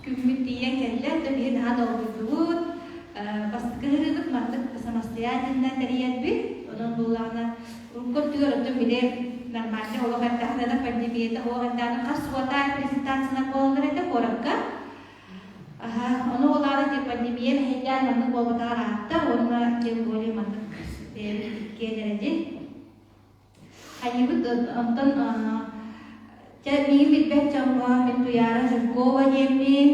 Күммүт тиийэн кэллэ, оттон биһи наһаа долгуйдубут. Бастакы ыһыыбыт маннык самостоятельно тэрийэрбит. Онон буоллаҕына, урукку өттүгэр оттон били нормальный олох эрдэҕинэ да пандемията олох эрдэҕинэ хас суотаай презентациялар буолаллар этэ куоракка. Аха, ону буоллаҕына ити пандемия мэһэйдээн маннык буолбатаҕар аатта уонна тем более маннык бэйэбит иккиэн эрэ дии. Хайыыбыт онтон дьэ миигин билбэт дьоҥҥо мин Туйаара Жиркова диэммин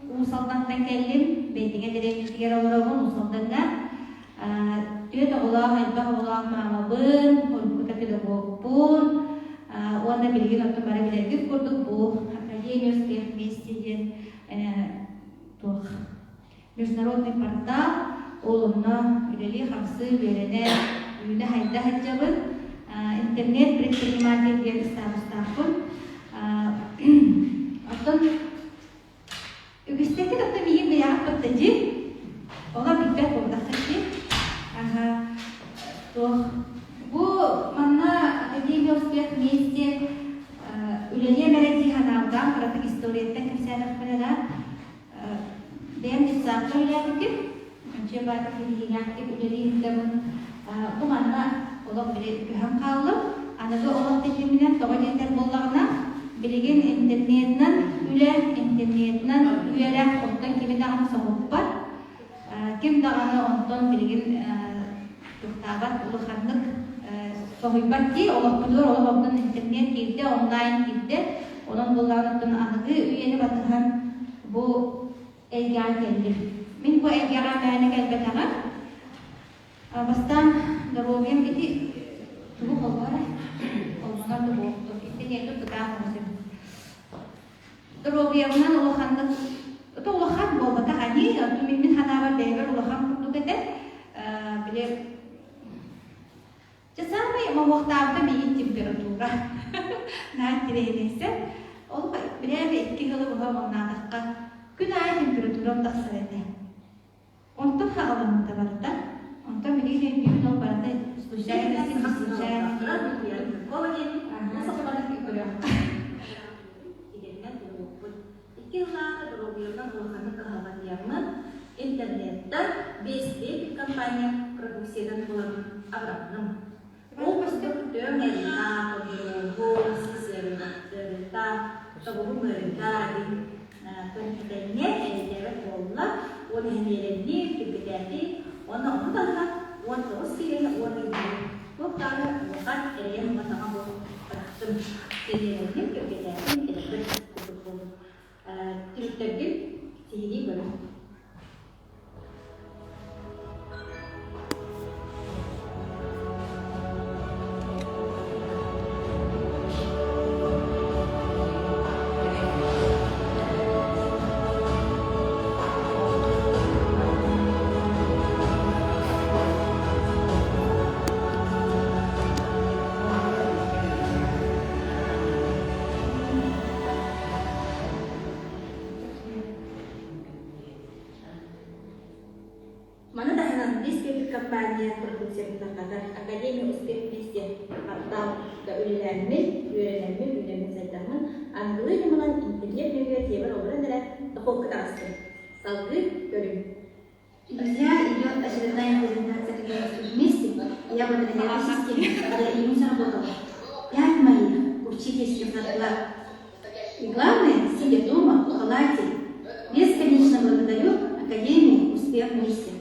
Уус Алдантан кэллим. Бэйдиҥэ дэриэбинэтигэр олоробун Уус Алдаҥҥа. Түөрт оҕолоох, элбэх оҕолоох маамабын, уруккута педагогпун уонна билигин оттон бары билэргит курдук бу Академия успех вместе диэн туох Международный портал, ол онно үлэлии-хамсыы, үөрэнэ, үүнэ-сайда сылдьабын. Интернет-предприниматель диэн статустаахпын. Оттон үгүстэргит оттон миигин бэйэҕит батта дии. Олор билбэт буолбатаххыт дии. Туох бу манна Академия успех вместе үлэлиэм эрэ дии санаабытаам кыратык историяттан кэпсээтэхпинэ да Бэйэм детсадка үлэлээбитим. Дьиэ баайга киһилээхтик үлэлии сылдьабын. Бу манна олох били көһөн хааллым. Аныгы олох тэтиминэн тоҕо диэтэр буоллаҕына, билигин интернетинэн үлэ, интернетинэн үөрэх онтон кими даҕаны соһуппат. Ким даҕаны онтон билигин туохтаабат улаханнык соһуйбат дии. Олохпутугар олох онтон интернет киирдэ, онлайн киирдэ. Онон буоллаҕына оттон аныгы үйэни батыһан бу эйгэҕэ кэллим. Мин бу эйгэҕэ мээнэ кэлбэтэҕим. Бастаан доруобуйам ити тугу холборо? Холбонор да буолуохтун. Итини бытаан оҕусым. Доруобуйабынан улаханнык это улахан буолбатах аньыы, оттон мин санаабар бэйэбэр улахан курдук этэ. Били Дьэ саамай моһуохтаабыта миигин температура. Наһаа интэриэһинэйсэ. Ол бирээбэ икки сылы быһа омуннаатахха күн аайы температурам тахсар этэ. Онтон хаҕаламмыта барыта. Онтон билигин өйдүүбүн ол барыта случайности не случайности. Идэтинэн туруохпут. Икки сыллааҕыта доруобуйабынан улаханнык кыһалҕатыйаммын, интернеттэн Бэсбек компания продукциятын буламмын абыранным. Ол курдук төм ыарыыта, подругу, сис ыарыыта, тобугум ыарыыта диэн көнтүтэннэ эрэйдээбэт буолла уон иһэниэлэнним, түргэтээтим уонна ону таһынан 19 киилэни уон ый туох даҕаны улахан эрэйэ муҥатаҕа буолан бырахтым. Сэниэлэнним, түргэтээтим, элбэх курдук буоллум. Түмүктэргин сиһилии көрүҥ. Маны таһынан Бисквит компания продукциятын тарҕатар Академия успех вместе портал да үлэлээммин, үөрэнэммин, үлэммин сайдаммын, аныгылыы ньыманан интернет нөҥүө дьиэбэр олорон эрэ дохуокка таҕыстым. Салгыы көрүҥ. Друзья, идет очередная презентация «Академия вместе». Я благодаря этой системе, когда я не заработала пять моих учительских зарплат. И главное, сидя дома в халате, бесконечно благодарю Академию «Успех вместе».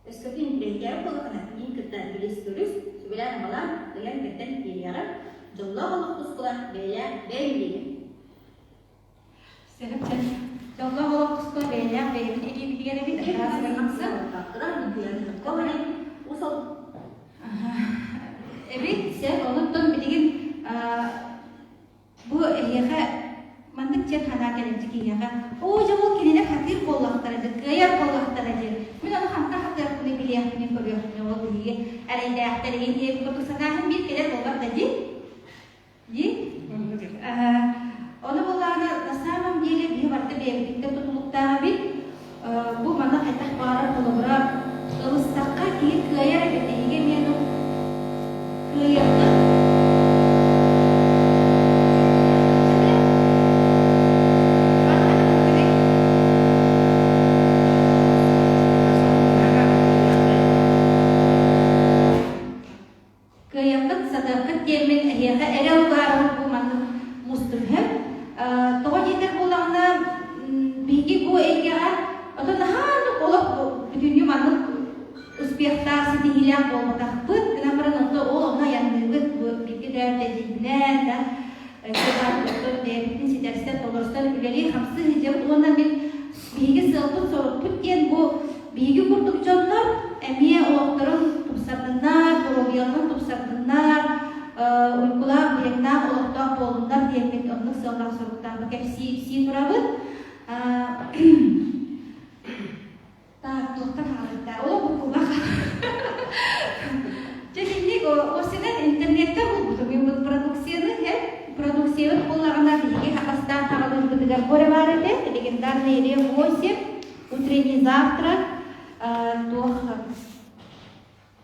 Өскөтүн интэриэһиргээбит буоллаххына, миигин кытта билис-көрүс, сүбэлээн-амалаан, ыйан-кэрдэн биэриэҕим, дьоллоох олох тускула бэйэлээх бэйэм илиигэр. Сөп-сөп. Дьоллоох олох тускула бэйэлээх бэйэбит илиибитигэр эбит, Эбит, сөп. Онуттан билигин Бу эһиэхэ маннык диэн санаа кэлэн киһиэхэ оо дьэ ол кинилэр хатыыр буоллахтара дьэ кыайар буоллахтара диэн мин ону хантан хатыахпыный билиэхпиний көрүөхпүнүй ол биһиги эрэйдээхтэр иһин диэбит курдук санааһын биир кэлэр буолбат да дии дии ону буоллаҕына на самом деле биһи барыта бэйэбититтэн тутулуктаах эбит бу манна хайдах баҕарар холобура ылыстахха киһи кыайар эбит эһиги эмиэ кыайыаххыт. Эһиэхэ эрэл угаарабыт бу маннык мустум иһэн. Тоҕо диэтэр буоллаҕына, биһиги бу эйгэҕэ ото наһаа олох бүтүннүү маннык успехтаах, ситиһиилээх буолбатахпыт. Гынан баран онто ол онно айанныыбыт. Бу бииргэ төрөөбүт эдьиийбинээн да бэйэбитин ситэрсэн, толорсон үлэлии-хамсыы сылдьабыт. Уонна мин биһиги сыалбыт-сорукпут диэн бу биһиги курдук дьоннор эмиэ олохторун тупсардыннар, доруобуйаларын тупсардыннар, уйгулаах, быйаҥнаах олохтоох буоллуннар диэммит оннук сыаллаах соруктаах кэпсии турабыт. Так, туохтан хаалбыта? Ол буккуба Дьэ, итинник осинан интернеттэн булбутум. Мен бу продукцияны продукциябыт буоллаҕына биһиги бастаан хаҕалыырбытыгар бу эрэ баар этэ. Легендарный Ре-8, утренний завтрак, туох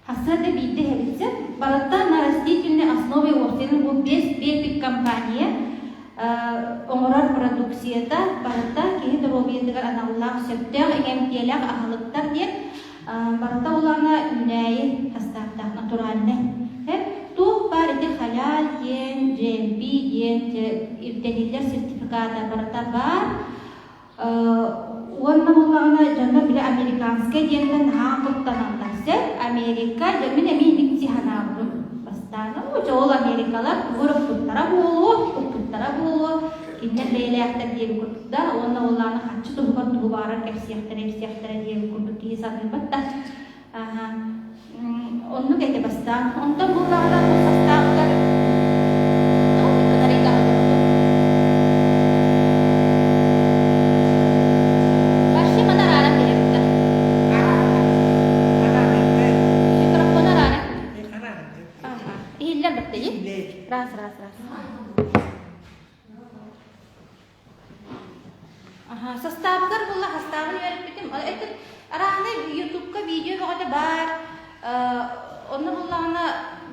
Хасса да биирдэ иһэбитсэ. Барыта на растительной основе уопсайынан бу Best Bepik компания оҥорор продукцията барыта киһи доруобуйатыгар аналлаах сөптөөх иҥэмтиэлээх аһылыктар диэн барыта улаана үүнээйи састааптаах натуральнай. Туох баар ити халяль диэн, GMP диэн ирдэниллэр сертификата барыта баар. Уонна буоллаҕына дьоннор били американскай диэнтэн наһаа куттаналлар сөп. Америка, дьэ мин эмиэ инник дии санаабытым бастаан. Оо, ол америкалар тугу эрэ укпуттара буолуо, укпуттара буолуо, кинилэр бэйэлээхтэр диэн курдук да, уонна буоллаҕына харчы туһугар тугу баҕарар кэпсиэхтэрэ, ипсиэхтэрэ диэн курдук киһи саныырбат да. Аха. Оннук этэ бастаан. Онтон буоллаҕына бу састаабыгар Вообще маны арааран биэрэбит да. Микрофон арааран. Ага. Иһиллэр баттайы? Раз, раз, раз. Аха, састаабыгар буолла, састаабын үөрэппитим. Это арааһынай Ютубка видео бөҕөтө баар. Онно буллаҕына,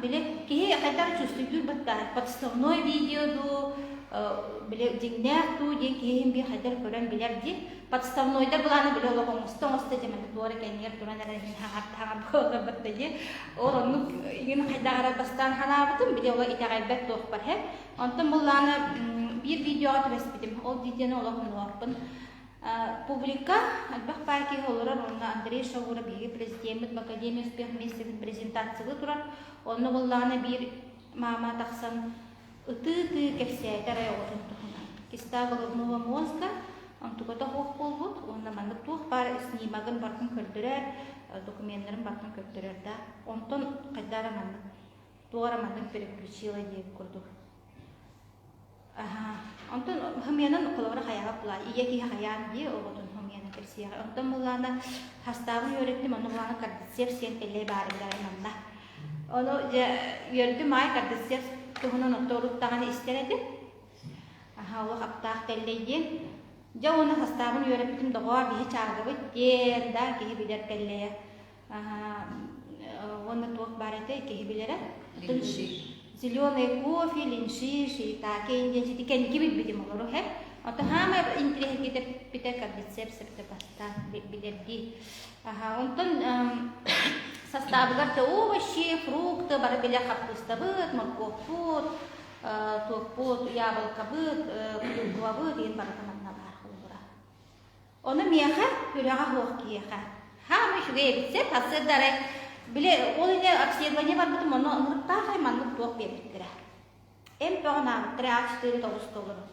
били киһи хайдах чувствуйдуур баттаа, подставной видео дуу, били дьиҥнээх дуу диэн киһи иһин биир хайдах көрөн билэр дии. Подставнойдар былааны били олох оҥосто оҥосто дьэ туора кэннигэр туран эрэ иһин хаҥар хаҥар буолар батта дии. Ол оннук иҥин хайдах эрэ бастаан ханаабытым, били олох итэҕэйбэт туохпар һэ. Онтон былаана биир видеоҕа түбэспитим. Ол видеоны олох умнубаппын. Публика элбэх баай киһи олорор, онно Андрей Шаура биһиги президеммит в Академии успех вместе презентациялыы турар. Онно буллаҕына биир маама тахсан ытыы-ытыы кэпсээтэ эрэ оҕотун туһунан. Киста головного мозга, онтуката суох буолбут уонна маннык туох баар снимогын барытын көрдөрөр, докуменнарын барытын көрдөрөр да. Онтон хайдах эрэ маннык туох эрэ маннык переключила диэбит курдук. Аха. Онтон хомуйанан холобура хайаҕа була ийэ киһи хайаан дии оҕотун хомуйанан кэпсиэҕэ. Онтон буллаана хастаабын үөрэттим, онно булаана кардицепс диэн тэллэй баарыгар манна. Ону дьэ үөрдүм аай кардицепс туһунан отто урут даҕаны истэр этим. Аха, олох аптаах тэллэй диэн. Дьэ уонна хастаабын үөрэппитим доҕоор биһи чааргабыт диэн да киһи билэр тэллэйэ. Уонна туох баар этэй киһи билэрэ. Зеленый кофе, линши, шиитаке диэн сити кэнники билбитим олору һэ. Ото хаамай интириэһиргитэ кордицепс эбитэ бастаан билэрдии. Аха, онтон састаабыгар да овощи, фрукты бары билэ хаппыыстабыт, моркуоппут, туохпут, яблокабыт, клюквабыт диэн барыта манна баар холобура. Ону миэхэ, үлэҕэ суох киһиэхэ, хаамай үчүгэй эбит сөп, сарсыарда арай, били ол иһин обследование барбытым, онно ынырыктаах ай маннык туох биэрбиттэрэ. Эмп бөҕө наабыттара, А4 тоҕус толору.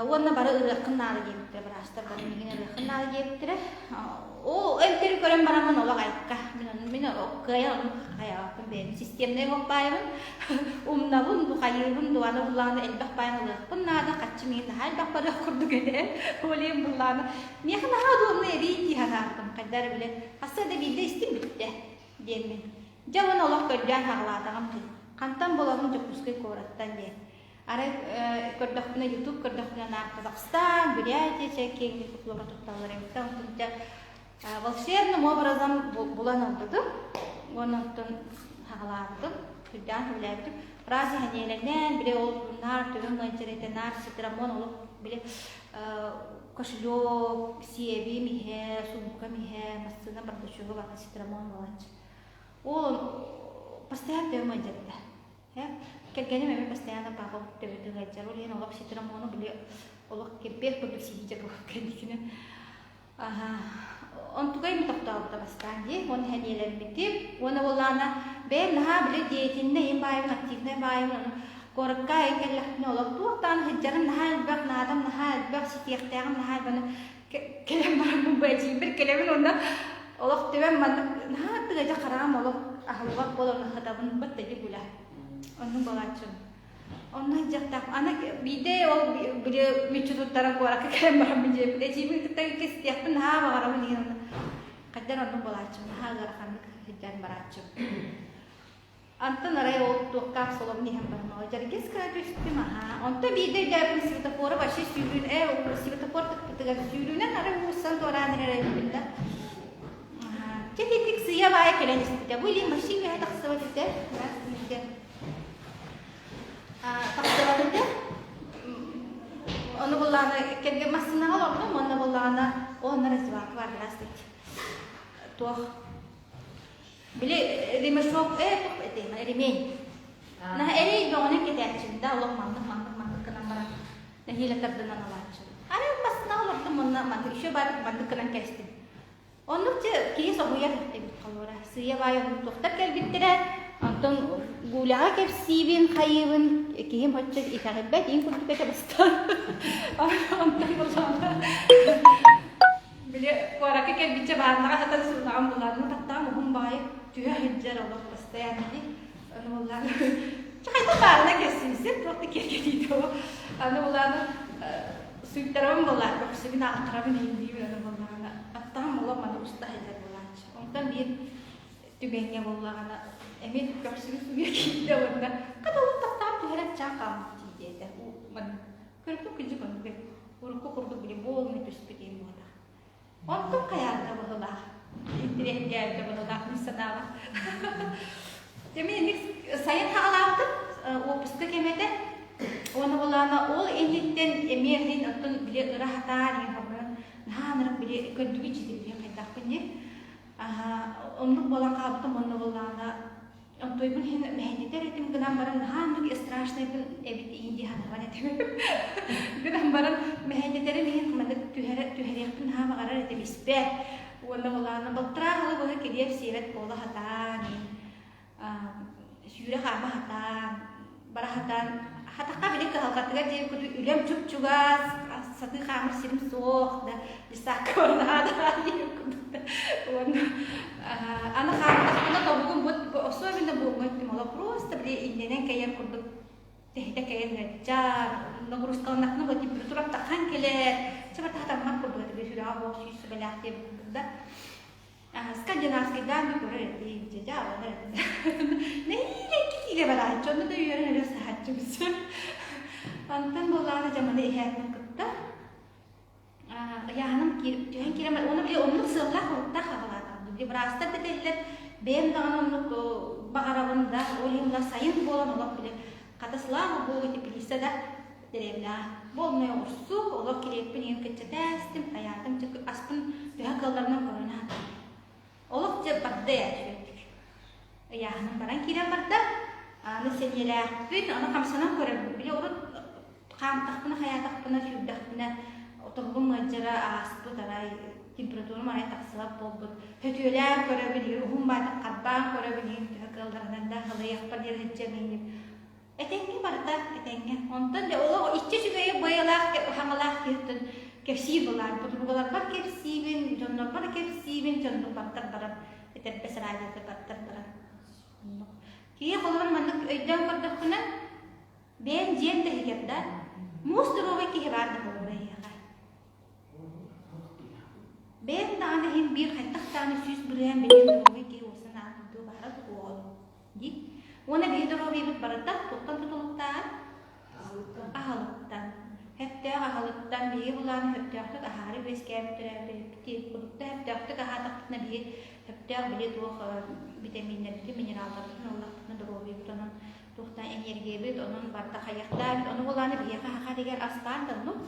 Уонна бары ырыаххын наада диэбиттэрэ, быраастар бары миигин ырыаххын наада диэбиттэрэ. Ол эмтэри көрөн бараммын олох айыкка. Мин мин кыайан ону хайаабаппын бэйэм системнай баайабын умнабын, бухайыыбын, дуаны буллаҕына элбэх баайын ылыахпын наада, хаччы миигин наһаа элбэх барыах курдук этэ. Ол иһин буллаҕына миэхэ наһаа удобно эбии дии санаабытым. Хайда эрэ били хасса да биирдэ истим бүттэ диэммин. Дьэ уонна олох көрдөөн хаҕылаатаҕым дии. Хантан булабын Дьокуускай куораттан диэн. Арай көрдөхпүнэ YouTube көрдөхпүнэ наар Казахстан, Бурятия чэ киэҥник фольклору тутталлар эбит. Онтон дьэ волшебным образом булан ылбытым. Уонна онтон хаҕалаабытым, сүрдээх сөбүлээбитим. Раз иһэниэлэнэн, били ол наар төбөм ыалдьар этэ, наар цитрамон олох били кошелек, сиэбим иһэ, суумкам иһэ, массыына бардачога барыта цитрамон буолааччы. Ол постоянно төбөм ыалдьар этэ. Кэргэним эмиэ постоянно папа төбөтө ыалдьар. Ол иһин олох ситрамону били олох кирбиэх курдук сиһиичэ буолуп кэнникинэ. Аха. Онтугай тохтообута бастаан дии. Уонна сэниэлэммитим. Уонна буоллаҕына бэйэм наһаа били деятельнай им баайым, активнай баайым ону куоракка айан кэллэхпинэ олох туохтаан сылдьарым наһаа элбэх, наадам наһаа элбэх, ситиэхтээҕим наһаа элбэх. Кэлэн бараммын бу эдьиийбэр кэлэбин уонна олох төбөм маннык наһаа тыгадьа хараҕым олох аһыллыбат буолан хатабын бытта ди гуля. Оннук буолааччым. Онно сылдьыахтаах. Аны биирдэ ол били мүччү туттаран куоракка кэлэн бараммын дьиэбит. Эдьиийбин кытта кистиэхпин наһаа баҕарабын иһин онно. Хайдах оннук буолааччым. Наһаа ыараханнык сылдьан барааччым. Антон арай ол туохтаах соломун иһэн баран ол дьэргис гына түстүм аһаа. Онтон биирдэ өйдөөбүтүм светофору вообще сүүрүүн ээ светофор тыкпытыгар сүүрүүнэн арай уулуссан туораан эрэр эбиппин да. Чэ итинник сыыйа-баайа кэлэн испитэ. Бу илин вообще үөһэ тахсыбат этэ. Здравствуйте. Тахсыбат этэ. Ону буллаҕына кэргэн массыынаҕа олордум уонна буллаҕына онно раздевалка бар здравствуйте. Туох Били ремешок ээ туох этэ ремень. Наһаа эрэй бөҕөнөн кэтээччим да олох маннык маннык маннык гынан баран нэһиилэ тардынан алааччым. Арай массыына олордум уонна маннык еще баатык маннык гынан кэстим. Оннук дьэ киһи соһуйар эбит холуора. Сыыйа-баайа туохтар кэлбиттэрэ, онтон Гуляҕа кэпсиибин, хайыыбын, киһим оччо итэҕэйбэт, иин курдук этэ бастаан. Онтон буллаҕына Били куоракка кэлбиччэ бааннаҕа сытан суунаҕын булаанна таттаҕым уһун баҕайы түһэ сылдьар олох постоянно дии. Аны буллаан чэ хайдах баарына кэссимсин туох да киэргэтиитэ ол. Аны булааны сууйтарабын буоллаа көхсүбүн аалтарабын иһин аны буллаҕына аттаҕым олох маны уста сылдьар буолааччы. Онтон биир түгэҥҥэ буоллаҕына эмиэ көхсүбүн сууйа киирдэ уонна хата олох таттаҕым түһэрэн чаах хаалбыт дии диэтэ. Маннык Көрбүт күдьүк оннук урукку курдук били буолуна түспүт иһин буолар. Онтон хайаата быһылаах, интириэһиргээбитэ быһылаах мин санаабар. Дьэ мин инник сайын хаалаабытым, уоппуска кэмэтэ. Уонна булаана ол инниттэн эмиэ иһин оттон били ыра хатаан иһин хомуйан наһаа ынырык били көрдүгү читибили хайдахпын дии. Оннук буолан хаалбытым уонна булаана Онтуйбун иһин мэһэйдэтэр этим гынан баран наһаа оннук страшнайбын эбит иин дии санаабат этим. Гынан баран мэһэйдэтэрим иһин маннык түһэрэ түһэриэхпин наһаа баҕарар этим испэт. Уонна улаана балтараа сылы быһа килиэп сиэбэт буола сатаан сүүрэ хаама сатаан бара сатаан хатахха били кыһалҕатыгар диэри курдук үлэм чуп-чугас сатыы хаамар сирим суох да десакка барнаада диэн курдук да уонна аны хаамтахпына тобугум вот особенно буолуҥа өттүм олох просто били иннэнэн кэйэр курдук тэһитэ кэйэн ыалдьар нагрузкаланнахпына вот температура тахан кэлэр чэ барта хатаммат курдук этэ сүрэҕэ буох сүүс сүбэлээх диэбит курдук да Скандинавскайдаан да көрөр этим, дьэ аланар этим. Нэһиилэ икки киилэ барааччы, онно да үөрэн өлөр саһааччыбыз. Онтон буоллаҕына дьэ маны иһээтин кытта ыйааһыным түһэн киирэн уонна били оннук сыаллаах-соруктаах аҕалаатаҕым. Били быраастар да этэллэр, бэйэм даҕаны оннук баҕарабын да, ол иһин сайын буолан олох били хата слава богу теплица да дэриэбинэҕэ буолунай оҕурсу, олох килиэппин иһин кыччатаастым, хайаатым, аспын төһө кыалларынан көрөн аһатым. Олох дьэ барда ээ үчүгэйдик. Ыйааһыным баран киирэн барда. Аны сэниэлээхпин, аны хамсанан көрөрбүн. Били урут хаамтахпына, хайаатахпына, сүүрдэхпинэ тобугум ыалдьара ааспыт арай температурам арай тахсыбат буолбут. Сөтүөлээн көрөбүн, уһун баатык харбаан көрөбүн, иһин төһө кыалларынан да халыйахпар диэн сылдьабын. Этэҥҥэ барыта, этэҥҥэ. Онтон дьэ олох иччи үчүгэйи байалаах, хаҥалаах киһиттэн кэпсиир былаан. Подругаларбар кэпсиибин, дьоннорбор кэпсиибин, дьоннор баттар баран, этэрбэс радиота баттар баран. Оннук. Киһи холобур маннык өйдөөн көрдөххүнэ, бэйэҥ дьиэҥ да иһигэр да, муус здоровай киһи баар да буолуо эйиэхэ. Бэйэҥ даҕаны иһин биир хайдах даҕаны 100% билиэн доруобай киһи уосан аатырдыы баара суоҕун дии. Уонна биһи доруобуйабыт барыта туохтан тутулуктааҕый? Аһылыктан. Сөптөөх аһылыктан биһиги былааны сөптөөхтүк аһаары үөскээбит төрөөбүт курдукта сөптөөхтүк аһаатахпытына биһи сөптөөх били туох витаминнэрбитин, минералларбытын ыллахпытына доруобуйабыт онон туохтан энергиябыт онон барыта хайыахтаабыт ону былааны биһиэхэ саха дигэр астаан да оннук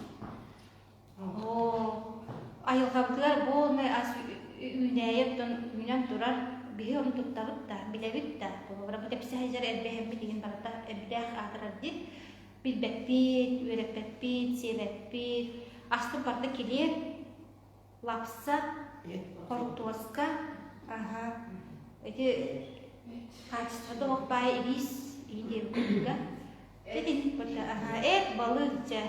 Оо, айылҕабытыгар буолунай ас үүнээйи оттон үүнэн турар. Биһи ону туттабыт да, билэбит да. Холобура, бу тэпсэ сылдьар эрбэһэммит иһин барыта эмтээх аатырар дии. Билбэппит, үөрэппэппит, сиэбэппит. Аспыт барыта килиэп, лапса, хортуоска, аһа, ити хаачыстыбата суох баай ибиис иһин диэбит курдуга. Ити аһа, эт, балык дьэ.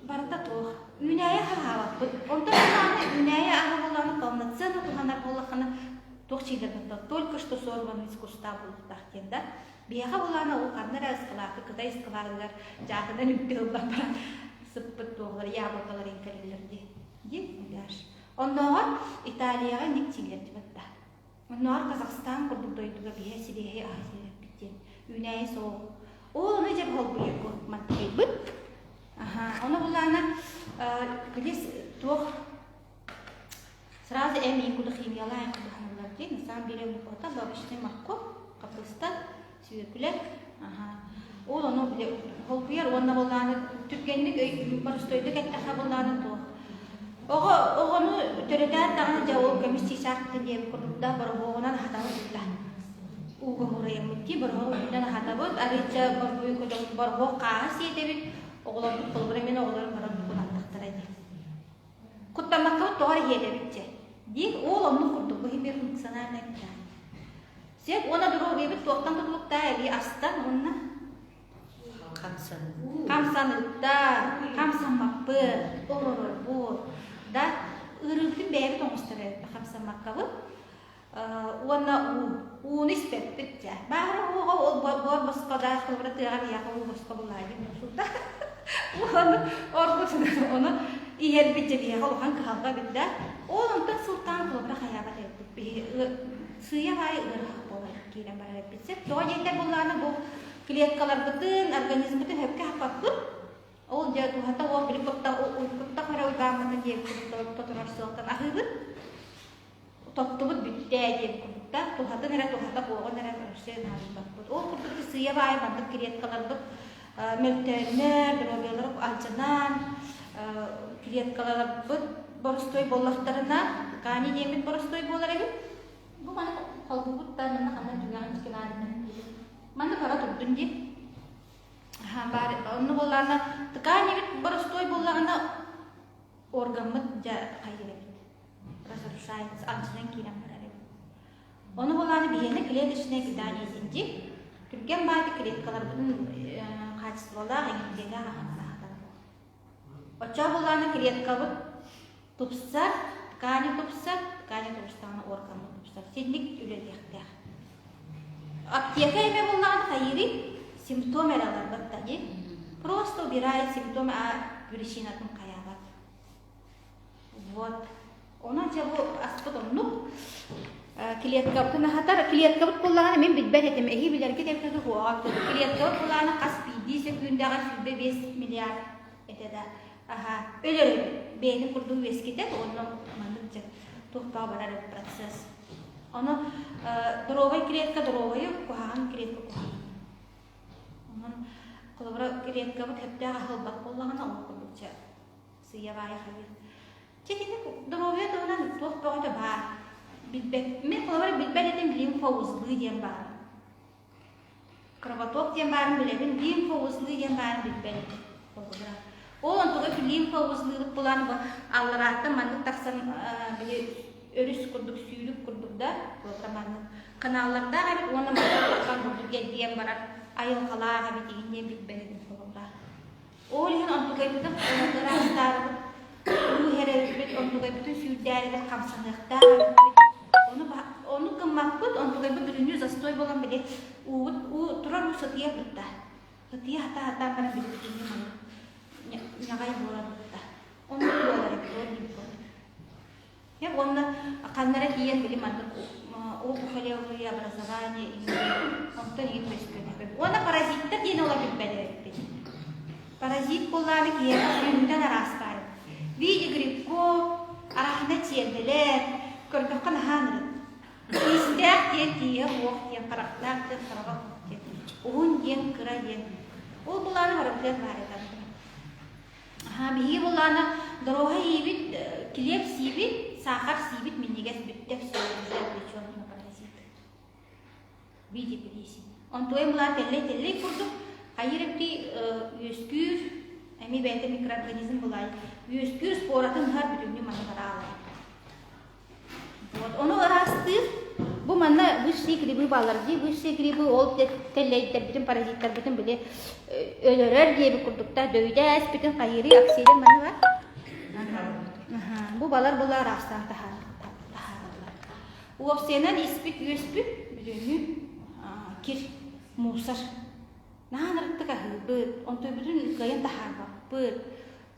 Барыта туох. Үүнээйи хаһаабаппыт. Онтон ыллаҕына үүнээйи аһа буоллаҕына полноценно туһанар буоллаххына туох чийлэрбит только что сорван из куста буолуохтаах диэн да. Биһиэхэ буоллаҕына ол ханна эрэ ыскылаакка Кытай ыскылаатыгар дьаатынан үктэ ыллан баран сыппыт туоҕулар яблокалар иҥкэлэллэр дии. Дии гуляш. Оннооҕор Италияҕа инник чийлэр дьыбатта. Оннооҕор Казахстан курдук дойдуга биһэ сибиэһэй аһы сиэбэппит диэн үүнээйи суох. Ол ону дьэ холбуйарга мантыйбыт. Аха, ону булаана билис туох сразу эм иин курдук химиялаан курдук дии. На самом деле это обычный морковь, капуста, сүөкүлэ. Аха. Ол ону били холбуйар уонна буоллааны түргэнник өй боростуойдук эттэххэ буоллааны туох. Оҕо оҕону төрөтөөт даҕаны дьэ ол көмүс чыычаахпытын диэбит курдук да бороһуогунан аһатабыт да. Ууга уурайаммыт дии бороһуок үрдүнэн аһатабыт арыычча борбуйу бороһуок хааһы сиэтэбит оҕолорбут холобура мин оҕолорум баран кулааттахтара дии. Куттаммаккабыт тоҕо эрэ иһиэтэбит дьэ. Диир ол оннук курдук бу иһин функциональнай питание. Сөп уонна доруобуйабыт туохтан тутулуктаах эбии астан уонна хамсаныыттан, хамсаммаппыт, олорорбут да ыарыыбытын бэйэбит оҥостор эбиппит хамсаммаккабыт уонна уу ууну испэппит дьэ баара ууга ол буор босхо да холобура тыаҕа биһиэхэ уу босхо буллаайбыт мусулда ону оргутунан ону иһэрбит дьэ биһиэхэ улахан кыһалҕа эбит да ол онтон сылтаан холобура хайаабат эбиппит биһи сыыйа баайы ыарыһах буолар киирэн барар эбиппит сөп тоҕо диэтэр буоллаҕына бу клеткаларбытын организммытын сөпкө аһаппаппыт ол дьэ туһата уох били куттах куттах эрэ уйбааммытын диэбит тоторор суохтан аһыыбыт тоттубут бүттэ диэн курдук туһатын эрэ туһата суоҕун эрэ өссө наадыйбаппыт. Ол курдук сыыйа баайы маннык клеткаларбыт мөлтөөннөр, доруобуйалара алдьанан, клеткаларбыт боростуой буоллахтарына, ткани диэммит боростуой буолар эбит. Бу маны холбуубут да манна ханна түгэҕин чикинаанынан манна бара турдун диэн. Баар онно буоллаҕына ткани эбит боростуой буоллаҕына органмыт дьэ хайыыр эбит разрушается, алдьанан киирэн барар эбит. Ону булааны биһиэнэ клеточное питание диэн түргэн баайы клеткаларбытын хаачыстыбалаах иҥэмтиэлээх аһынан аһатабыт. Оччоҕо булааны клеткабыт тупсар, ткани тупсар, ткани тупсаҕына органмыт тупсар. Синник үлэлиэхтээх. Аптека эмэ буллаҕына хайыырый? Симптом эрэ ыларбат да дии. Просто убирает симптом, а причинатын хайаабат. Вот. Онон дьэ бу аспыт оннук. Клеткабытын аһатар. Клеткабыт буоллаҕына мин билбэт этим. Эһи билэргит эбитэ дуу суоҕа. Клеткабыт буоллаҕына хас биирдии сөкүүндэҕэ 25 миллиард этэ да. Аха. Өлөр эбит. Бэйэтин курдук үөскэтэр уонна маннык дьэ туохпаҕа барар эбит процесс. Ону доруобай клетка доруобайы, куһаҕан клетка куһаҕан. Онон холобура клеткабыт сөптөөх аһылбат буоллаҕына ол курдук дьэ сыыйа-баайа хайыыр. Чэ итинник доруобуйа туһунан туох бөҕөтө баар. Билбэт, мин холобура билбэт этим лимфоузлы диэн баар. Кровоток диэн баарын билэбин, лимфоузлы диэн баарын билбэт этим. Холобура. Ол онтуга лимфоузлыбыт булан бу алларааттан маннык тахсан били өрүс курдук, сүүрүк курдук да, холобура маннык каналлардаах эбит уонна маннык тахсан курдук эргийэн барар айылҕалаах эбит игин диэн билбэт этим холобура. Ол иһин онтукайбытын ыраастаабыт, уу иһэр эбиппит, онтукайбытын сүүрдээрибит, хамсаныахтаах эбиппит. Ону, ону гыммаппыт, онтукайбыт бүтүннүү застой буолан били уубут уу турар уу сытыйа бытта. Сытыйа хата-хатаан баран били бүтүннүү маннык ньаҕай буолар бытта. Оннук буолар эбит, ол лимфобут. Дьэ уонна ханна эрэ тиийэн били маннык опухолевые образования онтон иһин көстүөн Уонна паразиттар диэн ола билбэт эбиппит. Паразит буоллаҕына киһиэхэ сүөһүтэн араастаан. В виде грибков, арааһына чиэрбэлэр, көрдөххө наһаа ынырык. Тиистээх диэн тииһэ уох диэн, харахтаах диэн хараҕа уох диэн, уһун диэн кыра диэн. Ол былааны барытыгар баар этэ. Аһаа, биһиги буоллаҕына доруоһа иибит, килиэп сиибит, саахар сиибит минньигэс. минньигэс бүттэ все уже отвлечен на паразит. В виде плесени. Онтуойум булаа тэллэй-тэллэй курдук хайыр эбитий үөскүүр, эмиэ бэйэтэ микроорганизм булаай, үөскүүр споратын ыһар бүтүннүү манна бараалар. Вот, ону ыраастыыр. Бу манна высшие грибы бааллар дии. Высшие грибы ол тэллэйдэрбитин, паразиттарбытын били өлөрөр диэбит курдуктар дөйдө эспитин хайыырый оксиген манна бар. Бу балар була ыраастаан таһаараллар. Уопсайынан испит үөспүт бүтүннүү кир, мусор. Наһаа ынырыктык аһыыбыт, онтуйбутун кыайан таһаарбаппыт.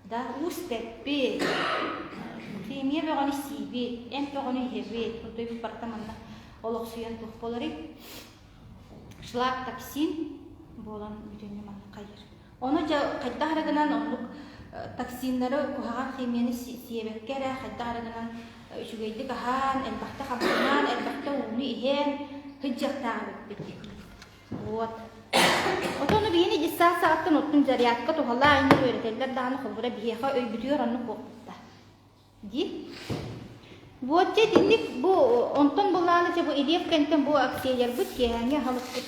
Да уус тэппит, химия бөҕөнү сиибит, эмп бөҕөнү иһэбит, онтуйбут барыта манна олохсуйан туох буоларый? Шлак токсин буолан бүтүннүү манна хайыр. Ону дьэ хайдах эрэ гынан оннук токсиннары куһаҕан химияны сиэбэккэ эрэ хайдах эрэ гынан үчүгэйдик аһаан, элбэхтэ хамсанан, элбэхтэ ууну иһэн сылдьыахтаах эбиппит. Вот. Отону биһини дьыссаат саҕаттан оттон зарядка туһалаах иннин үөрэтэллэр даҕаны холобура биһиэхэ өйбүтүгэр оннук буолбутта. Дии. Вот дьэ итинник бу онтон булааны дьэ бу Ильев кэнтэн бу акцияларбыт киэһээҥҥи аһылыкпыт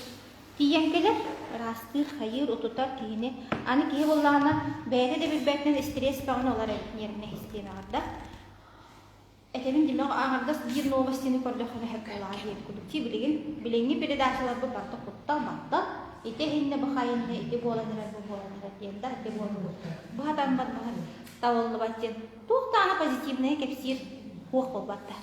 тиийэн кэлэр ыраастыыр, хайыыр, утутар киһини. Аны киһи буоллаҕына бэйэтэ да билбэтинэн стресс бөҕөнү ылар эбит ньиэрбинэй систиэмэҕэр да. Этэбин димэх аҥардас биир новостины көрдөххүнэ сөп буолаҕа диэбит курдук. Ти билигин билиҥҥи передачаларбыт барыта куттал маттал ити иһиннэ бу хайынна ити буолан эрэр бу буолан эрэр диэн да ити буолбут бу хатаммат бу табыллыбат диэн туох даҕаны позитивнайы кэпсиир туох буолбат да.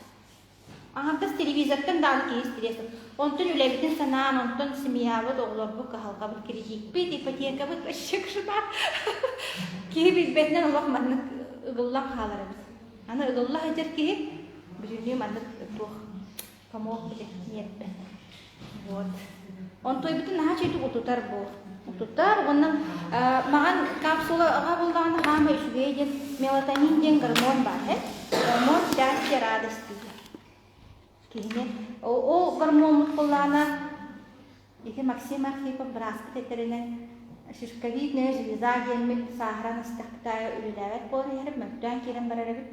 Аҥардас телевизортан даҕаны киһи стресс. Онтон үлэбитин санаан, онтон семьябыт, оҕолорбут, кыһалҕабыт, кредиппит, ипотекабыт вообще кошмар. Киһи билбэтинэн олох маннык ыгыллан хаалар эбит. Аны ыгылла сылдьар киһи бүтүннүү маннык туох помог бile ньиэрбэ. Вот. Онтуойбутун наһаа үчүгэйдик утутар бу. Утутар уонна маҕан капсулаҕа буллаҕына хаама үчүгэй диэн мелатонин диэн гормон баар э. Гормон счастья радости диэн. Киһини ол гормоммут буллаҕына Ити Максим Архипов бырааспыт этэринэн, шишковидная железа диэммит сааһыран истэхпит аайы үлэлээбэт буолан иһэр, мөлтөөн киирэн барар эбит.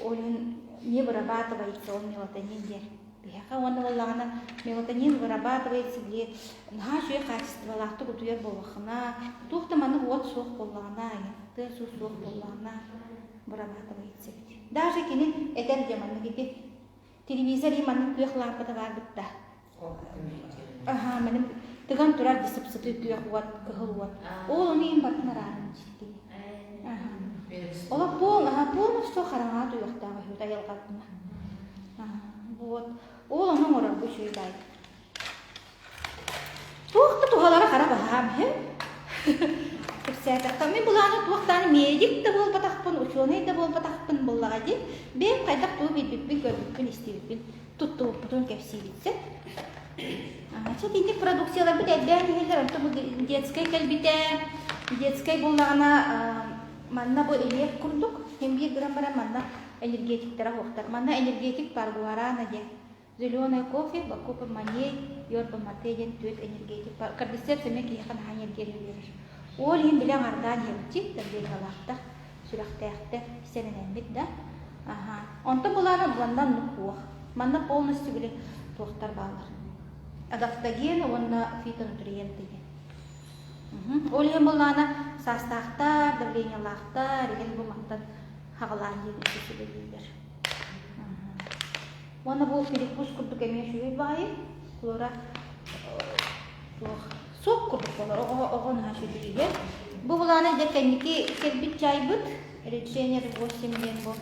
Ол иһин не вырабатывается он мелатонин диэн биһиэхэ уонна буоллаҕына мелатонин вырабатывается били наһаа үчүгэй хаачыстыбалаахтык утуйар буоллаххына, туох да маннык уот суох буоллаҕына, тыас-уус суох буоллаҕына вырабатывается эбит. Даже кини этэр дьэ маннык ити телевизор и маннык күөх лаампата баар бытта. Аһаа, маным тыган турар ди сып-сытыы күөх уот, кыһыл уот. Ол ону иин бартын арааран дьиттини. Олох пол, аха, полностью хараҥаҕа туйахтаах үһү айылҕатына. Вот. Ол ону оҥорорго үчүгэй баай. Туох да туһалара хара баһаам үһү. Кэпсээтэххэ, мин былааны туох даҕаны медик да буолбатахпын, учуонай да буолбатахпын буоллаҕа дии. Бэйэм хайдах тугу билбиппин, көрбүппүн, истибиппин туттубуппутун кэпсиибит сөп. Чэ, итинник продукцияларбыт элбээн иһэллэр, онтон бу детскай кэлбитэ, детскай буоллаҕына манна бу элиэк курдук, син биир гынан баран манна энергетиктара суохтар. Манна энергетик паргуарана диэн зеленый кофе, бакупа маней, йорба мате диэн түөрт энергетик бар. Кордицепс эмиэ киһиэхэ наһаа энергияны биэрэр. Ол иһин били аҥардаан иһэбит таблеткалаахтар, сүрэхтээхтэр, сэрэнэммит да. Аха. Онтон былаана манна оннук суох. Манна полностью били туохтар бааллар. Адаптоген уонна фитонутриенты диэн. Ол иһин былаана саастаахтар, давлениелаахтар, иһин бу мантан хаҕалаан диэн сүбэлииллэр. Уонна бу перекус курдук эмиэ үчүгэй баҕайы. Флора туох суох курдук буолар. Оҕо оҕо наһаа үчүгэй. Бу былаана дьэ кэнники кэлбит чайбыт Реченер 8 диэн бу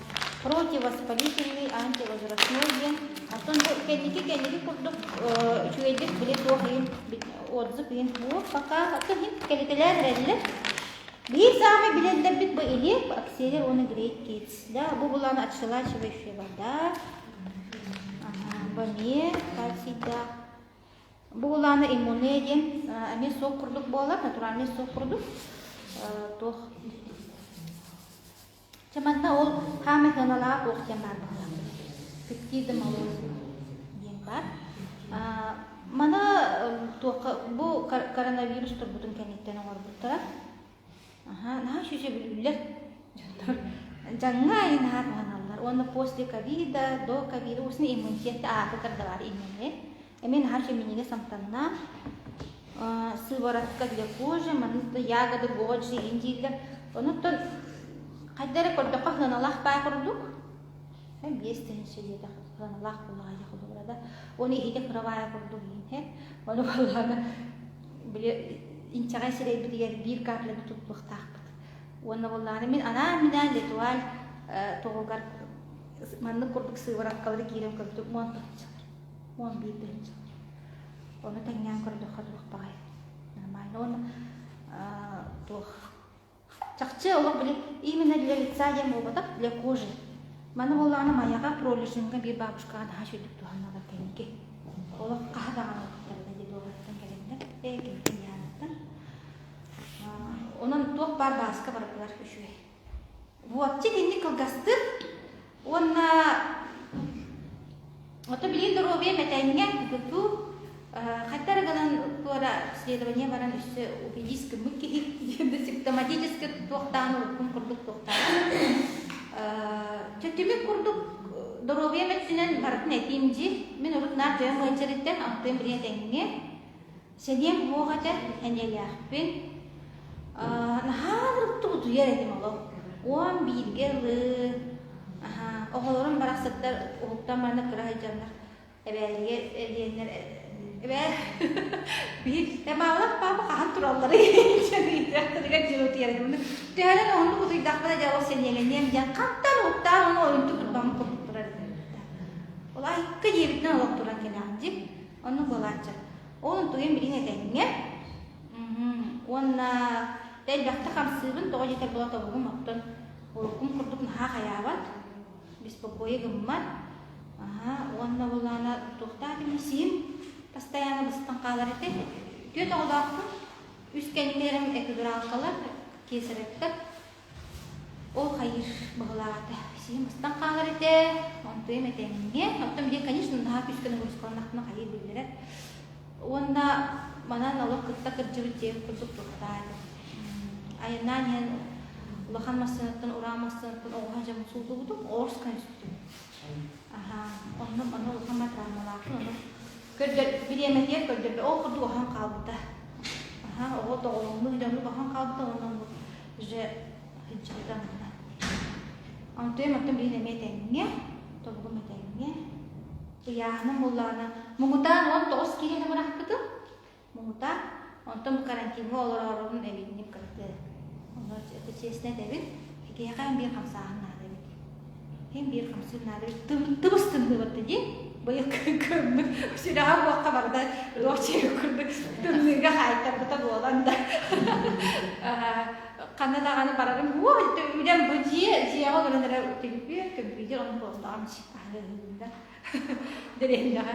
противовоспалительный антивозрастной диэн. Оттон бу кэнники кэнники курдук үчүгэйдик били туох иһин отзыв иһин буо пока иһин кэлитэлээн эрэллэр. Биир саамай билэллэрбит бу Илиэп, Акселер уонна Great Kids. Да, бу булааны отщелачивающая вода. Ага, бу эмиэ кальцийдаах. Бу булааны иммуне диэн эмиэ сок курдук буолар, натуральный сок курдук. Туох Чэ, манна ол хаамай сыаналаах туох диэн баар буолла. Пептиды молозин диэн баар. Маны туохха бу коронавирус турбутун кэнниттэн оҥорбуттара. Аха, наһаа үчүгэй бүлүүлэр дьоннор дьаҥҥа айы наһаа туһаналлар. туһанар. Уонна после ковида, до ковида усни иммунитет ааты тардалар иммунне. Эмиэ наһаа феминины самтанна. Сыворотка для кожи, манна ягоды годжи индииллэр. Онуттан хайда эрэ көрдөххө сыаналаах баа курдук. 5000 диэтэх сыаналаах буоллаҕа дьэ холобура да. Оны иһитэ кыра баайа курдук иһин. Ону буоллаҕына били инчэҕэй сирэйбитигэр биир капляны туттуохтаахпыт. Уонна буоллаҕына мин анаан-минээн Летуаль туһугар маннык курдук сывороткалары киирэн көрбүтүм 10 тыһыынчалар. 11 тыһыынчалар. Ону тэҥнээн көрдөххө туох баҕай нормально. Уонна туох чахчы олох били именно для лица диэн буолбатах, для кожи. Маны буоллаҕына Майаҕа пролежинга биир бабушкаҕа наһаа үчүгдүк туһанналар кэнники. Олох хаһа даҕаны ылбыттар дии дуобаттан кэлэннэр. Ээ кимтэн Яныттан. Онон туох баар бааска барытыгар үчүгэй. Вот, итинник кылгастык уонна ото билигин доруобуйам этэҥҥэ тутуу хайда эрэ гынан туора обследование баран өссө убедись гыммыт киһи симптоматически туохтаан уруккум курдук туохтаан түмүк курдук доруобуйам өттүнэн барытын этиим дии мин урут наар дьайым ыалдьарыттан алтыам билигин этэҥҥэ Сэниэм суох этэ, эниэлээхпин. Наһаа да утуйар этим олох. 11-гэ ылыы. Оҕолорум барахсаттар уһуктан баран кыра сылдьаннар эбээлигэ эрийэннэр эбээ биһи маамалаах паапа хаһан туралларый диэн дьиэ утуйар этим. Төһөнөн уһуннук утуйдахпына дьэ ол сэниэлэниэм диэн хантан уһуктаан ону ойунту турбаммыт курдук турар этим. Ол айыкка диэбитинэн олох туран кэлэҕин дии. Оннук буолааччы. Ол онтугум билигин этэҥҥэ. Уонна элбэхтэ хамсыыбын, тоҕо диэтэр була тобугум оттон уруккум курдук наһаа хайаабат, беспокойа гыммат. Аха, уонна булаана туохтаах сиһим постоянно быстан хаалар этэ. Түөрт оҕолоохпун, үс кэнникилэрим эпидуралкалар, кесаревтар. Ол хайыыр быһыылаах этэ. Сиһим ыстан хаалар этэ, онтуйум этэҥҥэ. Оттон билигин, конечно, наһаа күүскэ нагрузкаланнахпына хайыы биллэрэр. Уонна манан олох кытта кырдьыбыт дьиэ курдук туохтаа этэ. Айаннаан иһэн улахан массыынаттан, ураа массыынаттан оҕуһа дьон сууллубутум, Орскай түстүм. Аха, онно онно улахан травмалаахпын, ону көрдөр бириэмэтигэр көрдөрбө ол курдук оһон хаалбыта. Аха, оҕо тоҕолоҥнуу дьоннук оһон хаалбыта, онон уже сылдьыбыта манна. Онтуйум оттон билигин эмиэ этэҥҥэ, тобугум этэҥҥэ. Ыйааһыным буоллаҕына, муҥутаан 19 киилэни бырахпытым. Муҥутаан. Онтон бу карантиҥҥа олороорубун эбинним кытты. Ону это честно этэбин. Киһиэхэ эн биир хамсааһын наада эбит. Эн биир хамсыыр наада эбит. Тыбыс тымныы дии. Быйыл көммүт сүрэҕэ буохха барыта туох чиэ курдук тымныыга хаайтарбыта буолан да ханна даҕаны барарым уо үлэм бу дьиэ дьиэҕэ олорон эрэ төлөпүөн көмпүүтэр ону буоллаҕым аһыыһыында дэриэбинэҕэ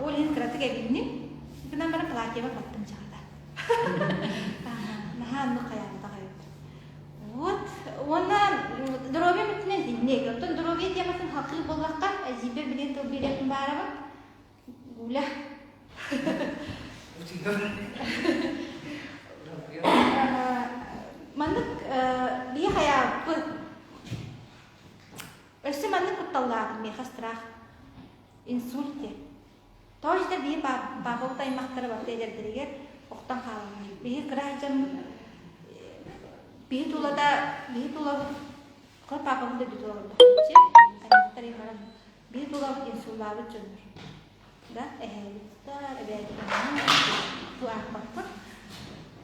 ол иһин кыратык эбинним гынан баран платьебар баттым чаҕата наһаа оннук хайаабатах эбит. Вот. Уонна доруобуйам өттүнэн итинник. Оттон доруобуйа тематын халкыы буоллахха, Зибер билигин тыл биэриэхпин баарабын. Гуля. Маннык биһи хайаабыппыт. Өссө маннык кутталлаах миэхэ страх. Инсульт диэн. Тоҕо диэтэр биһи паапабыт аймахтара барыта эдэрдэригэр охтон хаалаллар. Биһи кыра сылдьаммыт биһи тулата биһи тулабыт кыра паапабыт да бүтү олордохпут аймахтар баран биһи тулабыт инсуллаабыт дьоннор да эһээбит да эбээбит ту аахпаппыт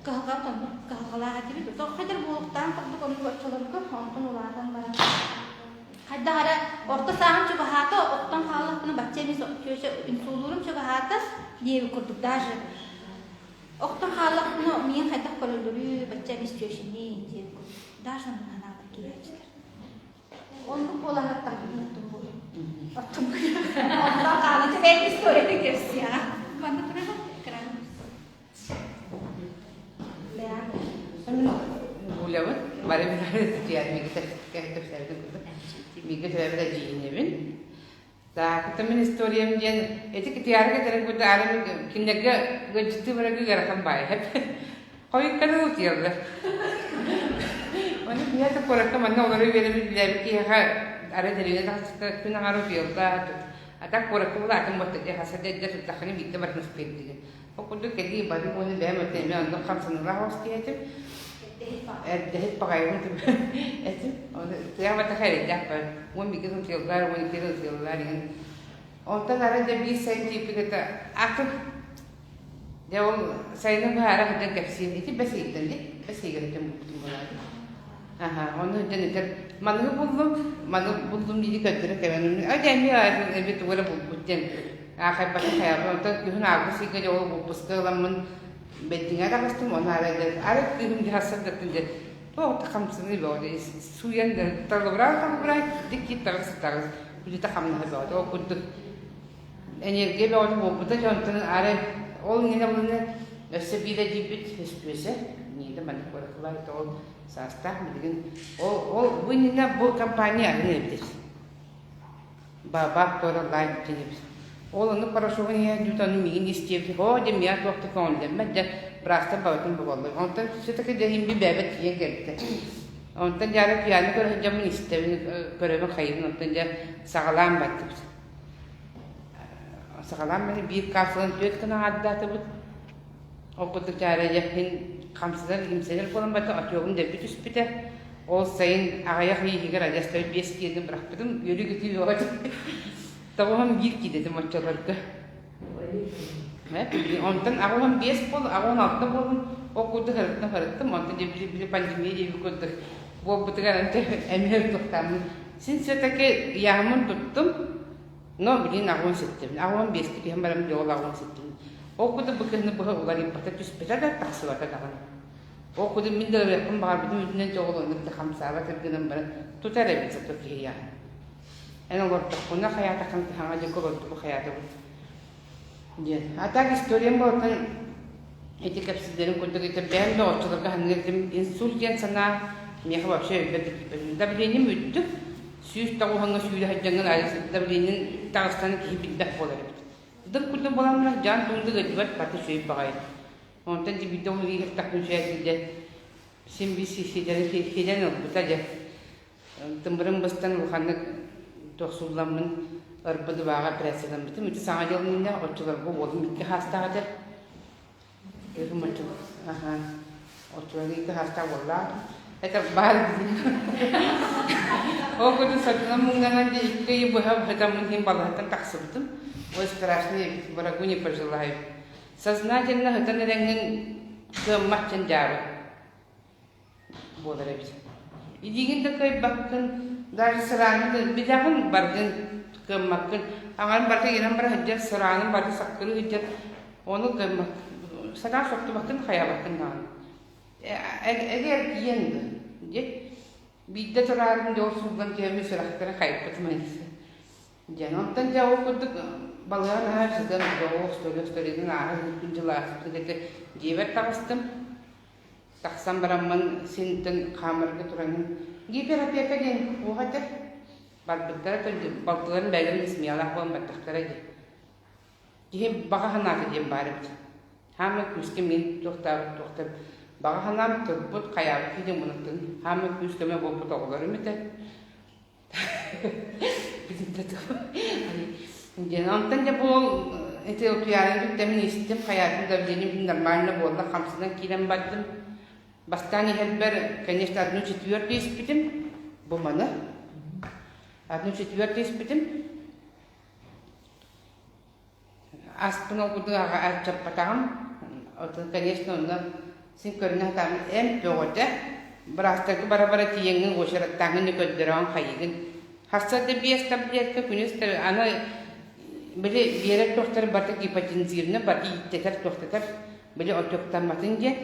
кыһалҕабыт оннук кыһалҕалаах этибит тоҕо хайдар буолуохтаан курдук оннук оччолорго онтон улаатан баран Хайдах эрэ орто сааһым чугаһаата, охтон хааллахпына бачча эмиэ чүөчэ инсулуурум чугаһаата диэбит курдук даже охтон хааллахпына миигин хайдах көрөллөрүй, бачча эмиэ чүөчэний диэбит курдук даже оннук санаабат киирээччилэр. Оннук буолан аттарбытын оттон бу оттон онтон хаалычы бэйэм историятын кэпсиэҕэ. Манна турар экран. Гулябын, бары кэпсээбитин курдук. Бииргэ төрөөбүт эдьиийинэбин. Так, это мин историям диэн эти китиярга кэтэрин курдук ары кинилэргэ ыалдьыттыы барарга ыарахан баайы. Хойукканы утуйаллар. Ону киһи куоракка манна олору үөрэммит билээбит киһиэхэ Арай дэриэбинэ тахсыбыта күн аҥаара утуйаллар. А так куоракка буолаатын буолта хаса да эрдэ турдаххына биирдэ барытын успуйдугун. Ол курдук кэлии бары уонна бэйэм өттүн эмиэ оннук хамсаныылаах оҕус киһи этим. Эрдэһит баҕайыбын этим. Ону тыа батаха эрэйдээх бар. 11 утуйаллар, 12 утуйаллар игин. Онтон арай да биир сайын тиийбит этэ атын Дьэ ол сайыны быһаара сылдьан кэпсиир. Ити бэс ыйыттан дии, бэс ыйыгар сылдьан булбутум буолаары. Аха, ону сылдьан этэр, маныгы буллум, маны буллум дии көрдөрө кэмэн, а дьэ эмиэ эби тугу эрэ булбут диэн аахайбатын хайаабын. Онтон күһүн август ыйга дьэ ол булбуска ыламмын бэттиҥэ таҕыстым, ону арай дьэ арай кыыһым дьэ сарсыардаттан дьэ туох да хамсаныы бөҕө дьэ сууйан да талыбыраан талыбыраан киирдик таҕыс таҕыс үлэтэ хамнаһа бөҕө ол курдук Энергия бөҕөтө буолбута дьонтон арай ол иннинэ булуна өссө биир эдьиийбит Өспүөсэ Нида маннык куоракка баар ол саастаах билигин ол ол бу иннинэ бу компания атын эбит Баба Тора Лайт диэн эбит ол ону порошогун иһэ дьүт ону миигин истиэбит оо дьэ миэхэ туох да көҥүллэммэт дьэ быраастар бабатын буолаллар онтон все-таки дьэ иһин би бэйэбэр тиийэн кэлбитэ онтон дьэ ары пиано көрө сылдьаммын истэбин көрөбүн хайыбын онтон дьэ саҕалаан бардыбыт Саҕалаан баран биир кассанан түөрт гына аҥаардаатыбыт. Ол курдук дьаарайыахпын хамсанар, имсэнэр буолан барда, отёгум дэлби түспүтэ. Ол сайын аҕыйах ый иһигэр адьас 5 киилэни бырахпытым. Үөрүү-көтүү бөҕө 91 киилэтим оччолорго. Онтон 85 буол, 86 буоллум. Ол курдук ырыттым ырыттым. Онтон дьэ били пандемия диэбит курдук буолбутугар эмиэ туохтааммын Син все-таки ыйааһыммын туттум, но билигин аҕыан ситтим. Аҕыан биэскэ түһэн баран дьэ ол аҕыан ситтим. Ол курдук бу кыһыны быһа уларыйбата түспэтэ да, тахсыбата даҕаны. Ол курдук мин да ырыахпын баҕарбытым үрдүнэн дьэ ол оннук да хамсаабат гынан баран тутар эбит зато киһи ыйааһын. Эн олордоххуна хайаатаххын хаҥа диэки олордубу хайаатыбыт диэн. А так историям буолтан ити кэпсииллэрин курдук ити бэйэм да оччолорго саныыр этим инсульт диэн санаа миэхэ вообще өйбөр да киирбэтим. Давлением үрдүк, 190-ҥа сүүрэ сылдьаҥҥын давлениен таҕыстан киһи билбэт буолар эбит. Дык курдук буолан баран дьаан туҥдук ыдьыбат баты сүөй баҕайы. Онтон дьэ биирдэ ол иһиртэхпин сүөй син биир сиидэн ылбыта дьэ. Тымырым быстан улаханнык тохсулламмын ырбыт убааҕа операцияламмытым. Ити Саҥа дьыл иннинэ оччолорго уолум икки хаастаах этэ. Кыыһым аха оччолорго икки хаастаах уоллаах. Это баар Ол курдук сатынан муҥнанан дьэ икки ыйы быһа быһытаммын иһин балаһаттан тахсыбытым. Ой, страшный врагу не пожелаю. Сознательно сытан эрэҥҥин кыаммат дьэн дьаабы буолар эбит. Илиигин да кыайбаккын, даже сырааны да билэҕин баргын кыаммаккын. Аҥарын барыта иирэн бара сылдьар, сыраанын барыта саккырыы сылдьар. Ону кыаммак, санаа соттубаккын, хайаабаккын даҕаны. Эгэ эргийэн да, дьэ биирдэ тураарын дьол сууллан түһэммин сүрэхтэрэ хайыппытым диэн. Онтон дьэ ол курдук балыыһа наһаа сытан оҕо остуоруйа ааһар күн дьыл ааспыт этэ дьиэбэр таҕыстым. Тахсан бараммын синтэн хаамарга тураҥын гиперопека диэн уох этэ. Барбыттара балтыларын бэйэлэрин смелаах буолан баттахтара дии. Киһи баҕа санаата диэн баар эбит. Хаамай күүскэ мин туохтаабыт туохтан баҕа санаам турбут хайаабыт киһи мунуттан хаамай күүс көмө буолбут оҕолорум этэ. Диэн онтон дьэ бу ити утуйаарын кытта мин истим хайаатын давлением нормально буолла хамсанан киирэн бардым. Бастаан иһэрбэр, конечно, одну четвертую испитим. Бу маны. Одну четвертую испитим. Аспын ол курдук аччаппатаҕым. Оттон, конечно, онно син көрүнэ сатааммын эмп бөҕөтө. Быраастарга бара-бара тиийэҥҥин уочараттааҥҥын да көрдөрөҕүн хайыгын. Сарсыарда биэс таблетка, күнүс аны били биэрэр туохтары барыта гипотензивно барыта ииттэтэр туохтатар били отектамматын диэн.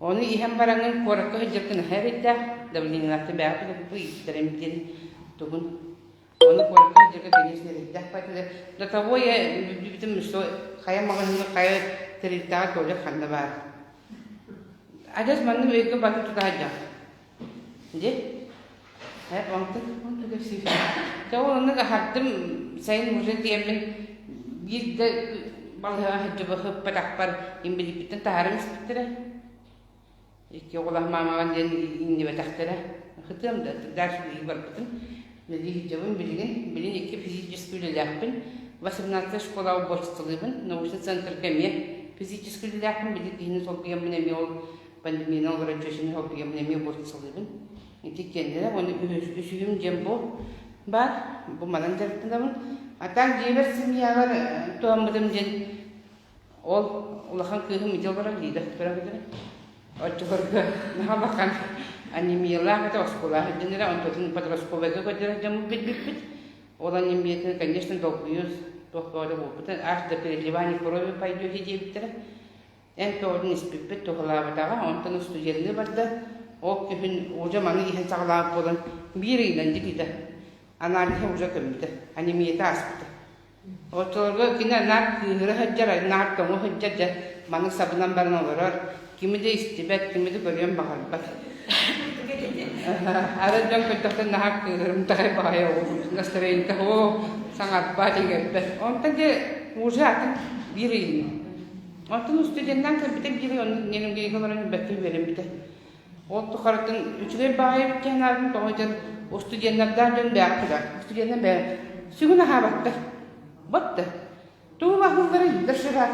Ону иһэн бараҥҥын куоракка сылдьаргын наһаа эрэйдээх, давлениелаахтан бэйэҕэ тутулуктуу ииттэрим диэн тугун Ону куоракка сылдьарга, конечно, эрэйдээх баҕайы. До того я бүппүтүм, что хайа маҕаһыыҥҥа, хайа тэрилтэҕэ туалет ханна баар. Адьас маннык өйгө батын тута сылдьаҕын. Дьэ, онтон онтон кэпсиир. Дьэ ол оннук аһардым, сайын уже тиэммин биир да балыһаҕа сылдьыбыппатахпар инбэлииппиттэн таһааран испиттэрэ. Икки оҕолоох маамаҕын диэн иҥнибэтэхтэрэ. Хытыам да, дальше билии барбытым. Үлэлии сылдьабын билигин. Билигин икки физическэй үлэлээхпин. 18 школаҕа уборщицалыыбын. Научнай центрга эмиэ физическэй үлэлээхпин. Билигин киһини солбуйаммын эмиэ ол пандемияны олорор чүөчэни солбуйаммын эмиэ уборщицалыыбын. Ити иккиэннэрэ уонна үсүһүм диэн бу баар. Бу манан дьарыктанабын. А так дьиэбэр семьябар туһаммытым диэн Ол улахан кыыһым ити олорон Лида көрөбүтүн. Оччолорго наһаа улахан анемиялаах этэ, оскуолаах дьоннора, онтотун подростковайга көрдөрөр дьоммут билбиппит. Ол анемиятын, конечно, долгуйуу туох бөҕөтө буолбута. Аж до переливания крови пойдете диэбиттэрэ. Эн тоҕотун испиппит туһалаабатаҕа, онтон студенныы барда. Ол күһүн уже маны иһэн саҕалаабыт буолан, биир ыйынан дии аналиһа уже көммүтэ, анемията ааспыта. Оччолорго кини наар кыыһыра сылдьар, наар тоҥо сылдьар дьэ маннык сабынан баран олорор, кими да истибэт, кими да көрүөн баҕарбат. Арай дьон көрдөхтөн наһаа кыыһырымтаҕай баҕайы настроениета оо саҥарбат, иҥэрбэт. Онтон дьэ уже атын биир ыйын. Онтон устудьуоннаан кэлбитэ биир ый оннук ньирэҥҥэ олорон бэркэ үөрэммитэ. Ол тухарытын үчүгэй баҕайы эбит диэн аатын тоҕо диэн устудьуоннардаах дьон бэйэҕэ күлэр. Устудьуоннар бэйэ сүгүн аһаабаттар. Батта. Тугу аһыыллара доширак.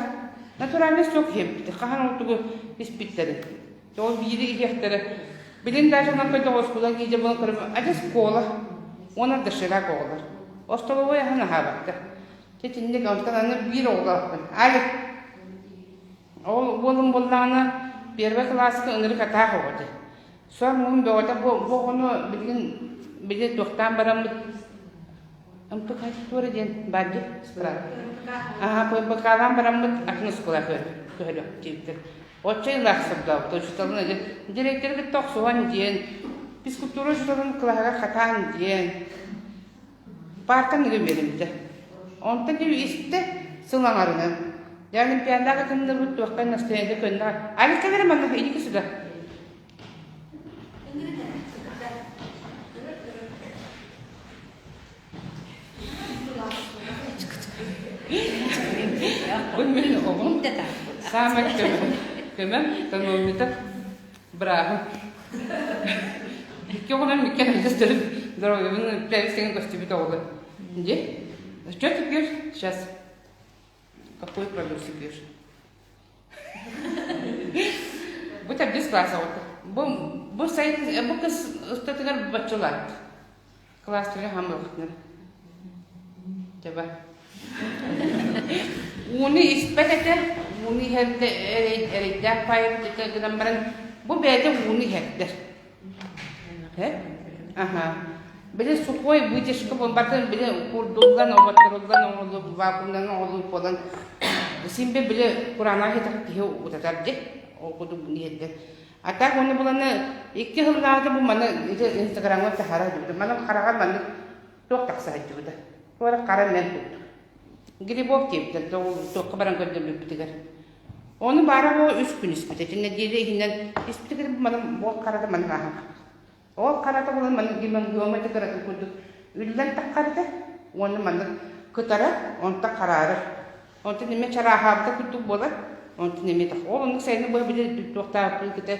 Натуральный сок иһэппит. Хаһан ол тугу испиттэрин. Ол биири иһиэхтэрэ. Билин даже онон көрдөх оскуола киидэ буолан көрөм адьас кола уонна доширак оҕолор. Остолобуой аһын аһаабаттар. Итинник онтон аны биир оҕолоохпун. Алик Ол уолум буоллаҕына первый кылааска ынырык атаах оҕо этэ. Сор муҥун бөҕөтө бу, бу оҕону билигин били туохтаан бараммыт МПК туора диэн баар дии Аха ПМПК-лаан бараммыт атын оскуола көһөрүөх диэбиттэр. Оччо ыраах сордообут учууталын дириэктэри кытта охсуһан диэн, физкультура учууталын кылааһыгар хатаан диэн Паартан ыгы үөрэммитэ. Онтон кини истэ сыл аҥарынан. Дьэ Олимпиадаҕа кытынныбыт туохха настроение көннө. Алика бери манна иди сюда. Бу мин оҕом саамай көмөм, көмөм, тонометр бырааһым. Икки оҕонон икки көстөрүм здоровьебын тэҥ көстүбүт оҕолор. Где? Что ты пьешь сейчас? Какой продукцию пьешь? Бу төрдүс класс оҕото. Бу бу сайын бу кыс устатыгар баччалаат. Кылаастарга хамыахтар. Таба. Ууну испэт этэ, ууну иһэрдэ эрэйдээх паайбыт этэ гынан баран, бу бэйэтэ ууну иһэрдэр. Аха. Били сухой вытяжка буолбатын били курдуллан, оботторуллан, оҥоһуллубут вакуумнан оҥоһуллубут буолан син били кураанах иһитэх киһи утатар дии. Ол курдук иһэрдэр. А так уонна буланы икки сыллааҕыта бу маны ити инстаграмҥа таһаара сылдьыбыта. Манан хараҕар маннык туох тахса сылдьыбыта. Туора хара мэн курдук. Грибок диэбиттэр туохха баран көрдөрбүппүтүгэр. Ону баара бу үс күн испитэ. Ити нэдиэлэ иһинэн испитигэр бу манан буол харата манан ааһан Ол харата буолан маннык гемангиома кыратын курдук үллэн таххарда уонна маннык кытара, онтон хараарар. Онтон эмиэ чарааһаабыта курдук буолар, онтон эмиэ тах. Ол оннук сайыны быһа били туохтаабыппын кытта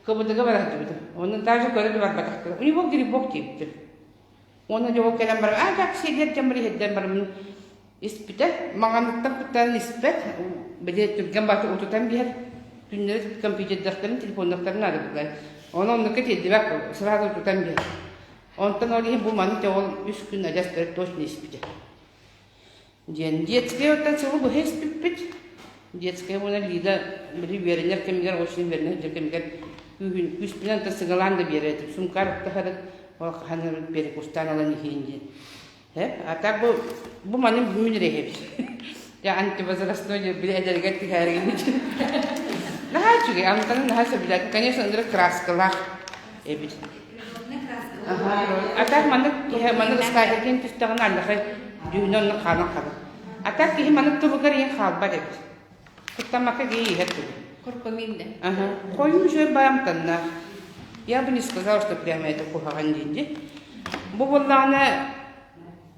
КБД-га бара сылдьыбытым. Онно даже көрө да барбатахтара. У него грибок диэбиттэр. Уонна дьэ ол кэлэн баран, аа дьэ сиэллэр дьон иһэрдэн бараммын испитэ. Маҥаныттан куттанан испэт. Били түргэн бааты утутан биһэр. Күннэри компьютердахтарын, телефоннахтарын наада буолар. Ону оннукка тиэрдибэт, сразу утутан биһэр. Онтон ол иһин бу маны ол үс күн адьас точно испитэ. Диэн детскэй оттон сылы быһа испиппит. Детскэй уонна Лида били үөрэнэр кэмигэр, очень үөрэнэр сылдьар кэмигэр күүһүн күүспүнэн да сыгалаан да биэрэр этим. Сумкар тахарыт, ол хаһан перекустаан ылан иһиин диэн. А так бу бу маны мин эрэһэбит. Дьэ антивозрастной били эдэригэр түһээригин. Наһаа үчүгэй, амтанын наһаа сөбүлээтим. Конечно, ынырык краскалаах эбит. А так маннык киһи маннык ыскаатыргын түстэҕинэ аллахай дьүһүнэ онно хаалан хаалар. А так киһи маннык тылыгар иһин хаалбат эбит. Куттаммакка киһи иһэр тылы. Куркумин да. Ага. Хойуу үчүгэй баамтаннаах. Я бы не сказала, что прямо это куһаҕан диэн дии. Бу буоллаҕына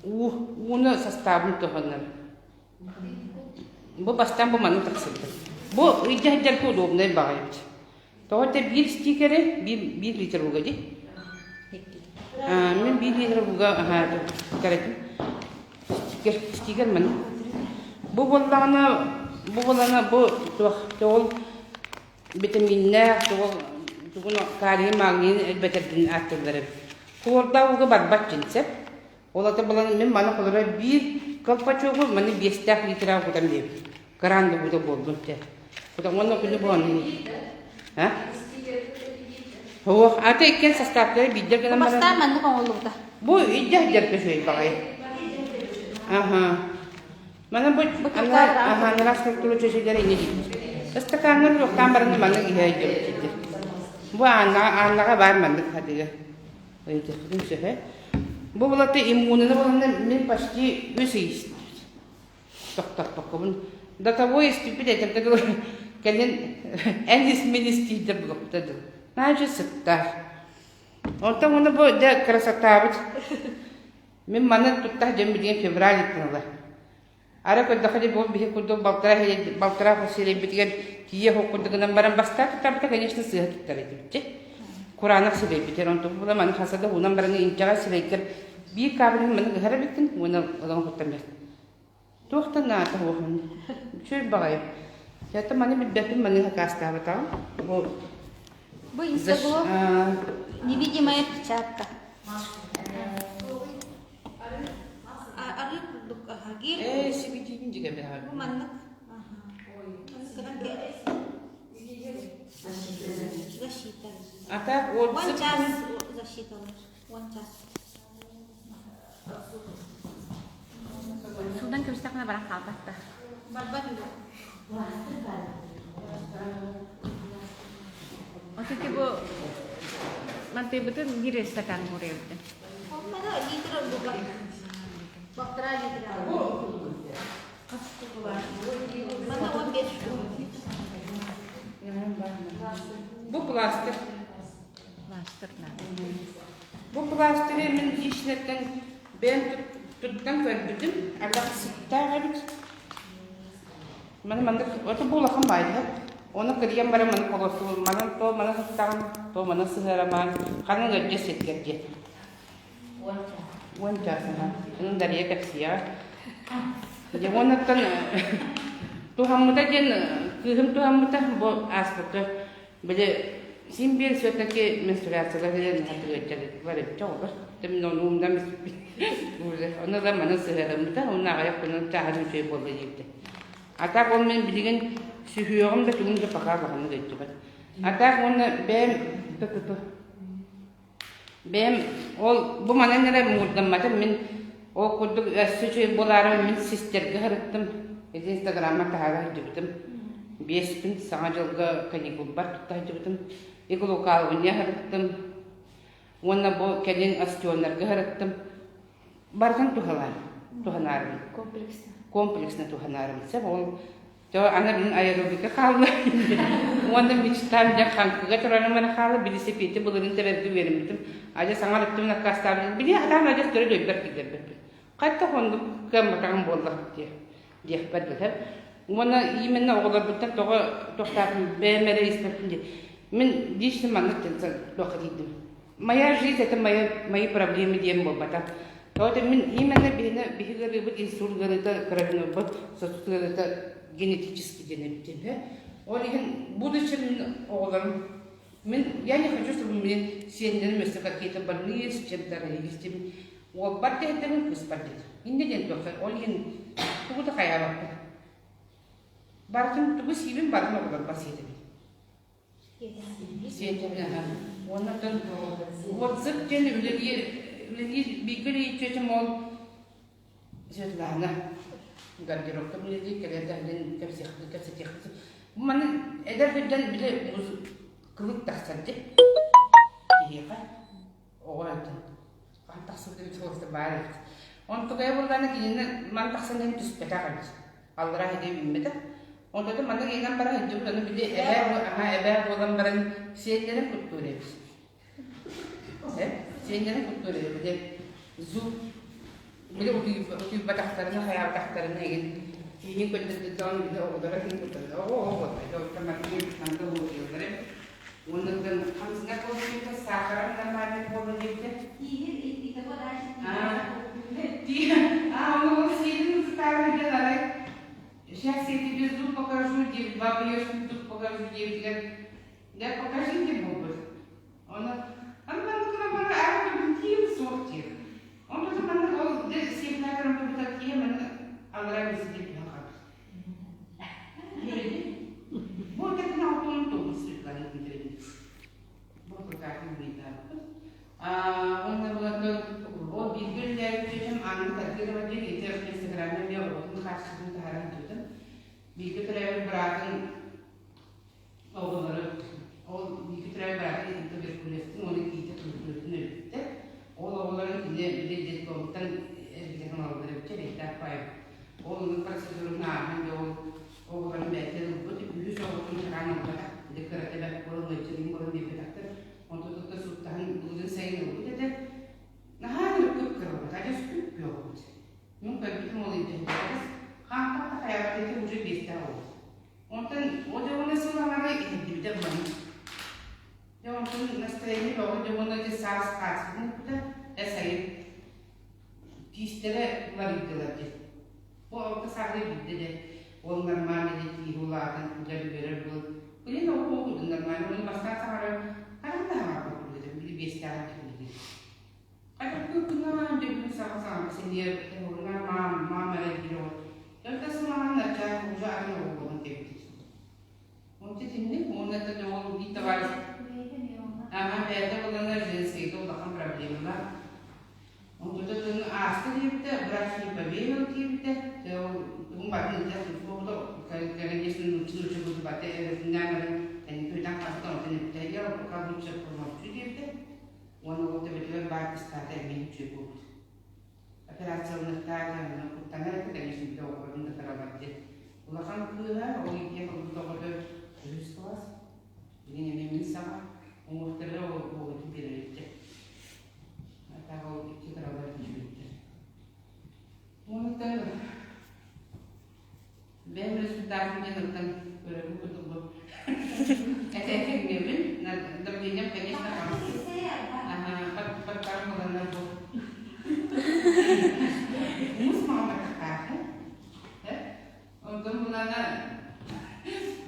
уу ууну састаабын туһанар. Бу бастаан бу маннык тахсыбыта. Бу ыйдьа сылдьарга удобнай баҕайы эбит. Тоҕо это биир стикери биир, биир литр ууга дии. Мин биир литр ууга кэрэтим. Стикер, стикер маны. Бу буоллаҕына, бу буоллаҕына бу туох тоҕул битэмииннээх, тугу тугун калийын, магнийын элбэтэрдин ааттыыллар эбит. Хлордаах ууга барбат дьин сөп. Ол ата булан мин маны холоро биир колпачогу маны биэстээх литра кутан биэбит. Кыраан да буута буоллун те. Кутан уонна күнү буолан. А? Ох, ата иккен составтары биирдэр гынан баран. Бастаан маннык оҥоллубута. Бу иддэх дьэрпэ үчүгэй баҕайы. Аха. Маны бу аха анараа структура чөчөлөр инньэ диибит. Ыстакааннар туохтаан баран маннык иһэ өйдөбүт Бу ааннаҕа ааннаҕа баар маннык хатыга. Ыйытыахпытын сөһө. Бу булата иммунаны буланна мин почти үс ый тохтоппоккобун. До того истиппит этэргэ дылы кэлин эн ис мин истиирдэр булуохпута дыл. Наачы сыттаах. Онтон уонна бу дьэ красотаабыт. Мин маны туттах дьон билигин февраль ыттыналар. Ара көрдөххө дии бу биһи курдук балтараа балтараа хос сирэйбитигэр тиийэ хоп курдук гынан баран бастаан туттарбыта, конечно, сыыһа туттар этибит. Кураанах сирэйбитигэр онтон була маны хаса да уунан баран инчэҕэй сирэйгэр биир каабылын маны ыһар эбиккин уонна олоҥ куттан бэр. Туох да наата уохун. Үчүгэй баҕайы. Дьэ маны билбэппин маны хакаастаабатаҕым. Бу Бу инстаблог невидимая печатка. Арыы курдук аһагир. Ээ, сибитиин дьигэбэҕэ. Бу маннык. Защита. А так вот... One час защита. One час. Судан көмүстэххинэ баран хаалбат да. Барбат үһү. Отеки бу мантыйбытын биир стакан муруйабытын. Холмада литр ордуга. Полтора литра. Мана 15 штук. Бу пластик. Пластик надо. Бу пластыры мин личнэттэн бэйэм туттан көрбүтүм, ардах сыттаах эбит. Маны маннык ото бу улахан баайда. Ону кырыйан баран маны холостубут. Манан то маны сыттаҕын, то маны сыһыарамаан, ханан ыалдьа сиргэр диэн. Уон чаас аха. Ону Дария кэпсиэҕэ. Дьэ уоннаттан туһаммыта диэн кыыһым туһаммыта бу ааспыкка Били син биир все-таки менструациялар кэлэн хатыгыаччалар эбит оҕолор. Мин ону умнан Ону да маны сыһыараммыта, уонна аҕыйах күнүн чааһын үчүгэй буолла диэбитэ. А так ол мин билигин сүһүөҕүм да тугум да пока улаханнык өйдүбэт. А так уонна бэйэм Бэйэм ол бу манан эрэ муҥурдамматым мин ол курдук өссө үчүгэй буолаары мин систэргэ сырыттым ити инстаграммар таһаара сылдьыбытым биэс күн саҥа дьылга каникулбар тутта сылдьыбытым иглукаловня сырыттым уонна бу кэлин остеоннарга сырыттым барытын туһалаан туһанаарым комплексно комплексно туһанаарым сөп ол То аны мин аэробика хаалла. Уонна мечтам дьэ хаҥкыга турарым эрэ хаалла. Билисипиэти былырыын тэбэргэ үөрэммитим. Адьас аҥар өттүбүн аккаастаабытым. Били атаан адьас төрүт өйбөр киллэрбэппин. Хайдах оннук кыамматаҕым буолла диэх диэхпэр дылы. Уонна именно оҕолорбуттан тоҕо тохтоотум бэйэм эрэ испэппин диэн. Мин лично маннык диэн туохха тиийдим. Моя жизнь это моя, мои проблемы диэн буолбатах. Тоҕо мин именно биһини биһиги ыарыыбыт инсульт ыарыыта кровенорбут сосуд ыарыыта генетически диэн эбит диэн. Ол иһин будущем мин оҕолорум мин я не хочу, чтобы мне сиэннэрим өссө какие-то больные с чем-то родились диэн уолбар диэтэбин кыыспар диэн. Инньэ диэн туохха ол иһин тугу да хайаабаппын. Барытын тугу сиибин барытын оҕолорбор сиэтэбин. Уонна отзыв диэн үлэлиир үлэлиир бииргэ үлэлиир тетям ол Светлана гардеробка үлэлиир кэлэр да кэпсиэхпит кэпсэтиэхпит маны эдэр сылдьан били кылык тахсар дии киһиэхэ оҕо этин хаһан тахсыбыт эбит суолта баар эбит онтукайа буоллаҕына кинини ман тахсан иһэн түспэтэх эбит аллараа иһитэ үүммэтэх онтон маннык иҥэн баран сылдьыбыт ону били эбээ аһа эбээ буолан баран сиэннэрин куттуур эбит сиэннэрин куттуур эбит били зуб били утуйбатахтарына хайаабатахтарына игин киһи көрдөрдүтон били оҕолоро кин кутталлар оҕо оҕо буолла оттон маннык маннык уутуйаллар эбит уонна хамсына буолбута саахаран нормальный буолла диэбитэ Тииһи. диэбит, баба я тут покажу диэбитигэр, дьэ покажи диэн буолбут. Ону аны маннык гынан баран аара көрбүт киһим суох диир. Онтон маннык ол дьэ сиэпнээ көрөн көрбүт киһи маннык аллараа миэстэтигэр түһэн хаалбыт. Үөрэнин. Бу такын 69 Светлана Дмитриевна. Бу фотография ыйдаабыппыт. Уонна булатын ол бииргэ үлэлээбит дьүөгэм Анна Тагирова диэн ити Инстаграмҥа эмиэ оҕотун хаачыстыбатын таһааран ыытыбытым. Бииргэ төрөөбүт быраатын оҕолору ол бииргэ төрөөбүт быраатын туберкулезтын уонна киитэ туберкулезтын өлбүттэр. Ол оҕолорун кини били детдомтан эргитэн оҥороллор эбит эрэйдээх баайы. Ол оннук процедураны ааһан дьэ ол оҕолорун бэйэтэ ылбыт, үһүс оҕотун чараан ылбатах, били кырата бэрт буолан ыалдьарын буолан биэрбэтэхтэр. Онтон тута сууттаһан былырыын сайын ылбыт этэ. Наһаа ынырык кырабыт, адьас күп-күөх Мин көрбүтүм ол илдьэһиттэҕис, хаампат да хайаабат этэ уже биэстээх оҕус. Онтон ол дьэ сыл аҥара иһэрдибитэ булан. Дьэ онтон настроение бөҕө дьэ уонна дьэ саас хаачыстыбын укпута, э сайын тиистэрэ уларыйдылар дьэ. Бу алта сааһыгар биирдэ дьэ ол нормально дьэ тииһи улаатан дьэ үөрэр буол. Блин оҕо курдук нормально уонна бастаан саҥарар хараҥа да хаҥарбат курдук этэ били биэстээҕин киһи Хайдах дьэ бүгүн саҥа саҥа синиэр уруна маам маам эрэ диир оҕо. Дьэ сымаҕан начаас уже атын оҕо буолан кэлбит. Онто итинник уонна это ол биир товарищ Ага, бэйэтэ буланар женскийгэ улахан проблемалар. Онтута тын ааста диэбитэ, врач не поверил диэбитэ. Ол тугун батын илдьэ суохта, конечно, нучча нучча баты эбэтиннээн баран, кэнники хаста онтон эппитэ, я пока лучше промолчу диэбитэ. Уонна ол төбөтүгэр баар кыстаата эмиэ үчүгэй буолбут. Операцияланыахтаах дьаһанна куттанар этэ, конечно, бile оҕолорун да кыралар диэн. Улахан кыыһа ол иитиэх ылбыт оҕото үһүс кылаас. Билигин эмиэ мин саҕа уҥуохтара оҕотун биэрэриччэ. Так ол икки кыралар үчүгэйдэр. Уонуттан Бэйэм результатым диэн оттон көрөрүм курдук бу. Этэ-этиҥҥэбин, давлением, конечно, ага, баттаҕым буланнар бу. Муус маҕан баттахтаахпын. Онтон булана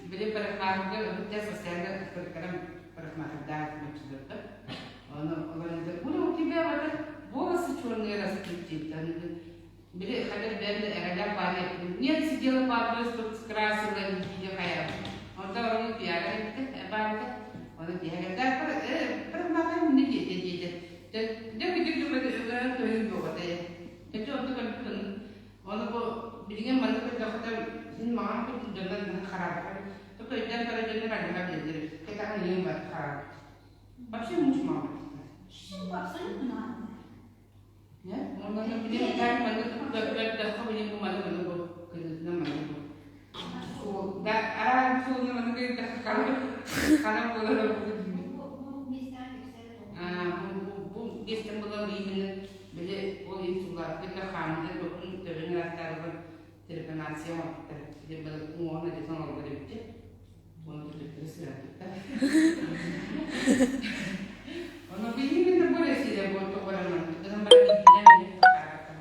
били парикмахерга ыбыттар постоянно парикмахерам парикмахердаах моччуларга. Ону олорон у тебя вот волосы черные растут диэн Били хатыр бэйэм эҕэлээх бааны эппитим. Нет, сидела падла, чтоб скрасила, не хайа. Онтон ону пиара эттэ, баарда. Ону тиһэгэ парамахан мине диэтэ диэтэ. Дэ күдүк дүмэт өгөрөн көһүн буоҕата. Кэчи онту көрбүтүн. Ону бу билигин манны көрдөхөтө син маҥан курдук дьоннор хараабыт. Только өйдөөн көрө дьоннор анныга билэллэр. Кэтэҕин ыйым бар хараабыт. Вообще муж мама. Абсолютно нормально. Ону билигин более сире бу тоҕоронон гынан баран иитинэн билин харааттан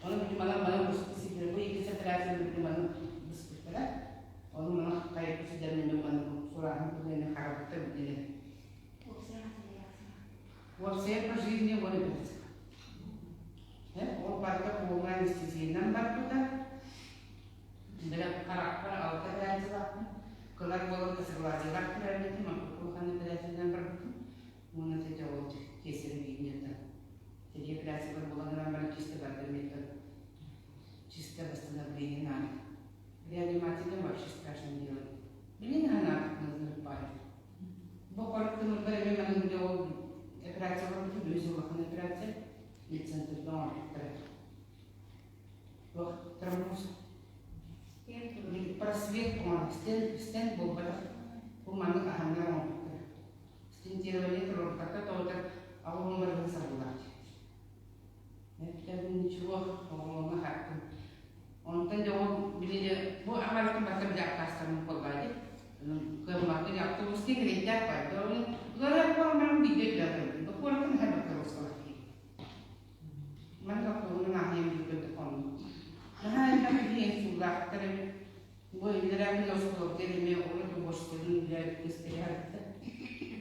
Ону били манан манан быспыт сирдэрэ бу икки операцияны били манан быспыттара. Ону манан хайыппыт сирдэрин манан сурааһын курдук харабыттар билин. Уопсайа по жизни он операция. Ол барыта полная анестезиянан барбыта. Били харахпар алта операциялаахпын. Кылар буолан косоглазиелаах төрөөбүтүм, улахан операциянан барбытым. Уонна дьэ ол кесарев линията. Тири операциялар буолан баран баран чисто бардым это чисто восстановление надо. Реанимация вообще страшно делать. Билин она называют. Бу коротунурдар эми манын дьэ ол операция барбытым, өз улахан операция. Медцентрда оҥорбуттара. Туох тромбоз просвет оҥорон стенд буолбатах бу маннык аһаннар оҥорбуттара стентирование туруорбатахха тоҕотор аҕа барытын сабыллар эппитэ ничего оҕолоҥҥо хаттым онтон дьэ ол били бу аҕалатын барыта били аккаастаммыт буоллаа дии кыаммакка дьэ автобус кирииттээх барды ону уларыйар буолан биирдэ өйдөөн көрбүтүм бу куораттан наһаа бэркэ оҕусталар Маннык автобуһунан ааһыйан билбэт хоннум. Наһаа элбэх киһи инсуллаахтар эбит. Бу иллэрээ күн оскуолабытыгар эмиэ урут уборщицалыын үлэлээбит кыыс кэлэ сырытта.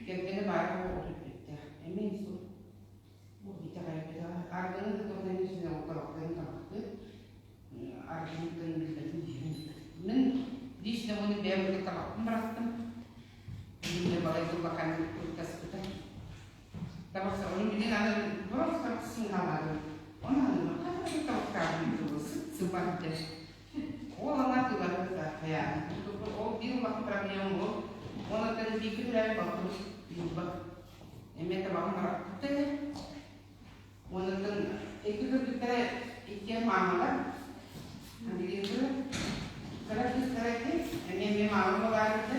Кэргэнэ баара отут бүттэ. Эмиэ инсульт. Бу итэҕэйбэтэҕэ. Аргыны да туһунан эмиэ сүнэ табахтарын табахтыыр. Аргыныттан билбэтим диэбин. Мин лично уонна бэйэм ытык табахпын бырахтым. Мин балай улаханнык куттаспыта. Табахсабын билин аны просто сыҥалаатым. Оны аны хата табахтаабын тылы сыт сымар дэр. Ол ана тылары хайаан. Ол биир улахан проблема ол. Онон бииргэ төрөөбүт балтыбыт Люба. Эмиэ табаҕын бырахпыт этэ. Онон икки кыргыттара иккиэн маамалар. Ангелина кыра кыыстара ити эмиэ эмиэ маама буолаарыта.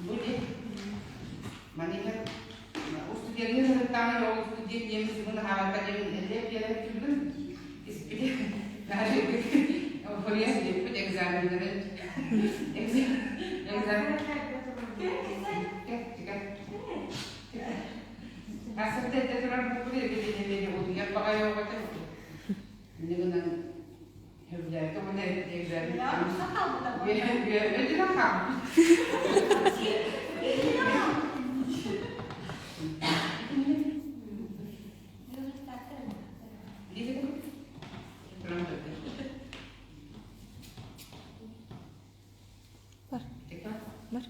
Бу дьэ маныха устудьуоннуу сырыттаҕына ол устудьуон диэн сымын аһаабакка диэн эллэп биэрэн түргүн испит эуфория сидиппит экзаменнарын экзамен Асырда этэ турар буолбут эбит утуйар баҕайы оҕото Инньэ гынан сөбүлээтэ уонна экзамен үөрэнэ хаалбыт. Бар. Бар.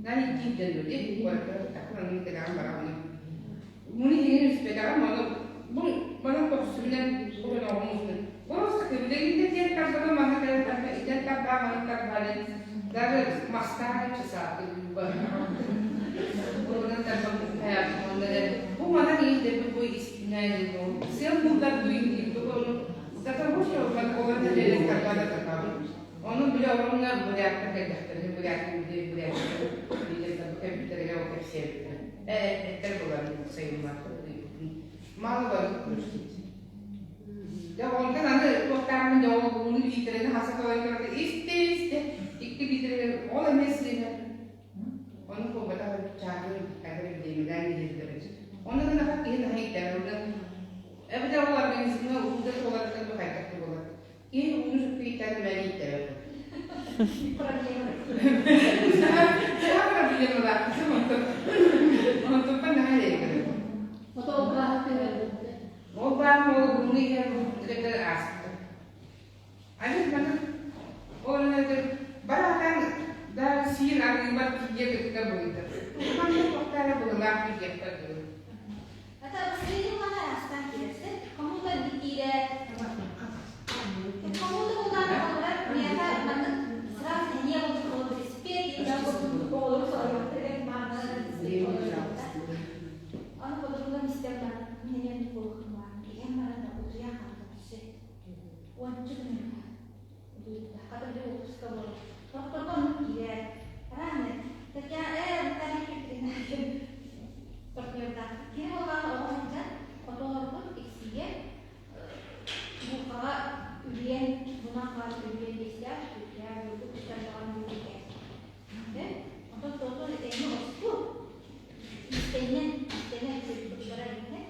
Нан иккиирдэн дии, куоракка такын оннук кэтэҕин бараҕын. Муну иһин үспэтэҕим, ону бу манан көхсүбүнэн бу оҕом устун. Просто кыбдыгын да диэн тарбата манна кэлэн тарба, итэн тарбаа, манан тарбаа диэн даже мастаах часааты Онон тарба бу манан иһин бу испинэн сыал булдар бу иһин бу ону за того, что олорон дэлэн тарбата тарбабын. Ону бile оҕомно буряттар кэллэхтэринэ буряттар буряттар компьютерга ол кэпсиэбиттэр. Эттэр булан сайымматтар мало барыт көрсүт. Дьэ онтон аны туохтаахпын дьэ ол ууну лиитэрэни хаса толой көрдө истэ истэ икки лиитэрэни ол эмиэ сыыһа. Ону куобатах чаатын кадыр демилэн иһиллэр. Оны гына киһи наһаа иттэр. Эбэтэр ол организмҥа уута туоларыттан бу хайдах буолар. Киһи ууну сүппүтүттэн мэлийтэрэр. Саха проблемалаах онтуппа наһаа элэйдэрэ. Ото ол бааһы түһэрбиттэр. Ол баар ол ууну иһэр кытта ааспыта. Аны маны ол бараатан да сиир арыыбар тиийэ кытта быһыыта. Манна туохтаара быһылаах диэхпэр дылы. Это обострение араастаан киирэрсин. Кому-то киирэр, кому-то булдаан оҕолор миэхэ маннык сразу не был велосипед, я оҕолору соруйбаттар Аны подругам истэн баран, мин эмиэ буолуохтум иһэн баран да утуйа хаалдым өссө. Уонча күн утуйбута. Хата били отпуска буолар. Тохторго оннук киирэр. Рано. Татьяна, Наталья Петровна партнердаах. Кини буоллаҕына оҕо сылдьан хотоолорбут иксигэ буукаҕа үлүйэн, бунан хаал үлүйэн биэстээх, үтүөтээх, бурдук үстэрдэҕин буукуйа. Онтон тотон этэҥҥэ оспут. Истэнньэн, истэнэ сылдьыбыттара эбитэ.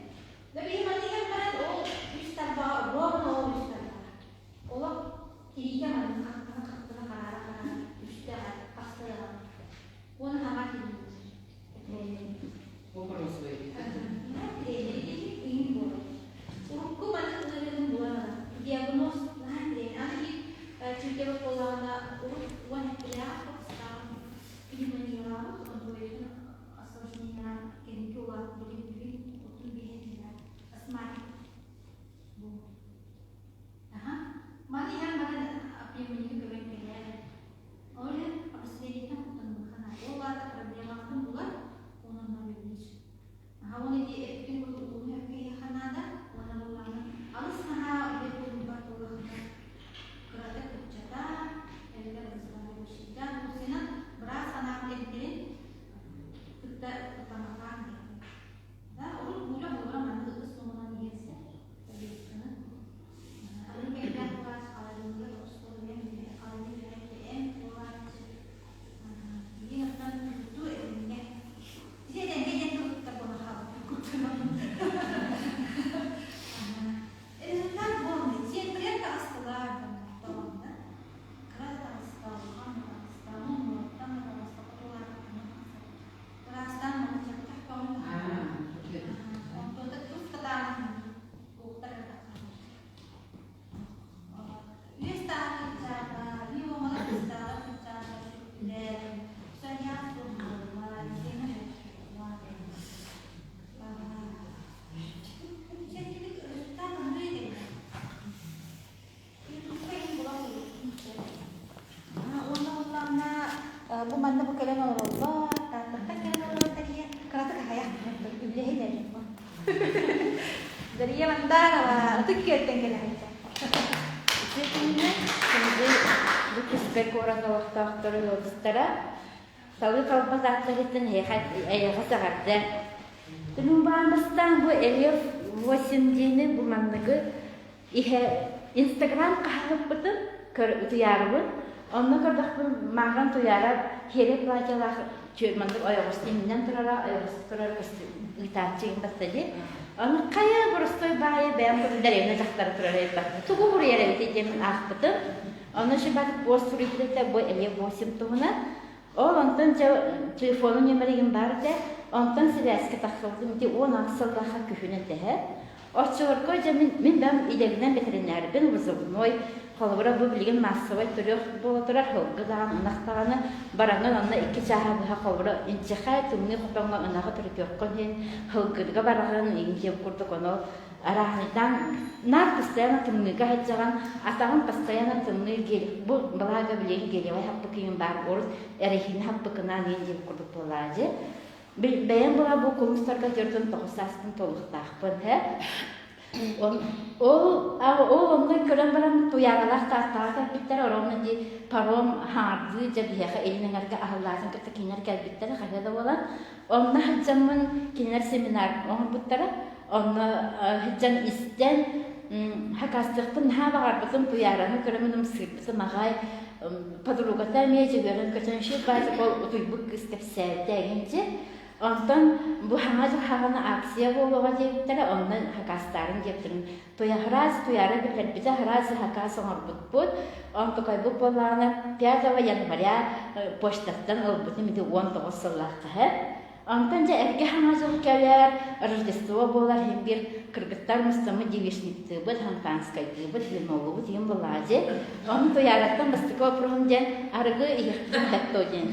Да биһи манна иһэн баран ол үс тарбаҕа ровно ол үс тарбаҕа. Олох тириитэ маннык хахтана хахтана хараара хараара үстэ хаста даҕаны. Уонна хаҥа тириитэ. Урукку маннык ыарыыны булан ылар. Диагноз наһаа интэриэһинэй. Аны биир чүлгэбит буоллаҕына урут уон эттэлээх саҕан пневмониялаабыт, онтуойутун осложнениелаах кэнники улааппыт билигин бүгүн отун биэһэ астматик буолбут. Аха. Маны иһэн баран пневмонияны көрөн кэлээр. Ол иһин обострениеттан куттанымыхха наада. Ол аата проблемаҕытын булар, онон үлэлиир. Аха, уонна ити эппитин курдук ууну өккө иһиэххэ наада. Уонна буоллаҕына алыс наһаа үлэ буолбат буоллаххына кыратык кыччата, эбэтэр высыпан Уопсайынан быраас анаан эмтэрин кытта куттаммаккаан диэн. Да, урут бууля буолара маннык ытыс суоҕунан иһэрсэ, таблетканы. Аны кэлбэт быраас халадыылыгар остуолуйан халадыы эм буолааччы. Билигин оттон тутуу этиҥҥэ. Ити этэҥҥэ диэн тылыттар буола хаалбыт куттанан. Результат буолмай. Сиэттэригэр таҕыстылар, тоҕонно. Кыра да таҕыста, улахан да таҕыста, муҥуттан да таҕыста, хотулаахтан тахсар. Ыраастаан маны чэпчэх көҥүл Онтуота тус катаанах уохтар эрэ тахсаллар. Үөс тааһы кыччаата, биомалар кыстаалар кыччаата сүттүлэр, псориаз буолла, иксиэмэ буолла. Чэпчэкитик результат оннуй кэллэ. Уонна буоллаҕына бу манна бу кэлэн олороллор, Тааттаттан кэлэн олорор Дария кыратык аһайах үлэһит эрэ Дария Мандарова ытык күөлтэн кэлэ сылдьар. Үтүө күнүнэн күндү бу Кыскай куорат олохтоохторун ыалдьыттара Салыы талбат ааттарыттан эһиэхэ эйэҕэс эҕэрдэ. Түмүн бастаан бу Элев 8 диэни бу манныгы иһэ Инстаграм хаһыаппытын көр утуйаарыбын онно көрдөхпүн мааҕын Туйаара хиэрэ платьялаах маннык ойоҕос иннинэн турара ойоҕос турар ыытааччы баста дии ону хайа боростой баайы бэйэм курдук дэриэбинэ дьахтара турар эбит тугу буруйар эбитий диэммин аахпытым онно шибат пост суруйбут этэ бу эле восемь туһунан Ол онтон дьэ телефонун нүөмэригин баар этэ, онтон сибээскэ тахсыбытым ити 16 сыллаахха күһүн этэһэ. Оччолорго дьэ мин, мин бэм идэбинэн бэтэринээрбин, вызывной, холобура бу билигин массовай төрүөх буола турар, һылгы даҕаны, ынах даҕаны бараҥҥын онно икки чааһы быһа холобура инчэхэй тымныы хотоҥҥо ынаҕы төрүтүөххүн иһин һылгыга бараҕын иҥин диэн курдук ону арааһынтан наар постоянно тымныыга сылдьаҕын, атаҕын постоянно тымныы гель бу благо билигин гелевай хаппыкыйым баар урут эрэһиинэ хаппыкынаан иин диэн курдук буолаадьы. Бэйэм була бу кулустарга 49 сааспын толуктаахпын һэ. Ол ол онно көрөн баран Туйааралаах Тааттаҕа кэлбиттэр, оронно дии паром хаҥардыы дьэ биһиэхэ илин эҥэргэ аһыллаатын кытта кинилэр кэлбиттэрэ хаһыа да буолан. Онно сылдьаммын кинилэр семинар оҥорбуттара. Онно сылдьан истэн хакастыахпын наһаа баҕарбытым, Туйаараны көрөммүн ымсыырбытым аҕай. Подругата эмиэ дьөгүөрүн көтөн шип ол утуйбут кыыс кэпсээбитэ эҥин Онтон бу хаҥа дьаһаҕына акция буолуоҕа диэбиттэрэ, онно хакаастаарын диэбиттэрин Туйахыраас Туйаара биллэрбитэ, хыраас хакаас оҥорбуппут. Онтукайбыт буоллаҕына 5 января почтаттан ылбытым ити 19 сыллаахха һэ. Онтон дьэ эргэ хаҥа дьыл кэлэр, Рождество буолар иһин биир кыргыттар мустаммыт девичниктыыбыт, шампанскайдыыбыт, винолуубут иһин буолаадьы. Ону Туйаараттан бастакы вопроһум диэн арыгы иһиэхпитин сөп диэн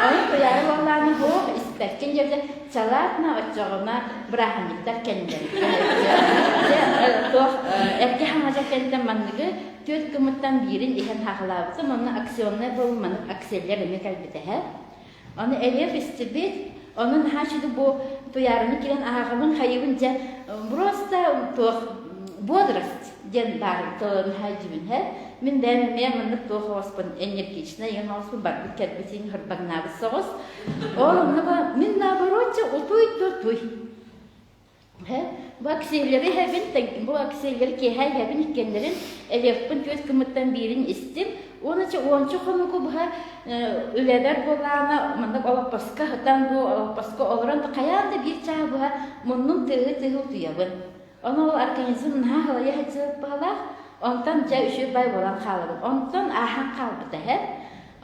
Ону Туйаара буоллаҕына һуох испэккин диэбитэ чалаатна оччоҕуна бырааһынньыктар кэннилэриттэн туох эргэ хаҥача кэнниттэн манныгы түөрт гыммыттан биирин иһэн хаахылаабытым онно акционнай буолуу маннык акселлер эмиэ кэлбитэ Аны элиэп истибит, онон наһаа бу Туйаараны киирэн ааҕабын, хайыбын дьэ просто туох бодрость диэн баар тылын наһаа дьүбүн һэ. Мин бэйэм эмиэ маннык туох оҕоспун энергичнай иҥэн оҕоспун барбыт кэлбит хырбаҥнаабыт соҕус. Ол онно мин наоборот утуй туй. Бу акселлери иһэбин, бу акселлери киэһэ иһэбин иккиэннэрин Элиэппин түөрт гыммыттан биирин истим. Уонна чэ уонча хонугу быһа үлэбэр буоллаҕына маннык олоппоско сытан бу олоппоско олорон хайаан да биир чааһы быһа муннум тыаһыы-тыаһыы утуйабын. Ону ол организм наһаа халыйа сылдьыбыт быһалаах. Онтон дьэ үчүгэй бай буолан хаалабын. Онтон ааһан хаалбыта иһэ.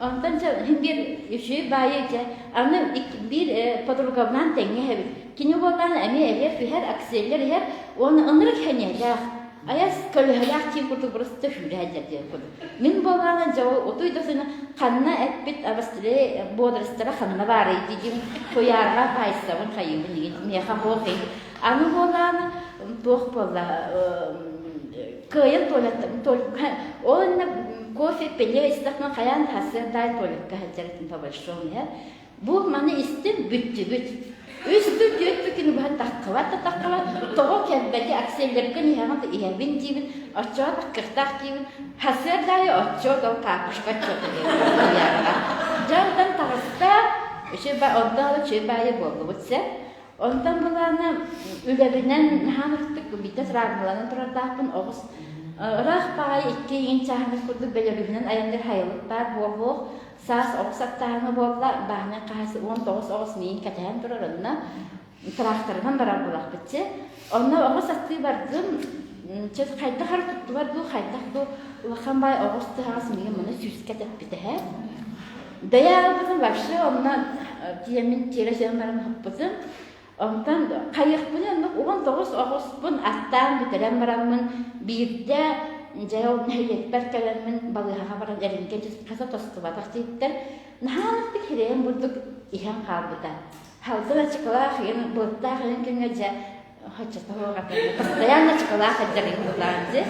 Онтон дьэ иһин биир үчүгэй баайы дьэ аны биир подругабынаан тэҥҥэ иһэбит. Кини буоллаҕына эмиэ эбиэт иһэр, акселлер иһэр уонна ынырык сэниэлээх, айас көлөһөлөөх тиин курдук просто сүүрэ сылдьар диэн курдук. Мин буоллаҕына дьэ ол утуй да сына ханна эппит абастрей бодростара ханна баарый диигин куйаарга баайсабын хайыыбын игин миэхэ хуох Аны буоллаҕына туох буолла кыайан туалеттан ол иннэ кофе пиле истэхпинэ хайаан да сарсыардаай туалекка сылдьар этим по большому иһэ. Бу маны истим бүттүбүт. Үс күн түөрт күн быһа таххыбат да таххыбат тоҕо кэлбэти акселлергын иһэҕин да иһэбин диибин оччоҕо таккыахтаах диибин сарсыардаайы оччо ол капушка оччото диэн дьонтон таҕыста үчүгэй онтон үчүгэй баайы буоллубут сэ Онтон былаана үлэбинэн наһаа ынырыктык биирдэ травмаланан турардаахпын оҕус ыраах баҕайы икки иҥин чааһынай курдук Бөлөрүүһүнэн айанныыр хайылык баар буолуох саас оҕус аттааһына буолла бааһынай хаһаас 19 оҕус миигин кэтэһэн турар онно тыраахтарынан барар буолахпыт чэ онно оҕус аттыы бардым чэ хайдах эрэ туттубар дуу хайдах дуу улахан баай оҕус тыһаҕас миигин маны сүүскэ тэппитэ Бэйэ ылбытым вообще онно тиэмин тиэрэ сиэн баран ыһыппытым. Онтон хайыахпыный оннук 19 оҕуспун аттаан бүтэрэн бараммын биирдэ дьэ ол нэһилиэкпэр кэлэммин балыыһаҕа баран эрингэ хаса тостубатах диэбиттэр. Наһаа ынырыктык хирэйэн бурдук иһэн хаалбыта. Халгын ачыкылаах иһин былыттаах иһин күҥҥэ дьэ Постоянно чыкалаах сылдьарыҥ булаан дьэ.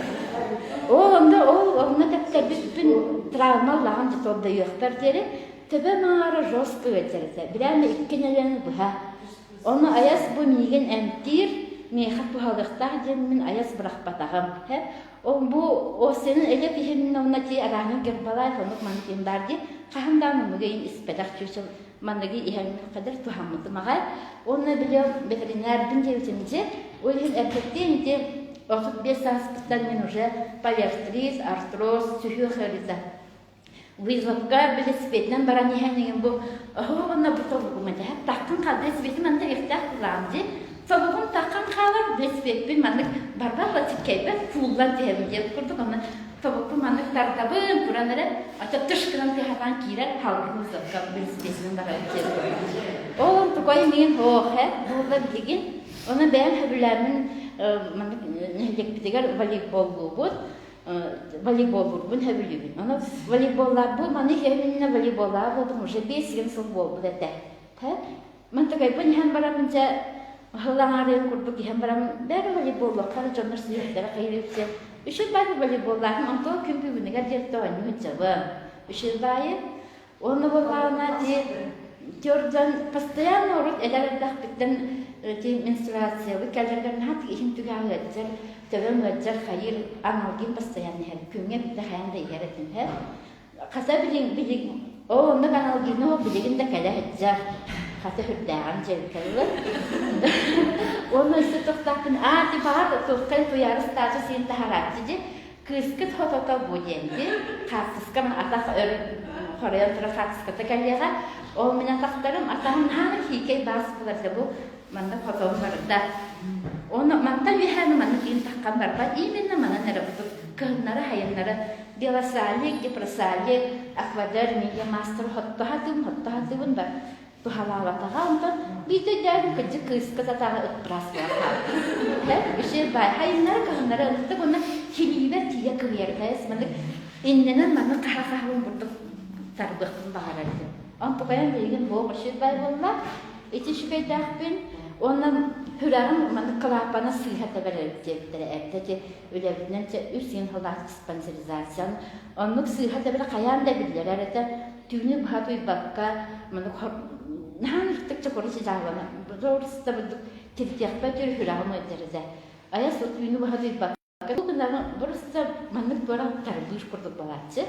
Ол онно ол онно тэптэрбиппин травма ыллаҕым дьэ тордойуохпар диэри төбөм аҥаара жестко ыалдьар этэ. Билээн икки нэдиэлэни быһа. Ону айас бу миигин эмтиир, миэхэ туһалыахтаах диэммин айас бырахпатаҕым. Ол бу осенин элэ киһимин онно ти араанын гербалайф оннук маннык диэн баар дии. Хаһан даҕаны оннугу испэтэх чүүчэл манныгы иһэн кадыр туһаммытым аҕай. Уонна били ветеринарбын диэбитим дьэ, ол иһин эрдэттэн ити 35 сааспыттан мин уже полиартрит, артроз, сүһүөх ыарыыта. Вызовка велосипединэн баран иһэн игин бу оһоҕунна бу тобугум этэ. Таххын хаалда велосипедим манна ихтээх кулаам дии. Тобугум таххан хаалар велосипедпин маннык барбах латиккайбат кууллан түһэбин диэн курдук онно Тобукпун маннык тардабын, туран эрэ, ата тыш гынан тыаһатаан киирэр, халгын высотка велосипединэн барар диэн. Ол онтукай миин һоох э, буолла билигин. Онон бэйэм сөбүлээммин маннык нэһилиэкпитигэр волейболлуубут. Волейболлуурбун сөбүлүүбүн. Ону волейболлаабы маны иһэбиннэ волейболлаа буолдум уже 5 сыл буолбут этэ. Мантыкайбын иһэн бараммын дьэ аһылаҥаарыан курдук иһэн бараммын бэри волейболлуохха эрэ дьоннор сүһүөхтэрэ хайыыр Үчүгэй баайы волейболлааһын онтон күн бүгүнүгэр диэри оонньуу сылдьабын. Үчүгэй баайы Уонна буоллаҕына ти дьон постоянно урут эдэр эрдэхпиттэн ти менструациябыт кэлэригэр наһаа иһин түгэҕэ ыалдьар, төбөм ыалдьар, хайыыр аналгин постоянно иһэр. Күҥҥэ биирдэ хайаан да иһэр этим һэ. Хата билигин билигин ол оннук аналгины ол билигин да кэлэ сылдьар. Хата үрдээҕин дьэбиккэ ылар. Уонна өссө туохтаахпын аа ти баҕар туоххай туйаары ыстаачы сиэн таһарааччы дии Кыыскыт хотото бу диэнти хаартыскам атах өр хоройон турар хаартыската кэлиэҕэ. Ол мин атахтарым атаҕым наһаа киикэй баас буларда бу манна хотон барда. Оны мантан үөһээни манна киин таххан барбат. Именно манан эрэ бутук кыһыннары хайыннары белосалик, гипросалик, аквадермия мастер хотто хатыым, хотто хатыыбын бар. Туһалаабатаҕа онтон биирдэ өйдөөбүм кырдьык кыыска татаҕа ыппыраас буолан хаалбыт. Үчүгэй баай хайыннары кыһыннары ынтык уонна килиибэр тиийэ кыһыйар маннык иннэнэн маннык хаһа хаһабын курдук тарбыахпын баҕарар этим. Онтукайым билигин буох үчүгэй баай буолла. Ити үчүгэйдээхпин уонна сүрэҕим маннык кылааппана сыыһа тэбэр эбит диэбиттэрэ эрдэ ити үлэбитинэн үс син сыллаах диспансеризацияны оннук сыыһа тэбэрэ хайаан да биллэрэр этэ түүнү быһа утуйбакка маннык наһаа ынырыктык чокуру сидьаалана зоруста бурдук тиритиэхпэр диэри сүрэҕим ыалдьар этэ айас түүнү быһа утуйбакка гынаҕын боруста маннык туора тарбыыр курдук буолааччы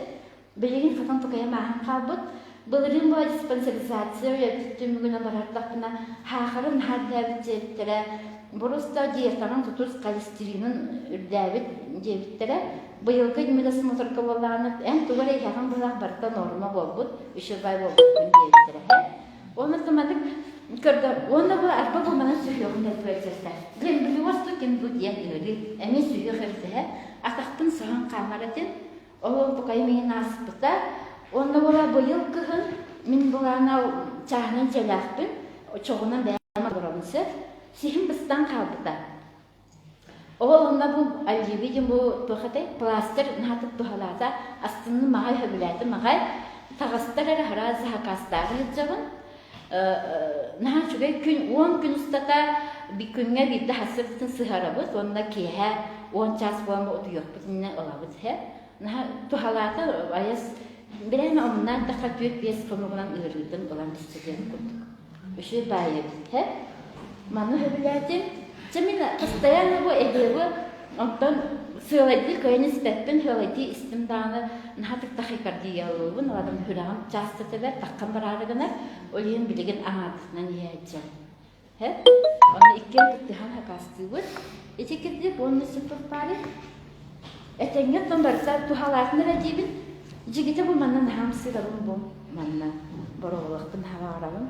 билигин хатан тукайым ааһан хаалбыт былырыын бу диспансеризация үлэбит түмүгүнэн барардахпына хаахарын наһаа үрдээбит диэбиттэрэ боруста диетаҕын тутус холестеринын үрдээбит диэбиттэрэ Быйылгы медосмотрга буоллаҕына, эн тугу эрэ иһэҕин быһах барыта нуорма буолбут, үчүгэй буолбуккун диэбиттэрэ. Уонна туманнык көрдө, уонна бу арба бу манан сүһүөҕүн дэлбэрдэртэ. Лемблиоз ким бу диэн ыарыы, эмиэ сүһүөх эбитэ. Атахпын соһон хаамар этим. Ол тукайым иһин ааспыта. Уонна була быйыл кыһын мин булаана чааһынан дьиэлээхпин, чоҕунан бэйэм олоробун сөп. Сиһим быстан хаалбыта. Ол онно бу Оливия диэн бу туох этэй пластырь наһаатык туһалаата, астынным аҕай, сөбүлээтим аҕай. Таҕыстар эрэ араас сакаастаары сылдьабын. Наһаа үчүгэй күн, 10 күн устата күҥҥэ биирдэ сарсыардатын сыһарабыт уонна киэһэ 10 чаас буолан утуйуохпут иннинэ ылабыт иһэ. Наһаа туһалаата, айас бирээмэ омуннаан дахха түөрт-биэс хонугунан ыарыытын ылан түстэ диэн курдук. Үчүгэй баайы эбит Маны сөбүлээтим. Чэ мин постоянно бу эдиэбы онтон сыалайдыы кыайан испэппин, сыалайдыы истим даҕаны наһаа тахикардиялыыбын, аладым сүрэҕим чааста тэбэр, таххан бараары гынар, ол иһин билигин аҥаардатынан иһээччим. Онно иккиэн кыттыһан хакаастыыбыт. Ити кирдик уонна сыппыппаары Этэҥҥэ оттон барыта туһалаатын эрэ диибин. Дьигитэ бу манна наһаа ымсыырабын бу манна боруобалыахпын наһаа баҕарабын.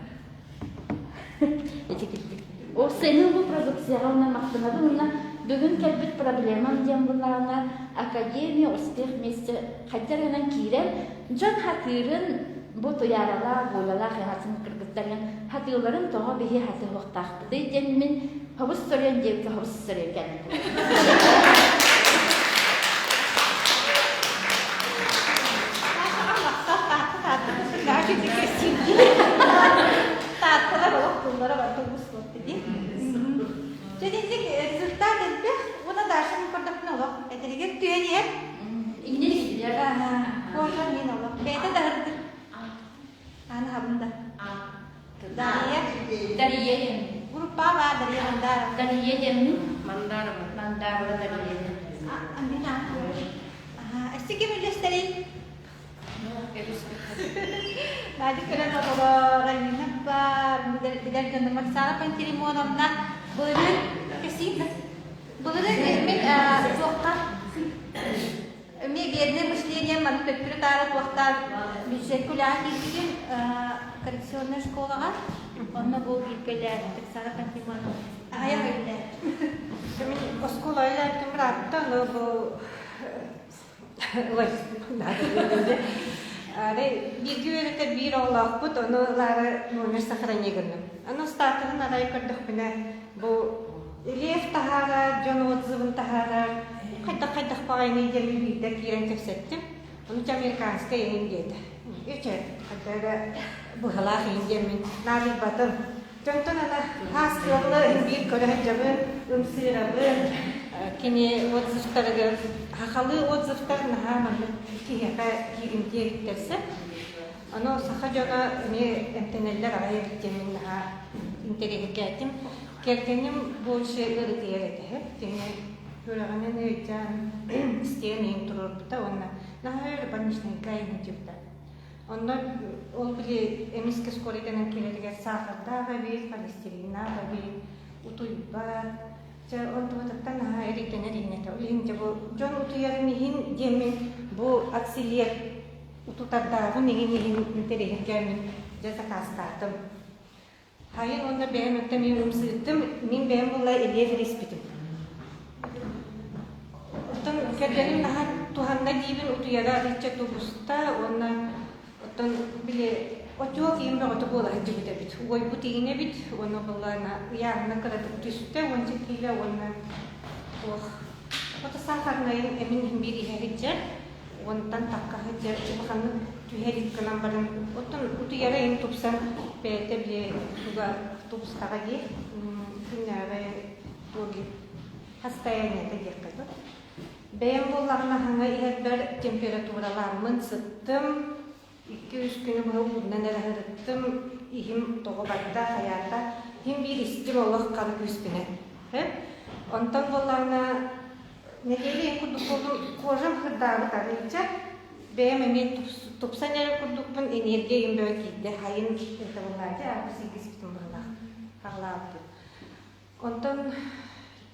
Ити кирдик. Ол сыаным бу продукцияҕа уонна махтанабын уонна бүгүн кэлбит проблемам диэн буллаҕына Академия успех вместе хайдах гынан киирэн дьон хатыырын бу туйааралаах, буолалаах атын кыргыттарын хатыыларын тоҕо биһи хатыһыахтаахпытый диэн мин хобус соруйан диэбиккэ хобус соруйан кэлбитим. Таатталар олох тыллара барыта уус суох дии. Дьэ итинник результат элбэх уонна Даша мин көрдөхпүнэ олох этэригэр түһэн иһэр. Иннин Кожа мин олох. Бэйэтэ да ырдыр. Аны хабын да. Дария. Дария диэн. Группа баар Дария Мандарова. Дария диэммин. Мандарова. Мандарова Дария диэн. Мин Өссө ким үллэстэрий? Надя көрөн оҕолор, Амина бар, билэр дьонум Оксана Пантелеймоновна былырыын кэсиин былырыын мин туохха Эмиэ верное мышление манна төттөрү-таары туохтаан бюджекка үлэҕэ киирбитим коррекционнай школаҕа. Онно бу бииргэ үлэлээбит Оксана Пантелеймоновна аҕыйах үлэлээбит. Мин оскуола үлэлээбитим быраатта, но бу Бииргэ үөрэтэр биир оҕолоохпут, ону ылаары номер сохрани гынным. Аны статуһун арай көрдөхпүнэ, бу Лев таһаарар, дьон отзывын таһаарар. Хайдах-хайдах баҕайыный диэн биирдэ киирэн кэпсэттим. Ону чэ американскай иһин диэтэ. Үчэ, хайда эрэ быһалаах иһин диэммин наадыйбатым. Дьонтон ана хаас кыалла биир көрө сылдьабын, ымсыырабын. Кини отзывтарыгар сахалыы отзывтар наһаа маннык киһиэхэ кииримтиэ эбиттэрсэ. Ону саха дьоно эмиэ эмтэнэллэр аҕай эбит диэммин наһаа интэриэһиргээтим. Кэргэним больше ыарытыйар этэ. Кини сүрэҕинэн ыалдьан истиэн иһин туруорбута уонна наһаа өр больничнайга иһин Онно ол били эмискэ скорайданан кэлэригэр саахардаах эбит, холестериннаах эбит, утуйбат. Дьэ, онтубутуттан наһаа эрэйдэнэр иһин этэ. Ол иһин дьэ бу дьон утуйарын иһин диэммин бу акселер утутардааҕын иһин иһин интэриэһиргээммин дьэ сакаастаатым. Хайын уонна бэйэм өттө мин ымсыыттым, мин бэйэм буолла Илья бириспитим. Оттон кэргэним наһаа туһанна диибин утуйара арыычча тубуста уонна оттон били отуок иин бөҕөтө буола сылдьыбыт эбит. Уойбут иин эбит уонна буоллаана ыйааһына кыратык түстэ уонча киилэ уонна туох ото саахарнайын эмин иһин биир иһэ сылдьар уонтан тахха сылдьар улаханнык түһэ илик гынан баран оттон утуйара иһин тупсан бэйэтэ били туга тубустаҕа дии күннээҕи туоги состояниета диэххэ дуу бэйэм буоллаҕына хаҥа иһэрбэр температуралааммын сыттым икки-үс күнү быһа ууннан эрэ сырыттым иһим тоҕо барда хайаата иһим биир истим олох хара күүспүнэн онтон буоллаҕына Нэдиэлэ иһин курдук буоллум, кожам кырдаабыт арыычча, бэйэм эмиэ тупсан эрэр курдукпун, энергия иһин бөҕө киирдэ, хайын это август илгиспитим быһылаах, хаҕылаабыппыт. Онтон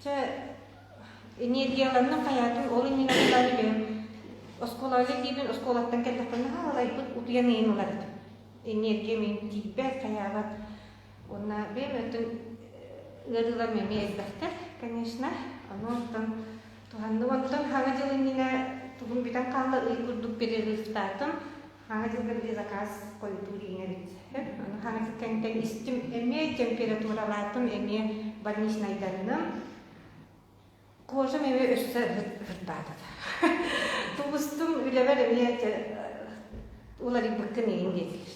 чэ энергияланным хайаатым, ол иннинэ булааны бэйэм оскуолаҕа диибин, оскуолаттан кэллэхпинэ хаалайбыт утуйан иһин ылар этим. Энергия мин тиийбэт, хайаабат. Уонна бэйэм өттүн ыарыыларым эмиэ элбэхтэр, конечно. Ону оттон туһанным. Онтон Хаҥа дьыл иннинэ тугум бүтэн хаалла, ый курдук перерывтаатым. Хаҥа дьылга били заказ хойутуур иҥэбит. Ону Хаҥа дьыл кэнниттэн истим, эмиэ температуралаатым, эмиэ больничнайданным. Кожам эмиэ өссө ырдаата. Тубустум үлэбэр эмиэ уларыйбыккын иҥин диэтилэр.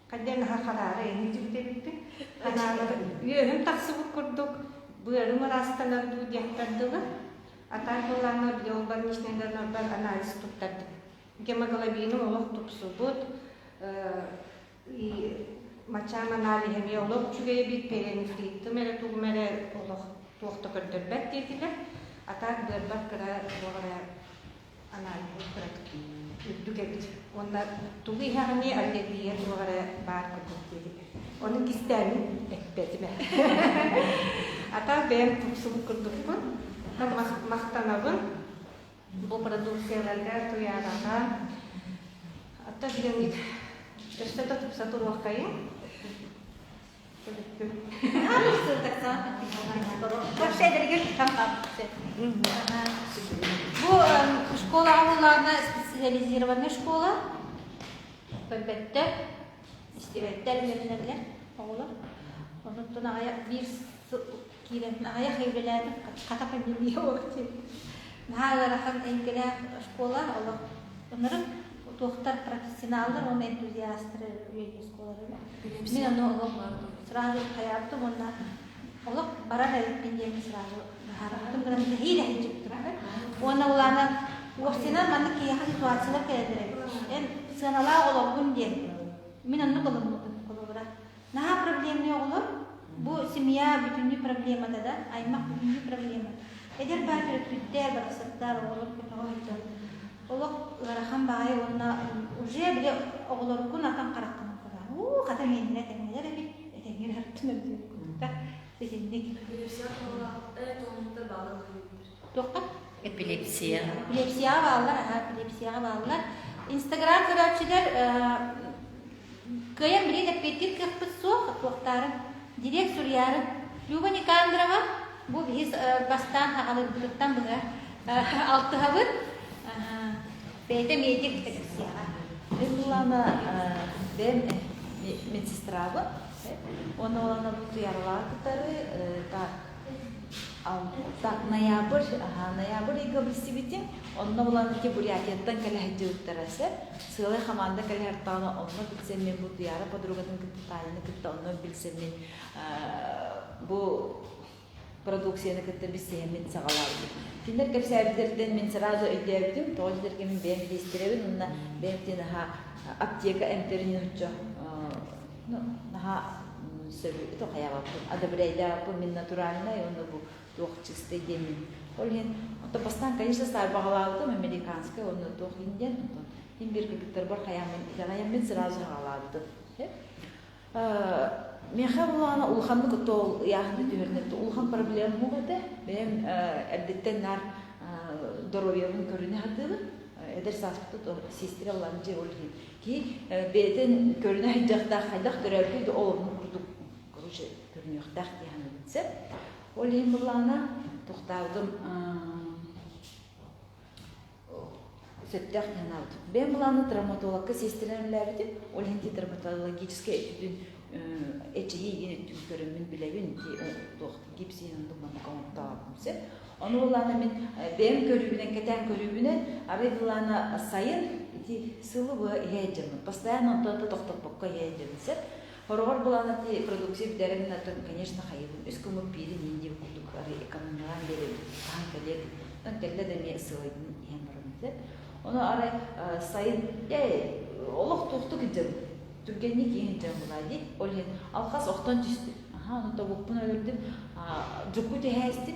Хайдах наһаа хараара иһин дьибитэбиппин. Үөһүм тахсыбыт курдук быарым ыраастанар дуу диэхпэр дылы. Атаак буоллаҕына били ол больничнайданарбар анализ туттардым. Гемоглобиным олох тупсубут, мачаам аналиһа эмиэ олох үчүгэй эбит, перенефриттым эрэ тугум эрэ олох туох да көрдөрбөт диэтилэр. Атаак быарбар кыра туох эрэ аналиһы кыратык үрдүк эбит. Уонна тугу иһэҕиний аллергия туох эрэ баар курдук диэтилэр. Ону кистээмин эппэтим ээ. Ата бэйэм тупсубут курдукпун. Махтанабын. Бу продукцияларга Туйаараҕа Ата билиҥҥит өссө да тупса туруоххайын. Бу школаҕа буллаҕына специализированная школа көрбөттөр, истибэттэр үөрэнэллэр оҕолор. Онуттан аҕыйах биир киирэн аҕыйах үлэлээтим хата пандемия буолар Наһаа ыарахан эйгэлээх школа олох ынырык туохтар профессионаллар уонна энтузиастар үөрүйэ оскуолалара. Мин ону олох сразу хайаабытым уонна олох барар эбиппин диэн сразу быһаарбытым гынан нэһиилэ сылдьыбытым. Уонна улаана уопсайынан маннык киһиэхэ ситуациялар кэлэллэр эбит. Эн сыаналаах олоҕун диэн. Мин оннук ылыммытым холобура. Наһаа проблемный оҕолор. Бу семья бүтүннүү проблемата да, аймах бүтүннүү проблема. Эдэр баар төрөппүттэр, барахсаттар, оҕолор көтөҕө сылдьан олох ыарахан баҕайы уонна уже били оҕолоргун атан хараххынан көрөҕүн. Уу, хата миэннэрэ этэҥҥэлэр эбит, этэҥҥэ артын өлдүбүт курдук да итинник. Туохха? Эпилепсия. Эпилепсияҕа бааллар, аһа, эпилепсияҕа бааллар. Инстаграм көрөөччүлэр кыайан билигин эппиэттиир кыахпыт суох, туохтаарын, директ суруйаарын. Люба Никандрова бу биһи бастаан аҕалырбытыттан быһа алтыһабыт. Бэйэтэ медик эпилепсияҕа. Мен бэйэм медсестрабын. Уонна олана бу туйаралаах кытары так. Так, ноябрь, аха, ноябрь ыйга билсибитим. Онно булан ити Бурятияттан кэлэ сылдьыбыттара сөп. Сыалай хамаанда кэлэ сыртаҕына онно билсэммин бу Туяра подругатын кытта Таняны кытта онно билсэммин бу продукцияны кытта билсиһэммин саҕалаабытым. Кинилэр кэпсээбиттэртэн мин сразу өйдөөбүтүм, тоҕо диэтэргэ мин бэйэм тиэстирэбин уонна бэйэм тиэн аһаа аптека эмтэрин оччо ну, наһаа сөбү хайаабаппын, одобряйдаабаппын мин натуральнай уонна бу туох чистый диэммин. Ол иһин, онтон бастаан, конечно, саарбаҕалаабытым американскай уонна туох иһин диэн, онтон иһин биир кыргыттарбар хайааммын итэҕэйэммин сразу хаалаабытым. Миэхэ булаана улаханнык отол ыйааһыны түһэринэ улахан проблема суох этэ. Бэйэм эрдэттэн наар доруобуйабын көрүнэ сатыыбын. Эдэр сааспыт сестра ылан дьэ ол иһин киһи бэйэтин көрүнэ сылдьыахтаах хайдах төрөөбүтүй да ол оннук курдук короче көрүнүөхтээх дии саныыбын сөп. Ол иһин буллаҕына тохтообутум сөптөөх дии санаабытым. Бэйэм былааны травматологка сиэстэрэнэн үлэлээбитим. Ол иһин ити травматологическай өттүтүн эчэйии диэн өттүн көрөммүн билэбин. Туох гипсиин оннук маннык оҥортообутум сөп. Ону былаана мин бэйэм көрүүбүнэн, кэтээн көрүүбүнэн, арай былаана сайын ити сылы быһа иһэ дьаммын. Постоянно онтон да тохтоппокко иһэ дьаммын сөп. Хороҕор былаана ити продукция бүтэрин атын, конечно, хайыбын. Үс күммүт биирин иин диэн курдук арай экономиялаан биэрэбин. Хаһан кэлиэ Оттон кэллэ да эмиэ сылайдын иһэн барабын сөп. Ону арай сайын ээ олох туохтук илдьэбин. Түргэнник иһэн илдьэбин булаа дии. Ол иһин алхас охтон түстүм. Аха, ону тобукпун өлөрдүм. Дьукку түһээстим.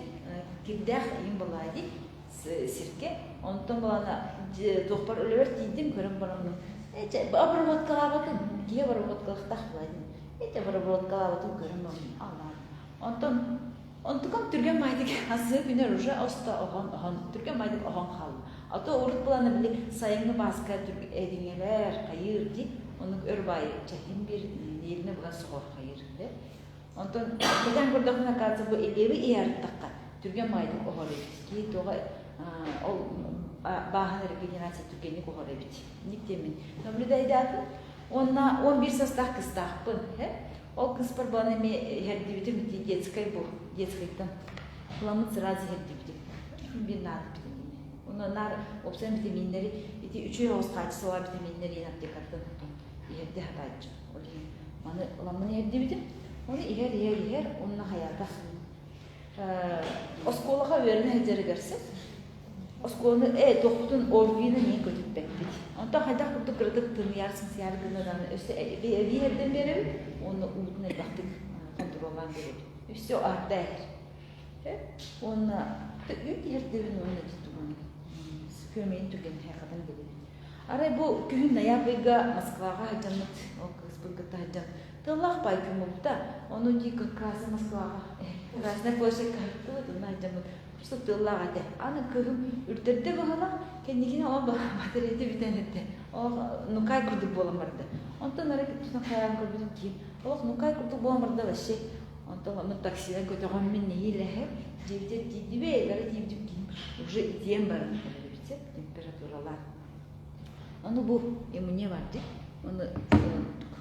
Кирдээх иһин булаа дии сиргэ. Онтон булана туохпар өлөбөр тиийдим, көрөн бараммын. Эчэ обработкалаабатым. Киһи обработкалахтаах булаа дии. Эчэ обработкалаабатым көрөн бараммын. Аллаа. Онтон онтукам түргэн баайдык ассыы күнэр уже оста оһон оһон түргэн баайдык оһон хаалла. А то урут былаана били сайыҥҥы бааска эдиҥэлэр хайыыр ди оннук өр баайы чэһин биир нэдиэлэни быһа соҕор хайыыр да. Онтон кэтэн көрдөхпүнэ оказывается бу илиэби иһэртэххэ түргэн баайдык оһор эбит. Киһи туоҕа ол бааһын регенерация түргэнник оһор эбит. Ник диэммин наблюдайдаатым. Уонна 11 састаах кыстаахпын. Ол кыыспар буолан эмиэ иһэрдибитим ити детскай бу детскайтан ыламмыт сразу иһэрдибитим. Биир наада витамины. Онно наар уопсайан витаминнэри ити үчүгэй оҕус хаачыстыбалаах витаминнэри иһэн аптекаттан иһэрдэ сатааччы. Ол иһин маны ыламмын иһэрдибитим. Ону иһэр иһэр иһэр уонна хайаата оскуолаҕа үөрэнэ сылдьарыгар сөп. Оскуоланы ээ туохпутун ОРВИ-ны эмиэ көтүппэппит. Онтон хайдах курдук кыратык тымныйар сыҥсыйар гыннараны өссө эбии эрдэн биэрэбит уонна уутун элбэхтик хонтуруоллаан биэрэбит. Өссө арда иһэр. Уонна үүт иһэрдэбин уонна ити тугун күөмэйин түргэн хайхатан биэрэбит. Арай бу күһүн ноябрь ыйга Москваҕа сылдьаммыт, ол кыыспын кытта сылдьан тыллаах баай күн буолбута. Ону дии как раз Москваҕа Красная площадь каһыттыбыт, онно сылдьаммыт Просто тыаллаах этэ. Аны кыһым үрдэрдэ быһалаах, кэнникини ол батареята бүтэн этэ. Олох нукай курдук буолан барда. Онтон арай тутан хайаан көрбүтүм киһим олох нукай курдук буолан барда вообще. Онтон онно таксинан көтөҕөммүн нэһиилэһэ дьиэбитигэр тиийдибит, бары тиийбитим киһим уже итийэн баран эрэр температуралаах. Ону бу иммуния бар дии. Ону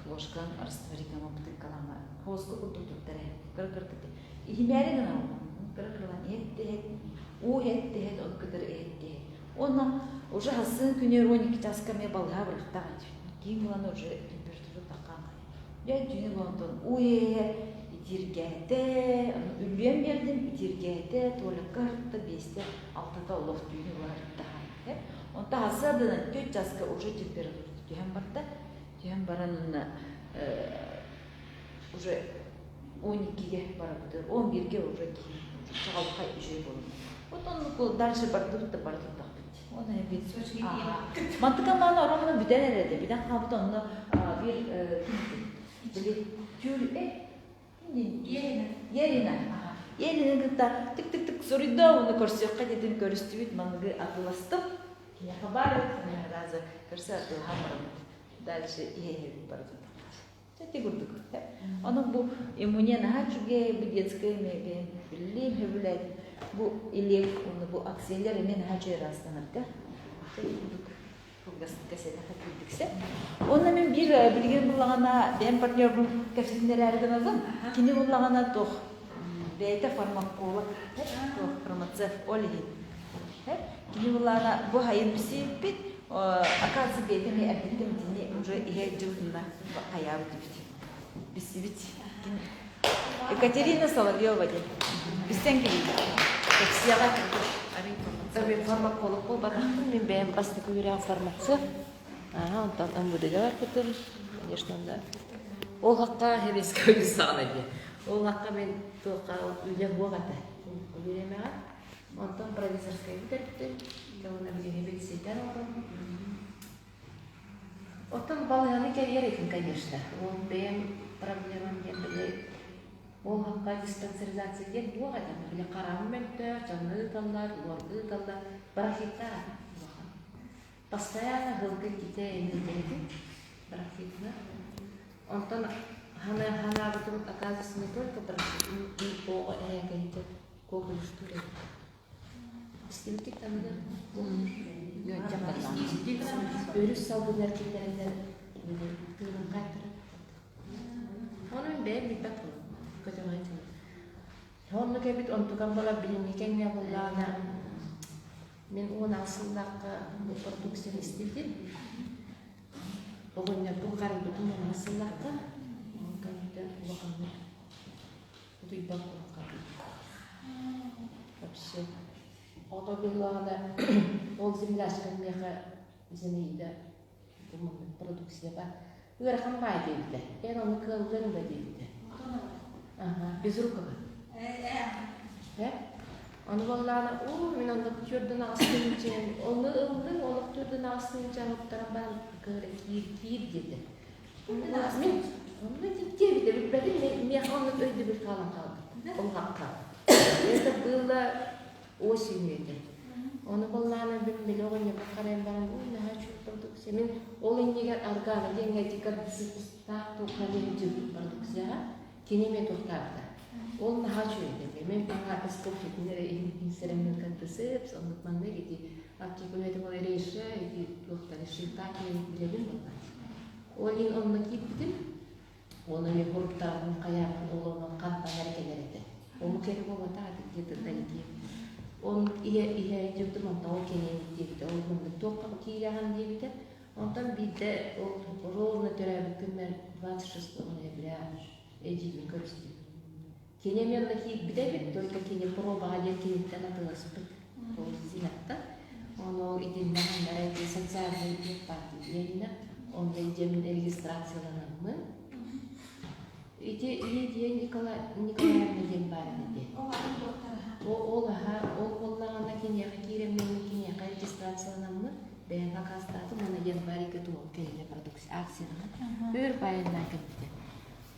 ложкан растворикама бутылкалаама хоска курдук туттар кыра-кыра Иһимээри гынабын. Кыра-кыралаан иһэт-иһэт, уу иһэт-иһэт, ону кытары иһэт-иһэт. Уонна уже хассын күнүөр 12 часка эмиэ балыһа бырахтаах этибит. Киин булан уже температура таххаан Дьэ түүнү буолан уу иһэ итиргээтэ, ону үллүйэн биэрдим, итиргээтэ, туалекка ырытта, биэстэ, алтата олох түүнү быһа Онтон хасыарданан 4 часка уже температура түһэн барда. Түһэн баран уже 12-ге барабыт, 11-ге уже киһи чаҕылхай үчүгэй буолар. Вот оннук дальше бардыбыт да бардыбыт. Оны бит. Мантыка мааны оромно бүтэн эрэ бүтэн хаалбыт онно бир били тюр э Елена. Елена. Елена кытта тык-тык-тык суруйда, оны көрсүөххэ диэтин көрүстүбүт, маныгы атыластым. Киниэхэ баар разы көрсө атылаһан бараммыт. Дальше иһэ-иһэбит барытын. Ити курдук. Онон бу иммуния наһаа үчүгэй, бу детскай эмиэ биллиим, сөбүлээтим. Бу илиэк уонна бу акциялар эмиэ наһаа үчүгэй ыраастанарга. Ити курдук кылгастык кэсэтэхэ киирдиксэ. Уонна мин биир билигин буллаҕына бэйэм партнербун кэпсэтинэрээри гынабын. Кини буллаҕына туох. Бэйэтэ фармаколог, фармацевт ол иһин. Кини булаана бу хайын бисиэппит, оказывается, бэйэтэ эмиэ эрдэттэн итини уже иһэ дьылытына хайаабыт эбит. Билсибит. Екатерина Соловьева диэн. Билсэн кэлиибит. Кэпсиэҕэ. Мен фармаколог буолбатахпын, мин бэйэм бастакы үөрэҕим фармацевт. Ага, онтон МВД-га барбытым. Конечно, да. Ол хакка хебеске ойуссаҕына диye. Ол хакка мен туохха үлэ суох этэ. Үлэлэмэҕэ. Онтон провизорскай бүтэрбитим. Уонна билигин билситэн олорон. Оттон балыыһаны кэрийэр этим, конечно. Ол бэйэм проблемам диэн били ол хакка диспансеризация диэн туох этэ. Били хараҕым мөлтөх, дьону ыыталлар, уорга ыыталлар. Бронхиттаах улахан. Постоянно ыһылга иккитэ эмиэ бронхитна. Онтон ханаабытым оказывается не только бронхит, оҕо эһээкэйитэ куокулуштуур эбит. Истибиккит таныгар өрүс салгыннар киллэрэннэр тыынын хаайтарар. Онон бэйэм билбэт буолум. Көтөҕөн Оннук эбит, онтукам буолар билиҥҥи кэмҥэ буоллаҕына мин 16 сыллаахха бу продукцияны истибитим. Оҕонньорбун харайбытым 16 сыллаахха. Ол кэнниттэн улаханнык утуйбат буолан Вообще. Ото буоллаҕына ол землячкам миэхэ Зинаида продукция бар. Ыарахан баай диэбитэ. Эн ону кыаллыаҥ да диэбитэ. Ага, Безрукова. Э? Ону буоллаҕына, уу, мин онно түөрдүн аҕыстыынчан, ону ыллыҥ, олох түөрдүн аҕыстыынчан уктаран баран кыра киир, киир диэтэ. Мин онно диэбитэ билбэтим, миэхэ оннук өйдөбүл хаалан хаалбыт. Ол хахха. Это было осенью этэ. Ону буоллаҕына мин били оҕонньорбор харайан баран, ой, наһаа үчүгэй продукция. Мин ол иннигэр Аргана диэҥҥэ декордисепстаах туохха диэн дьылбыт продукцияҕа кини эмиэ туохтаабыта. Ол наһаа үчүгэй этэ. Мин аҥаардас кофетин эрэ иһин кардицепс, оннук маннык ити аптека үлэтин ол рейше, ити туохтары шийтаки билэбин буолла. Ол иһин онно киирбитим. Ол эмиэ хоруктаабын хайаабын ол онон хантан эрэ кэлэр этэ. Омук эрэ буолбатах этэ где-то далеки. Он иһэ иһэ дьыбытым онтон ол кэҥээн диэбитэ. Ол маннык туохха киирэҕин диэбитэ. Онтон биирдэ ол ровно төрөөбүт күммэр 26 ноября эдьиийбин көрүстүм. Кини эмиэ онно киирбитэ эбит, только кини пробаҕа диэн киниттэн атыыласпыт. Ол Зинаттан. Ону ол итиннэ ханнара ити социальный партия онно дьэмин регистрацияланаммын. Ити Лидия Николаевна диэн баар этэ. Ол аха ол буоллаҕына киниэхэ киирэммин киниэхэ регистрацияланаммын бэйэм акаастаатым уонна январьга туох кэллэ продукция акциянан өр байаннаан кэлбитэ.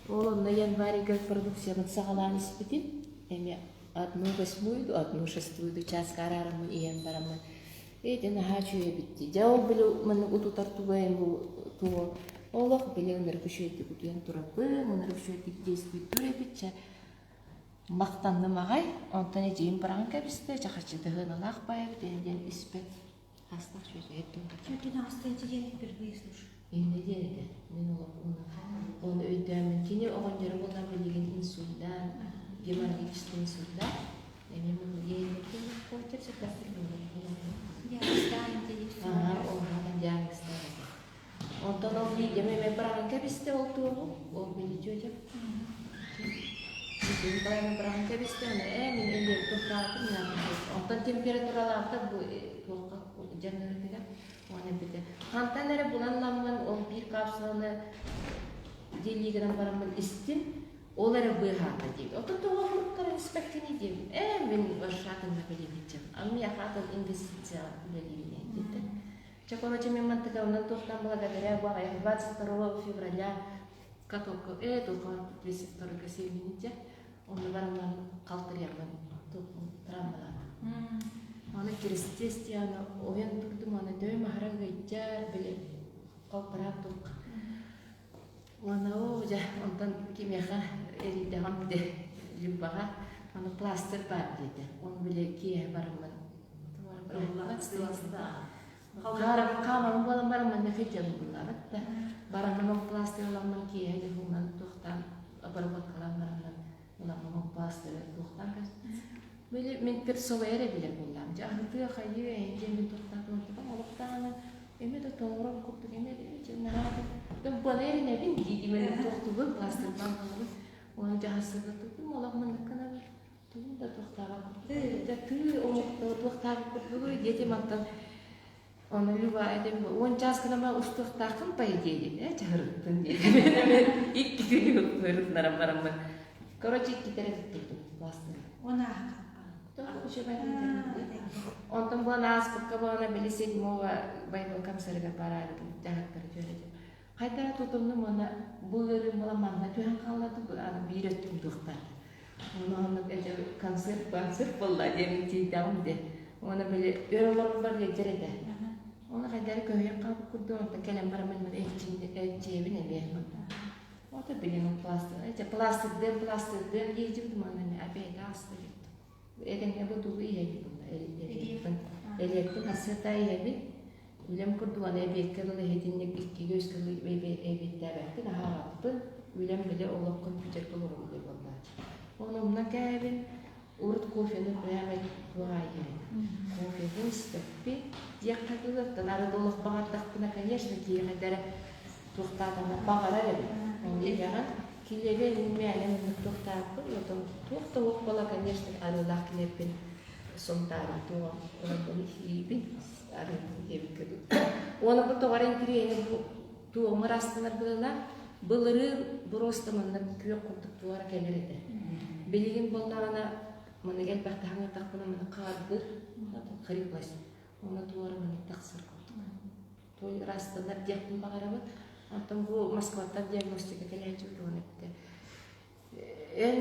Ол онно январьга продукциябын саҕалаан испитим. Эмиэ одну восьмую, одну шестую чааска араараммын иһэн бараммын Эти наһаа үчүгэй эбит дии. Дьэ ол били маннык утутар тугайым бу тугу олох били ынырык үчүгэйдик утуйан турабын, ынырык үчүгэйдик действуйдуур эбит чэ махтанным аҕай. Онтон эдьиийим быраҕан кэбистэ, чахаччы тыһыыналаах баай эбит ини диэн испэт. Хастах үчүгэй Тетя Настя диэн впервые слышу. Иннэ диэн этэ. Мин олох оны өйдөөммүн. Кини оҕонньоро буолан билигин инсульдаан, геморрагический инсульдаан. Онтон ол Лидия эмэ быраҕан кэбистэ ол туоҕу, ол били тетям. Быраҕан кэбистэ, аны ээ мин элиэм туохтаатым Онтон температуралаабыта бу туохха дьаҥырытыгар уонна эппитэ. Хантан эрэ булан ламмын ол биир капсуланы делии гынан бараммын истим, Ол эрэ быыһаата диэбит. Оттон тоҕо оһуруктар инспектини диэбит. Ээ, мин Варшатанна билибитим. А миэхэ атын инвестицияҕа үлэлиибин диэтэ. Чэ, короче, мен мантыка онон туохтан благодаря бу аҕай 22 февраля катокка туохха 202 семините онно бараммын халтырыйаммын травмалаатым. Аны крестестияны ойон турдум, аны дөйм аһара ыйдьар, били холпараат туох Уонна оо дьэ онтон кимиэхэ эрийдэҕим де Любаҕа аны пластырь баар диэтэ. Оны били киэһэ бараммын хааман буолан баран манна федям буллаабат да бараммын ол пластырь ыламмын киэһэ дьэ туохтаан обработкалаан бараммын ыламмын ол пластыры туох Били мин перцовай эрэ билэр буоллаам. Дьэ аһытыа хайыы эйин диэн мин туохтаатым онтукам олохтааҕына эмиэ да тоҥорор курдук эмиэ да наһаа да баны эрэнэбин дии мен туохтубун пластырбан буолабын уонна дьаһасыга тутум олох манныкканабын тугум да туохтааҕа курдук дьэ тыы омук туохтааҕа курдугуй диэтим антон Ону Люба этим 10 чаас гына устуохтааххын по идее диэн ээ чаһырыттын диэтим. Икки күнү ырытынаран бараммын. Короче, иккитэрэ туттурдум пластыры. Уон Онтон буолан ааспыкка буолана били седьмого боевой комиссарыгар бараабытым дьаһаттары түөрэтим. Хайдара тутуннум уонна бу ыарыым буолан манна түһэн хаалла аны биир өттүм туохтаата. Ону оннук эдэ концерт концерт буолла диэн тиийдэҕим де. Уонна били өр олорбор ыалдьар этэ. Оны хайдары көһүйэн хаалбыт курдук онтон кэлэн бараммын эрчийэбин эмиэ. Ото билин пластыр, эче пластырдыам пластырдыам диэчибит манна эмиэ опять ааста диттим. Этэҥҥэ бу тугу иһэбин буолла элиэппин. Элиэппин ассыата иһэбин. Үлэм курдук аны эбиэккэ дылы иһитинник иккигэ үскэ дылы эбиэттээбэппин, аһаабаппын. Үлэм били олох компьютерга олороллор буоллааччы. Оны умнан кээбин, урут кофены прямо туһаайыһын. Кофены испэппин. Диэххэ дылы, оттон арыт олох баҕардахпына, конечно, киэһэ эрэ туохтаатаҕына баҕарар эбит. Оны иһэҕин, килиэби мээнэ маннык туохтааппын, отон туох да уох буола, конечно, арыылаах килиэппин сунтаарым туоҕа онон иһиибин арыытын диэбиккэ Уонна бу тоҕо эрэ интириэһинэй бу туома ырастанар быһыылаах былырыын просто манна күөх курдук туора кэлэр этэ. Билигин буоллаҕына маннык элбэхтэ хаҥатахпына маны хаардыр хриплость уонна туора маннык тахсар курдук. Той ырастанар диэхпин баҕарабын. Онтон бу Москваттан диагностика кэлээччибит уонна эппитэ Эн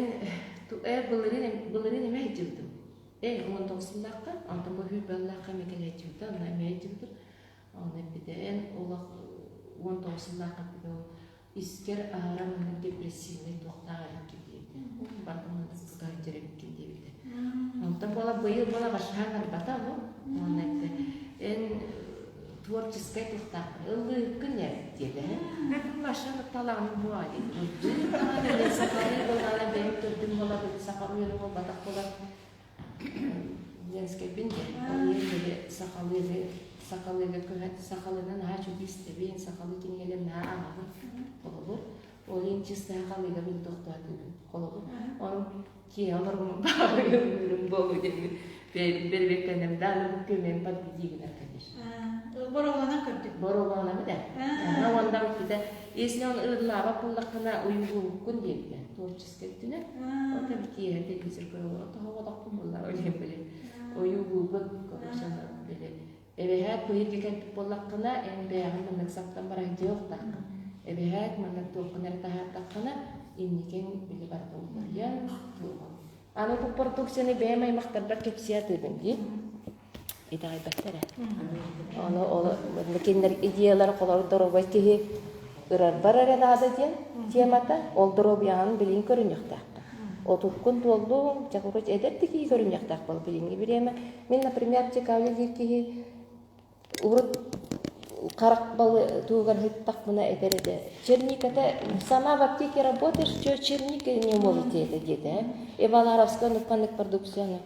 былырыын былырыын эмэ сылдьыбытым. 19 сыллаахха, онтон бу сүүрбэллээххэ эмэ кэлээччибитэ, онно эмэ сылдьыбытым. Онно эппитэ, эн олох 19 сыллаахха эппитэ, ол искэр аһара маннык депрессивнай туохтаах эбиккин диэбитэ. Барытын маннык тута сылдьар эбиккин диэбитэ. Онтон буола быйыл буола башаан арбата ол. Уонна эттэ, эн творческай туохтаахпын ыллыыккын эр диэтэ. Машина талаҕын буа диэн. Ыллыыр сахалыы буоллаҕына бэйэм төрдүм буолабын, саха уйаны буолбатах буолан Ленскэйбин диэн. Ол иһин били сахалыыны сахалыыга көһөн сахалыынан наһаа үчүгэй истэбин, сахалыы кинигэлэрин наһаа ааҕабын. Холобур, ол иһин чисто сахалыыга мин тохтоотуубун. Холобур, ону киэһэ олоруммун баҕарым буолуо диэн бэрбиэккэннэм да аны бу көмөм подведи гынар конечно. Боруобаланан көрдүк. Боруобаланабыт ээ. Ага уонна бүппүтэ. Если он ырылаабат буоллаххына уйулууккун диэбитэ. Творческай өттүнэн. Ото киэһэ телевизор көрө олорон тоһоҕотохпун буоллар ол били ойуулуубун короче били эбэһээт быһыырга кэлбит буоллаххына эн бэйэҕин маннык саптан баран дьиэ-уохтааххын. Эбэһээт маннык туоххун эрэ таһаардаххына инникиҥ били барыта уларыйан туоҕун. Аны бу продукцияны бэйэм аймахтарбар кэпсии атыыбын дии. Итэҕэйбэттэр ээ. Ону ол кинилэр идеялар холор доруобай киһи ырарбар эрэ наада диэн темата ол доруобуйаҕын билигин көрүнүөхтээххин. Отуккун туоллуҥ, чэ короче эдэр да киһи көрүнүөхтээх буол билиҥҥи бириэмэ. Мин, например, чекали диир киһи урут харах балы туһугар сыттахпына этэр этэ черниката сама в аптеке работаешь что черника не можете это диэтэ Иваларовская нукканнык продукцияны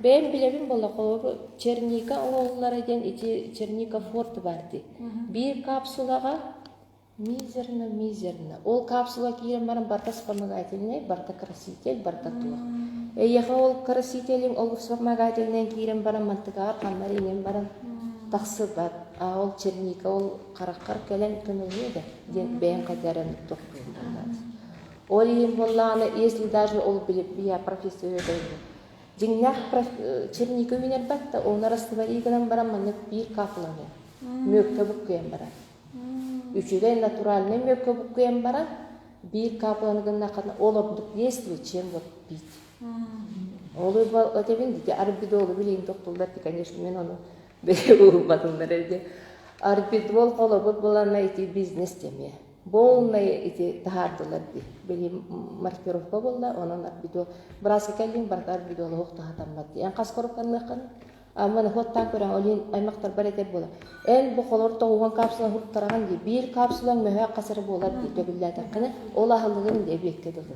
бэйэм билэбин буолла холобур черника оҥоһуллара диэн ити черника форт бар дии биир капсулаҕа Мизерно, мизерно. Ол капсула киирэн баран барыта вспомогательнай, барыта краситель, барыта туох. Эйиэхэ ол красителиҥ ол вспомогательнай киирэн баран мантыкаҕар ханна эрэ иҥэн баран тахсыбат. А ол черника ол хараххар кэлэн көмөлөһүө да диэн бэйэҥ хайда эрэ тохтуун буоллаҕа. Ол иһин буоллаҕына, если даже ол били я профессия дьиҥнээх черника үүнэрбэт да, оны растворить гынан баран маннык биир капеланы мүөккэ буккуйан баран Үчүгэй натуральнай мүөккэ буккуйан баран, биир капланы гыннаххына ол ордук действует, чем вот пить. Ол этэбин дии, арбидолу билигин тохтуллар дии, конечно, мен ону уурбатыллар эрде. Арбидол холобур булана ити бизнес темиэ. Полный ити таһаардылар дии. Били маркировка буолла, онон арбидол. Бырааска кэллиҥ барыта арбидолу охтоһатаммат дии. Эн хас коробканныаххын? Амманы хуоттаан көрөн, ол иһин аймахтарбар этэр буола. Эн бу холор тоҕуһун капсула хуттараҕын дии, биир капсулаҥ мөһөөк хас эрэ буолар дии төгүллээтэххинэ, ол аһылыгын дии эбиэккэ дылы.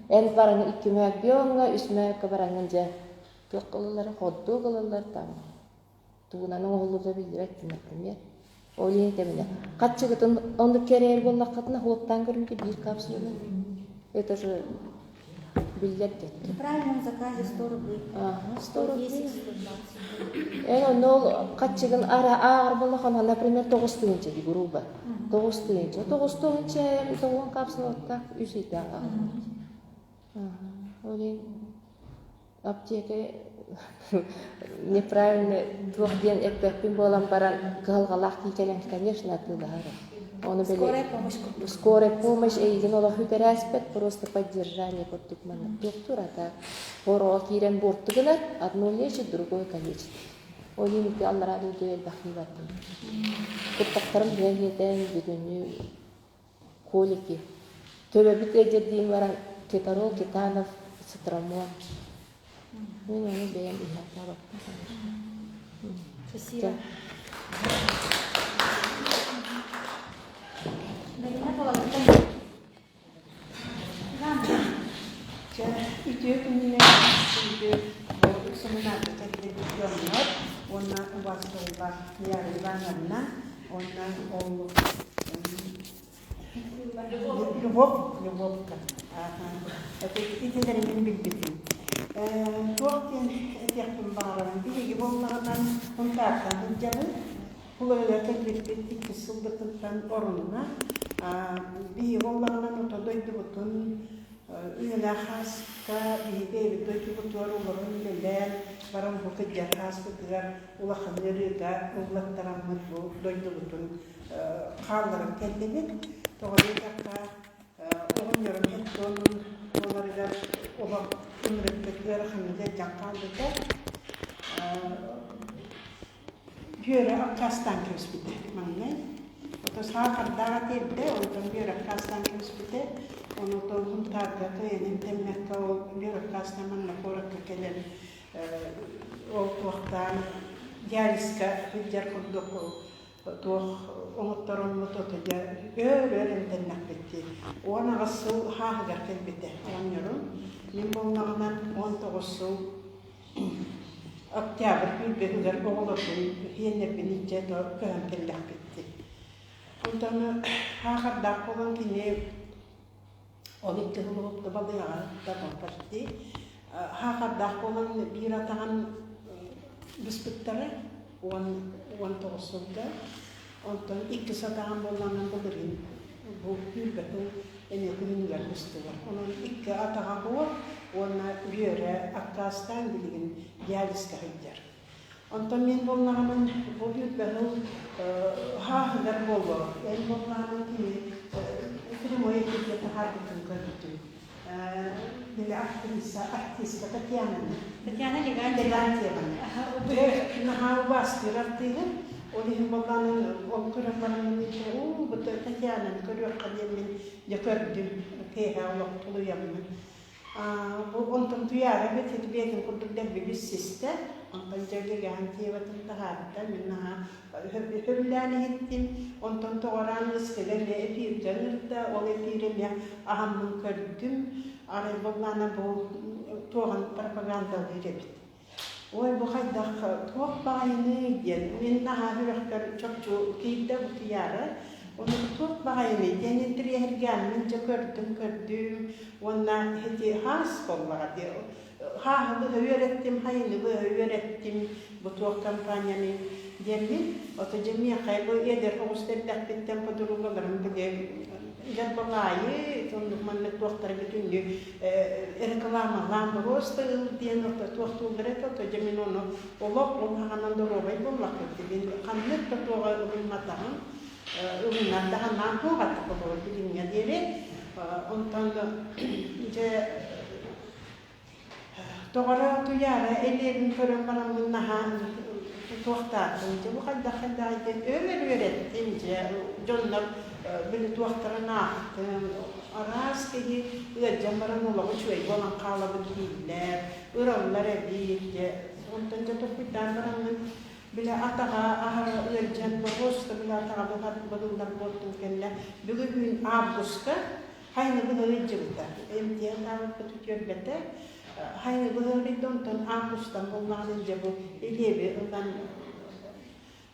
Эн бараҥ икки мөһөөк биоҥҥа, үс мөһөөккө бараҥҥын дьэ. Туох ылаллар, хот-дог ылаллар там тугунан оҥоһуллубута биллибэт, например. Ол иһин кэминэ хаччыгытын оннук кэрэйэр буоллаххытына хуоттаан көрүҥкэ биир капсуланы. Это же биллэр При правильном заказе 100 рублей. Ага, 100 рублей. 110, 120. Эн онно ол хаччыгын ара ааҕар буоллаххына, например, 9 тыһыынча дии грубо. 9 тыһыынча. 9 тыһыынча тоҕуон капсулаттаах үс ыйдаах аҕалабыт. Ол иһин аптека неправильно туох диэн эппэппин буолан баран кыһалҕалаах киһи кэлэн, конечно, атыылаһар. Ону били Скорая помощь курдук. Скорая помощь эйигин олох үтэрээспэт, просто поддержание курдук маннык туохтуур, а так хороҕо киирэн буорту гынар, одно лечит, другое калечит. Ол иһин ити аллараа дойду элбэх киһи бардым. Куттахтарым быа бүтүннүү колики. Төбөбүт ыалдьар баран кеторол, кетанов, цитрамон. Мин ону бэйэм иһэ-аһаабаппын, конечно. Спасибо. Дарина Половикова. Чэ, үтүө күнүнэн күндү сонунаарга кэлбит дьоннор уонна убаастабыллаах Яра Ивановна уонна ол Любовь, Любовка. Итилэри мин билбитим. Туох диэн этиэхпин баҕарабын. Биһиги буоллаҕынан Хунтаартан сылдьабын. Кулайга кэлбиппит иккис сылбытыттан орунна. Биһиги буоллаҕынан ото дойдубутун үйэлээх хааска биһиги бэйэбит дойдубутугар олорон үлэлээн баран бу кырдьар хааспытыгар улахан ыарыыга ыллаттараммыт бу дойдубутун хаалларан кэллибит. Тоҕо диэтэххэ, оҕонньорум хеттонун буоларыгар олох ынырыктык ыараханнык ыалдьан хаалбыта. Бүөрэ аккаастаан кэбиспитэ маҥнай. Ото саахардаах этэ эрдэ, онтон бүөрэ аккаастаан кэбиспитэ. Онтон Хунтаарга кыайан эмтэммэккэ ол бүөрэ аккаастаан манна куоракка кэлэн ол туохтаан диализка сылдьар курдук туох оҥоттороммут ото дьэ өөр-өр эмтэннэхпит дии. 18 сыл хааһыгар кэлбитэ оҕонньорум. Мин буоллаҕынан 19 сыл октябрь күүрбэтигэр оҕолорбун иһиэннэрбин илдьэ көһөн кэллэхпит дии. Онтон хаахардаах буолан кини ол икки сыл уһукта балыыһаҕа почти хаахардаах буолан биир атаҕын быспыттара 19 сылга. Онтон иккис атаҕын буоллаҕына былырыын бу күүрбэтин эмиэ күһүнүгэр быстылар. Онон икки атаҕа буор уонна үөрэ аккаастаан билигин диализка сылдьар. Онтон мин буоллаҕынан бу сүүрбэ сыл хааһыгар буолуо. Эн буоллаҕынан кини прямой эфиргэ таһаарбытын көрбүтүм. Били актриса, артистка Татьяна. Татьяна Легантьева. Легантьеваны. Наһаа убаастыыр артыыһын. Ол иһин буоллаҕына ол көрөн баран уу бу Татьянаны көрүөххэ диэммин дьэ көрдүм. Киэһэ олох тулуйаммын. Бу онтон Туйаара эбит ити бэйэтин курдук дэлби билсистэ. Онтон дьэ Легантьеватын таһаарда. Мин наһаа сөбүлээн иһиттим. Онтон тоҕораан ыскыга эмиэ эфиргэ ыҥырда. Ол эфири эмиэ аһаммын көрдүм. Арай буоллаҕына бу туоҕун пропагандалыыр эбит. Ой, бу хайдах туох баҕайыный диэн мин наһаа сүрэхпэр чопчу киирдэ бу Туйаара. Ону туох баҕайыный диэн интэриэһиргээммин дьэ көрдүм-көрдүм уонна ити хаас буоллаҕа дии хааһы быһа үөрэттим, хайыны быһа үөрэттим бу туох компанияны диэммин ото дьэ миэхэ бу эдэр оҕус эрдэхпиттэн подругаларым били Жарбалаайы оннук маннык туохтара бүтүннүү рекламалаан просто ыл диэн ото туохтууллар этэ ото дьэ мин ону олох ол хаҕанан доруобай буоллахпыт мин ханнык да туоҕа ылымматаҕым ылынар да санаам суох этэ холобур билиҥҥэ диэри онтон дьэ Тоҕоро Туйаара элиэбин көрөн бараммын наһаа туохтаатым дьэ бу хайдах хайдаҕый диэн өр-өр үөрэттим дьэ дьоннор били туохтарын аахтым араас киһи ыалдьан баран олоҕу үчүгэй буолан хаалабыт дииллэр ыраллар эбит дьэ онтон дьэ толкуйдаан бараммын били атаҕа аһара ыалдьан просто били атаҕа быһыллар буолтун кэннэ бүгүн августка Хайныгын ыйдьыбыта. Эмтиэн хаалбыт үтүөрбэтэ. Хайы быһыырыйда онтон августан буоллаҕына дьэ бу илиэби ылан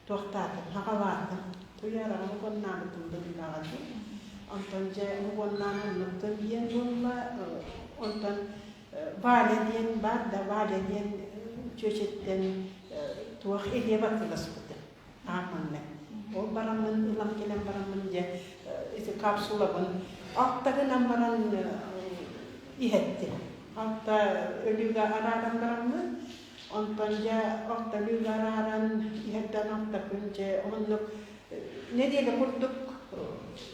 туохтаатым, хаҕалаатым. Туйаараҕа угоннаабытым быһыылааҕа дии. Онтон дьэ угоннаан оннуктан диэн буолла. Онтон Валя диэн баар да Валя диэн чүөчэттэн туох илиэ баттыласпытым аамманна. Ол бараммын ылан кэлэн бараммын дьэ ити капсулабын алта гынан баран иһэттим. Алта өлүүгэ арааран бараммын Онтон дьэ алта өлүүгэ арааран иһэрдэн алта күн дьэ оннук нэдиэлэ курдук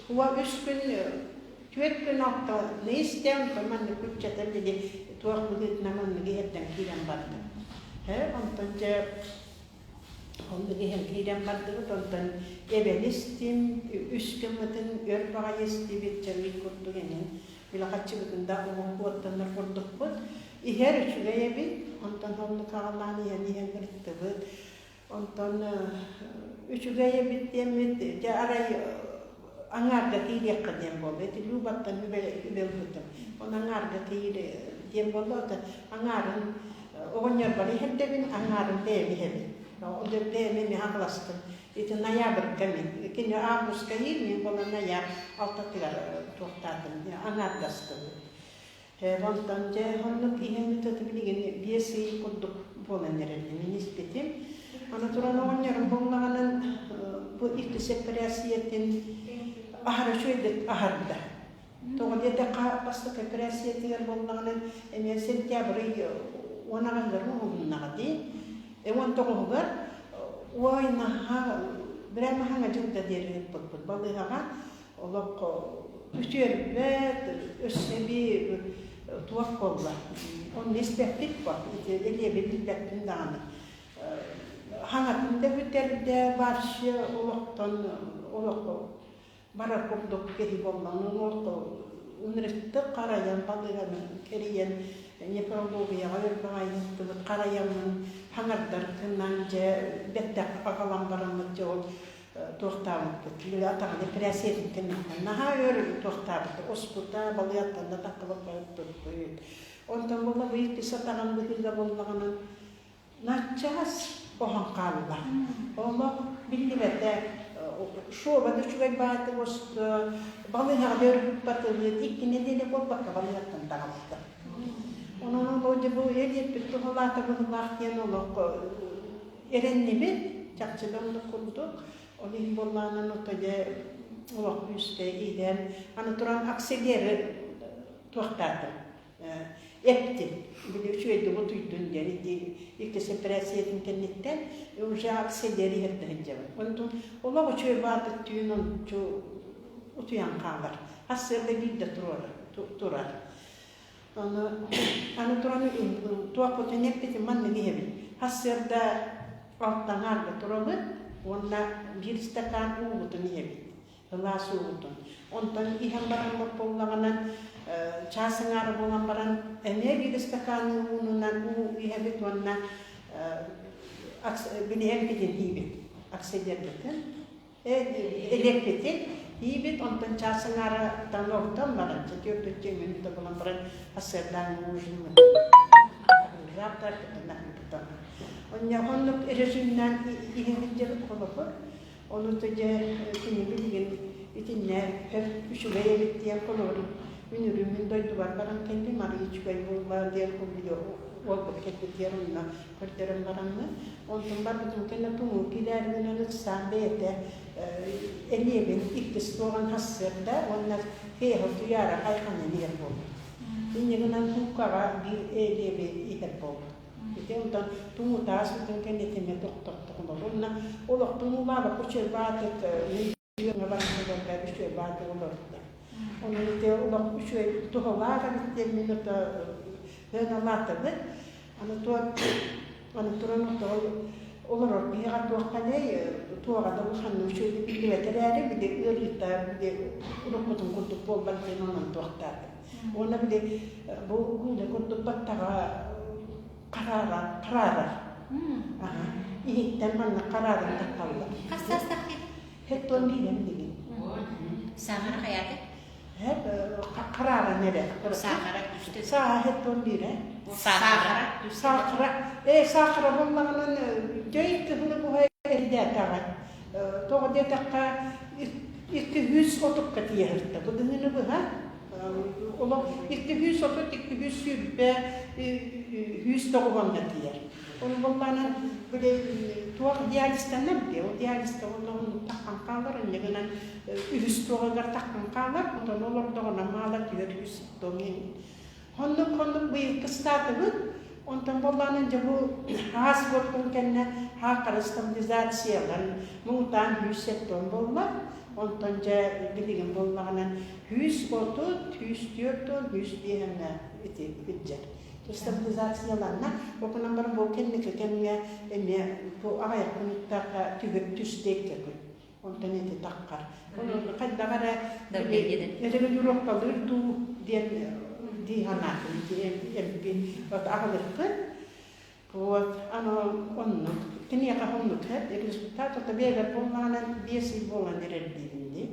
уа үс күн түөрт күн алта истэ онтон маннык күччэтэн били туох быһыытынан оннук иһэрдэн киирэн бардым. Э онтон дьэ оннук иһэн киирэн бардыбыт онтон эбэни истим үс гыммытын өр баҕайы истибит чэ ый курдук эҥин Били хаччыбытын да уһун куоттанар курдукпут. Иһэр үчүгэй эбит. Онтон оннук аҕалаан иһэн иһэн ырыттыбыт. Онтон үчүгэй эбит диэммит, дьэ арай аҥаарга киириэххэ диэн буолла. Ити Любаттан үбэ ылбытым. Оны аҥаарга киир диэн буолла. Ото аҥаарын оҕонньорбор иһэрдэбин, аҥаарын бэйэм иһэбин. Ол бэйэм эмиэ аҕаластым. Ити ноябрьга мин, кини августка иир, мин буолан ноябрь алтатыгар туохтаатым, аҥаардастым. Онтон дьэ оннук иһэн ытыты билигин 5 ый курдук буолан эрэр мин испитим. Аны туран оҕонньорум буоллаҕынан бу иккис эпэрээссийэтин аһара үчүгэйдик аһарда. Тоҕо диэтэххэ бастакы эпэрээссийэтигэр буоллаҕынан эмиэ сентябрь ый уон аҕыһыгар уһугуннаҕа дии. 19-угар ой наһаа прямо хаҥа дьылда диэри ыыппыппыт балыыһаҕа олох үтүөрбэт өссө эбии туох буолла онно испэппит бо ити элиэби билбэппин даҕаны хаҥатын да бүтэрдэ вообще олохтон олох барар курдук киһи буолла. Онон ынырыктык харайан, балыыһаны кэрийэн, нефрологияҕа өлбөҕөйүттыбыт, харайаммын, хаҥардар гынан дьэ бэттэх аҕалан бараммыт дьэ ол туохтаабыппыт. Били атаҕын эпэрээссийэтин кэнниттэн наһаа өр туохтаабыт. Оспута, балыыһаттан да таххыбаппыт. Онтон буолла бу иккис атаҕын быһыыга буоллаҕына Начаас оһон хаалла. Олох биллибэтэ. Шоба да үчүгэй баайдык осто, балыыһаҕа да өрүппатылыт, икки нэдиэлэ буолбакка балыыһаттан таҕыста. Онон ол дьэ бу элиэппит туһалаата быһыылаах диэн олох эрэннибит, чахчы да оннук курдук. Ол иһин буоллаҕынан ото дьэ олох күүскэ иһэн, аны туран акселеры туохтаатым. эптим били үчүгэйдик утуйдун диэн ити иккис эпэрээссийэтин кэнниттэн уже акция иһэрдэ сылдьабын онтон олох үчүгэй баатык түүн ончу утуйан хаалар сарсыарда биирдэ турар ону аны туран туохпутун эппитим маннык иһэбин сарсыарда алтаҥаарга турабыт уонна биир стакан уубутун иһэбит ылаас уубутун. Онтон иһэн баран буоллаҕына чаас аҥаара буолан баран эмиэ биир ыстакаан уунунан уу иһэбит уонна билиһэммитин иибит аксидербитин элиэппитин иибит онтон чаас аҥаараттан ортон баран четвертый минута буолан баран сарсыардаан ужин Онньо оннук режимнээн иһэбит диэн холобур Ону дьэ кини билигин итиннэ өр үчүгэй эбит диэн холобур үнүрүүн мин дойдубар баран кэллим, арыый үчүгэй буолла диэн уолбут кэлбитигэр онно көрдөрөн бараммын. Онтон барбытым кэннэ тумуу киирээринэн ыксаан бэйэтэ элиэбин иккис туоҕун хассыарда уонна киэһэ утуйаары хайҕанан иһэр буолбут. Инньэ гынан кууккаҕа биир элиэби иһэр буолбут. Ити онтон тумуу-таас бүтэн кэннитинэ тохтохтоҕуна уонна олох тумуулаабакка үчүгэй баатык мин үөҥҥэ баран үчүгэй баатык олордо. Онон ити олох үчүгэй туһалаах эбит диэн мин ото сыаналаатыбыт. Аны туох аны туран ото олорор киһиэхэ туохханый туоҕа да улаханнык үчүгэйдик биллибэт эрээри били ыарыыта били уруккутун курдук буолбат диэн онон туохтаатым. Уонна били бу гууля курдук баттаҕа хараарар, хараарар. Аха. Иһиттэн манна харааран таххаллар. Хас саастаах киһи? Хеттон биирэн билигин. Саахара хайааты? Харааран эрэ. Саахара. Сааһа 71 ээ. Саахара. Саахара. Ээ, саахара буоллаҕынан дьэ кыһылы буһа эрдээтэҕэ. Тоҕо диэтэххэ, 230-ка тиийэ сырытта. Бу дыһыыны быһа олох 230, 220, 190-га тиийэр. Ол буоллаҕына били туох диализтанар дии, ол диализка уонна оннук таххан хаалар, инньэ гынан үһүс туоҕугар таххан хаалар, онтон олордоҕуна маала түһэр үс томин. Оннук оннук быйыл кыстаатыбыт, онтон буоллаҕына дьэ бу хаас буолтун кэннэ хаахара стабилизациялан муҥутаан 170 буолла. Онтон дьэ билигин буоллаҕына 130, 140, 105 ити илдьэр. Стабилизацияланна. Ол гынан баран бу кэнники кэмҥэ эмиэ бу аҕыйах минуттаахха түһүк түстэ икки күн. Онтон ити таххар. Онон хайдах эрэ регулировкалыыр дуу диэн дии санаатым ити вот аҕалыкпын. Вот аны оннук. Киниэхэ оннук результат ото бэйэбэр буоллаҕынан 5 ый буолан эрэр диибин дии.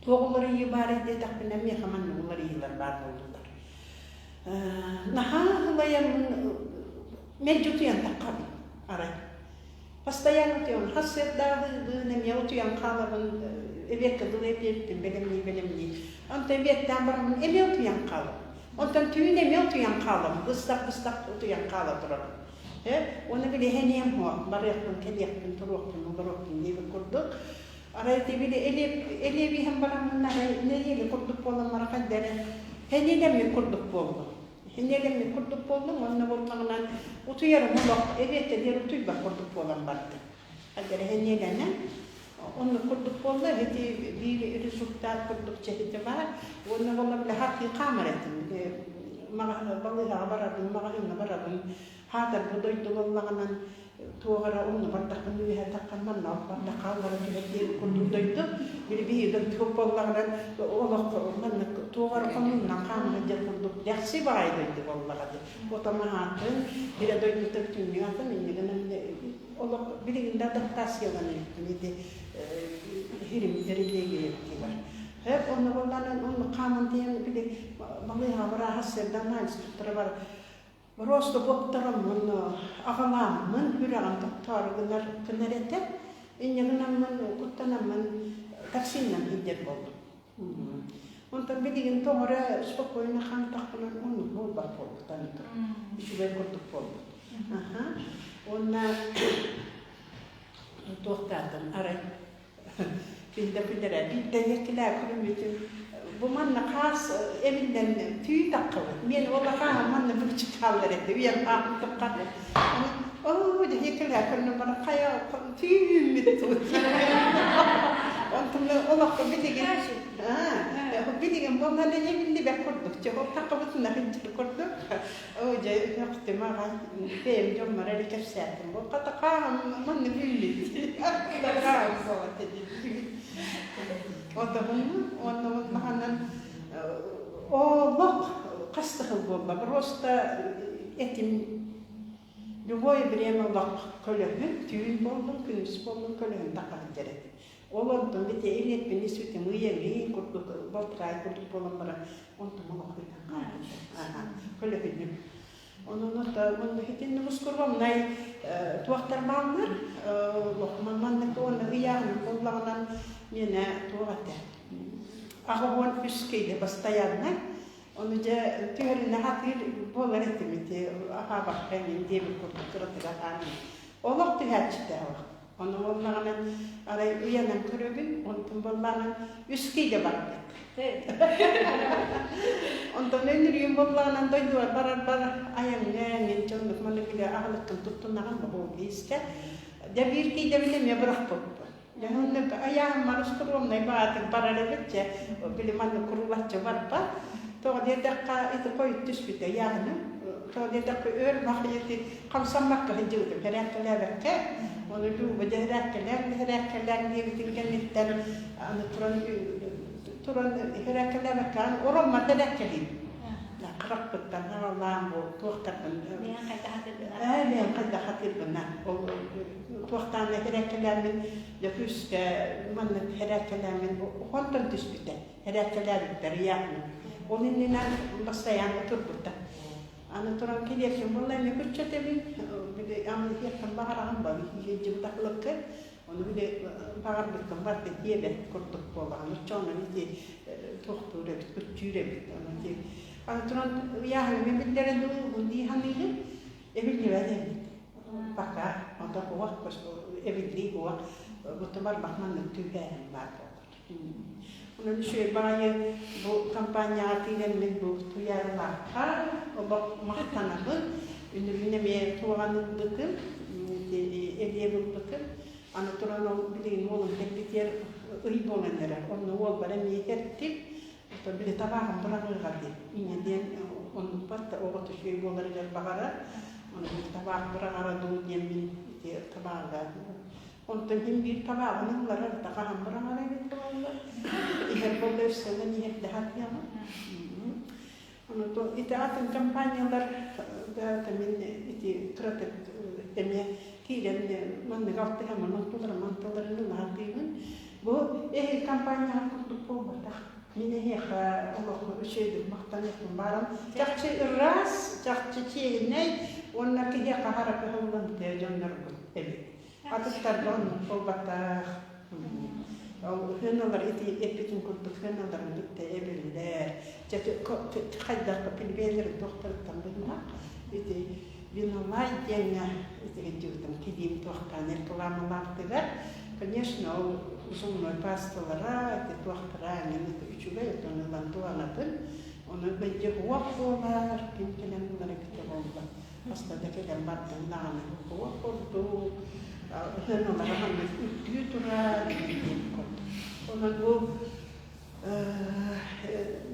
Туох уларыйыы баарый диэтэхпинэ, миэхэ маннык уларыйыылар баар буоллулар. Наһаа ылайаммын мэлдьи утуйан таххабын арай. Постоянно утуйабын. Хас сыардааҕы эмиэ утуйан хаалабын, эбиэккэ дылы эбиэппин бэлэмнии-бэлэмнии. Онтон эбиэттээн бараммын эмиэ утуйан хаалабын. Онтон түүн эмиэ утуйан хаалабын, быстах-быстах утуйан хаала турабын. Э, уонна били эһэниэм суох, барыахпын, кэлиэхпин, туруохпун, олоруохпун диэбит курдук. Арай ити били элиэбиһэн бараммын арай нэдиэлэ курдук буолан баран хайда эрэ эниэлэммит курдук буоллум. Эниэлэммит курдук буоллум уонна буоллаҕынан утуйарым олох эбиэттэ диэри утуйбат курдук буолан бардым. Хайда эрэ эниэлэнэн оннук курдук буолла ити биир результат курдук чэһитэ баар уонна буолла били хатыы хаамар этим балыыһаҕа барабын маҕаһыыҥҥа барабын хаатар бу дойду буоллаҕынан туох эрэ онно бардахпын үөһэ таххан манна бардахха аллара түһэр диэн курдук дойду били биһиги дойдубут буоллаҕына олох маннык туох эрэ хонуунан хаамна диэн курдук дэхси баҕайы дойду буоллаҕа дии отон аһаатын бile дойдута бүтүннүү атын инньэ гынан олох билигин да адаптацияланан иликтим ити хирим религиябытыгар Һэ онно буоллаҕына оннук хааман тиийэн били балыыһаҕа бырааһа сырда анализ туттара бар Просто боптараммын, аҕалааммын, сүрэҕим тохтоору гынар гынар этэ. Инньэ гынаммын, куттанаммын таксиннан сылдьар буоллум. Онтон билигин тоҕо эрэ спокойно хаамтахпына оннук буолбат буолбут аны туран. Үчүгэй курдук буолбут. Аха. Уонна туохтаатым арай Биллэ күлэрэ, биирдэ ийэккилээ көрүммүтүм бу манна хаас эбиллэн түү таххыбыт. Миэн уола хааһа манна бычык хааллар этэ, үйэм хааммытым Оо, дьэ ийэккилээ көрүнэн баран хайа түү үүммүт Онтум олоххо билигин билигин буоллар эбиллибэт курдук. Чэ, ол таххыбытына сылдьар курдук. Оо, дьэ, үөхтүм аҕай. Бэйэм дьоммор эрэ кэпсээтим. Бу хата хааһым маннык үүммүт. Хааһым буолла Отоһун уонна маһанан олох хас да сыл буолла. Просто этим любое время олох көлөһүн, түүн буоллун, күнүс буоллун көлөһүн тахха сылдьар этим. Ол онтон ити илиэппин исүтүм ыйаҥый курдук балтараа курдук буолан баран онтум олох ыытан хаалбыта. Көлөһүнүм. Онон ото итинник ускурбамнай туохтар бааллар лохман маннык уонна ыйааһыным буоллаҕынан миэнэ туох этэ 83 киилэ постоянно ону дьэ түһэринэ хатыыр буолар этим ити аһаабакка эҥин диэбит курдук кыратык аһаан олох түһээччитэ олох Ону буоллаҕына арай ыйанан көрөбүн, онтон буоллаҕына үс киилэ барбыт. Онтон өнүрүүм буоллаҕынан дойдубар барарбар айаҥҥа мин дьоннук маны бile аҕалыккын туттунаҕын баһуолгийискэ. Дьэ биир киилэбин эмиэ бырахпыппын. Дьэ оннук айааммар ускуруомнай баҕатык барар эбит дьэ били маннык курулаччы барбат. Тоҕо диэтэххэ ити хойут түспүтэ ыйааһыным. Тоҕо диэтэххэ өр баҕайы хамсаммакка сылдьыбытым хэрээккэлээбэккэ ону Люба дьэ хэрээккэлээҥ хэрээккэлээҥ диэбитин кэнниттэн аны туран туран хэрээккэлээбэккэ аны ороммор хэрээккэлиибин харахпыттан аҕалаан бу туохтарбын ээ бэйэм хайдах хатыырбына ол туохтаан хэрээккэлээммин дьэ күүскэ маннык хэрээккэлээммин онтон түспүтэ хэрээккэлээбиттэр ыйаахпын. Ол иннинэ бастайаанна турбута. Аны туран килиэпкин буолла эмиэ күччэтэбин, били аны иһиэххин баҕараҕын ба иһиэдьим таһылыкка Ону били баҕарбыккын барда диэбэт курдук буолаҕын. Оччоҕунан ити туохтуур эбит, күччүүр эбит. Ону ити аны туран ыйааһыным эбиллэрэ дуу дии саныыгын, эбиллибэт эбит. Пока онто уох эбиллии уох буту барбах маннык түүһээһин баар буолар. Онон үчүгэй баҕайы бу компанияҕа киирэммин бу туйаарылаахха олох махтанабын. Үнүрүүн эмиэ туоҕан ылбытым, элиэ ылбытым. Аны туран ол билигин уолум кэлбитигэр ый буолан эрэр. Онно уолбар эмиэ иһэртим. Оттон били табааҕым быраҕыаҕа диэн. Инньэ диэн оннукпар да оҕото үчүгэй буоларыгар баҕарар. Ону били табаах быраҕара дуу диэммин ити табааҕы Онтон иһин биир табааҕын ылларар да хаһан быраҕар эбит буолла. Иһэр буолла өссө иһэрдэһэ атыаҕым. Ону ити атын компаниялар да мин ити кыратык эмиэ киирэн маннык алтыһаммын онтуларын мантыларын ылаатыыбын. Бу эһи компанияҕа курдук буолбатах. Мин эһиэхэ олох үчүгэйдик махтаныахпын баарым. Чахчы ыраас, чахчы чиэһинэй уонна киһиэхэ хара кыһаллымтыа дьоннорбут эбит. Атыттарга оннук буолбатах. Ол хыналар ити эппитин курдук хыналарын кытта эбиллэр. Дьэ хайдах пельменнэрин туохтарыттан быһымах. Ити винолай диэҥҥэ ити дьыгытым килиим туохтаан рекламалаахтыгар, конечно, ол зубной пасталара, ити туохтара эҥин ити үчүгэй отон ылан туһанабын. Ону мэлдьи уох буолар, ким кэлэн ылар эбитэ буолла. Хаста да кэлэн бардым даҕаны уох курдук, ыһыаналара маннык үрдүү турар диэн курдук. Онон бу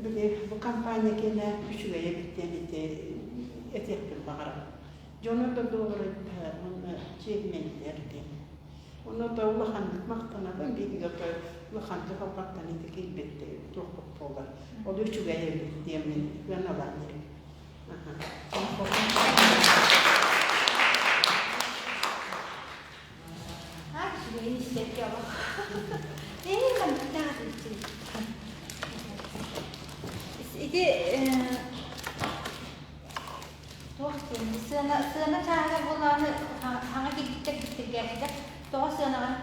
били бу компания кэнэ үчүгэйэ эбит диэн ити этиэхпин баҕарабын. Дьону да дуоһурайдар уонна чиэһинэйдэр диэн. Онно да улаханнык махтанабын, биһиги улахан кыһалҕаттан ити киирбит туохпут буолар. Ол үчүгэй эбит диэммин ыаналаан эрэбин. Үчүгэйин истэргэ олох. Ээ, манныктаах Ити туох диэн сыана сыана чааһыгар буоллаҕына хаҥа кирбиттэр киттиргээччилэр тоҕо сыанаҕын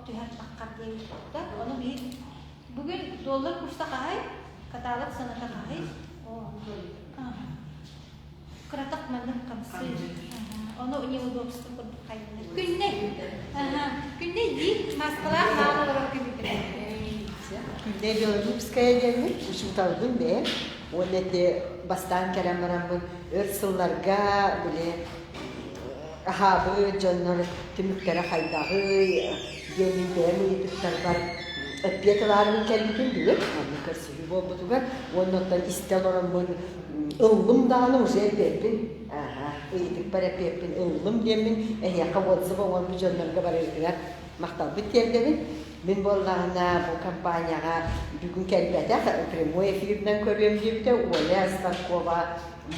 түһэр таххар диэбиттэр. Ону биир бүгүн доллар курса хаһай, каталог сыаната хаһай. Кыратык маннык хамсыыр. Ону неудобство курдук хайыннар. Күннэй. Күннэй дии маскалаах маал олорор күнүгэр. Күннэй Белолюбская диэммин, учууталбын бэйэм. Уонна ити бастаан кэлэн бараммын өр сылларга били аһаабыт дьоннор түмүктэрэ хайдаҕый диэммин бэйэм ыйытыктарбар эппиэт ылаарыбын кэлбитим бүгүн манна көрсүһүү буолбутугар уонна оттон истэ олороммун ыллым даҕаны уже эппиэппин ыйытыкпар эппиэппин ыллым диэммин эһиэхэ отзыв оҥорбут дьоннорго барыгытыгар махталбыт тиэрдэбин мин буоллаҕына бу компанияҕа бүгүн кэлбэтэх прямой эфиринэн көрүөм диэбитэ Оля Старкова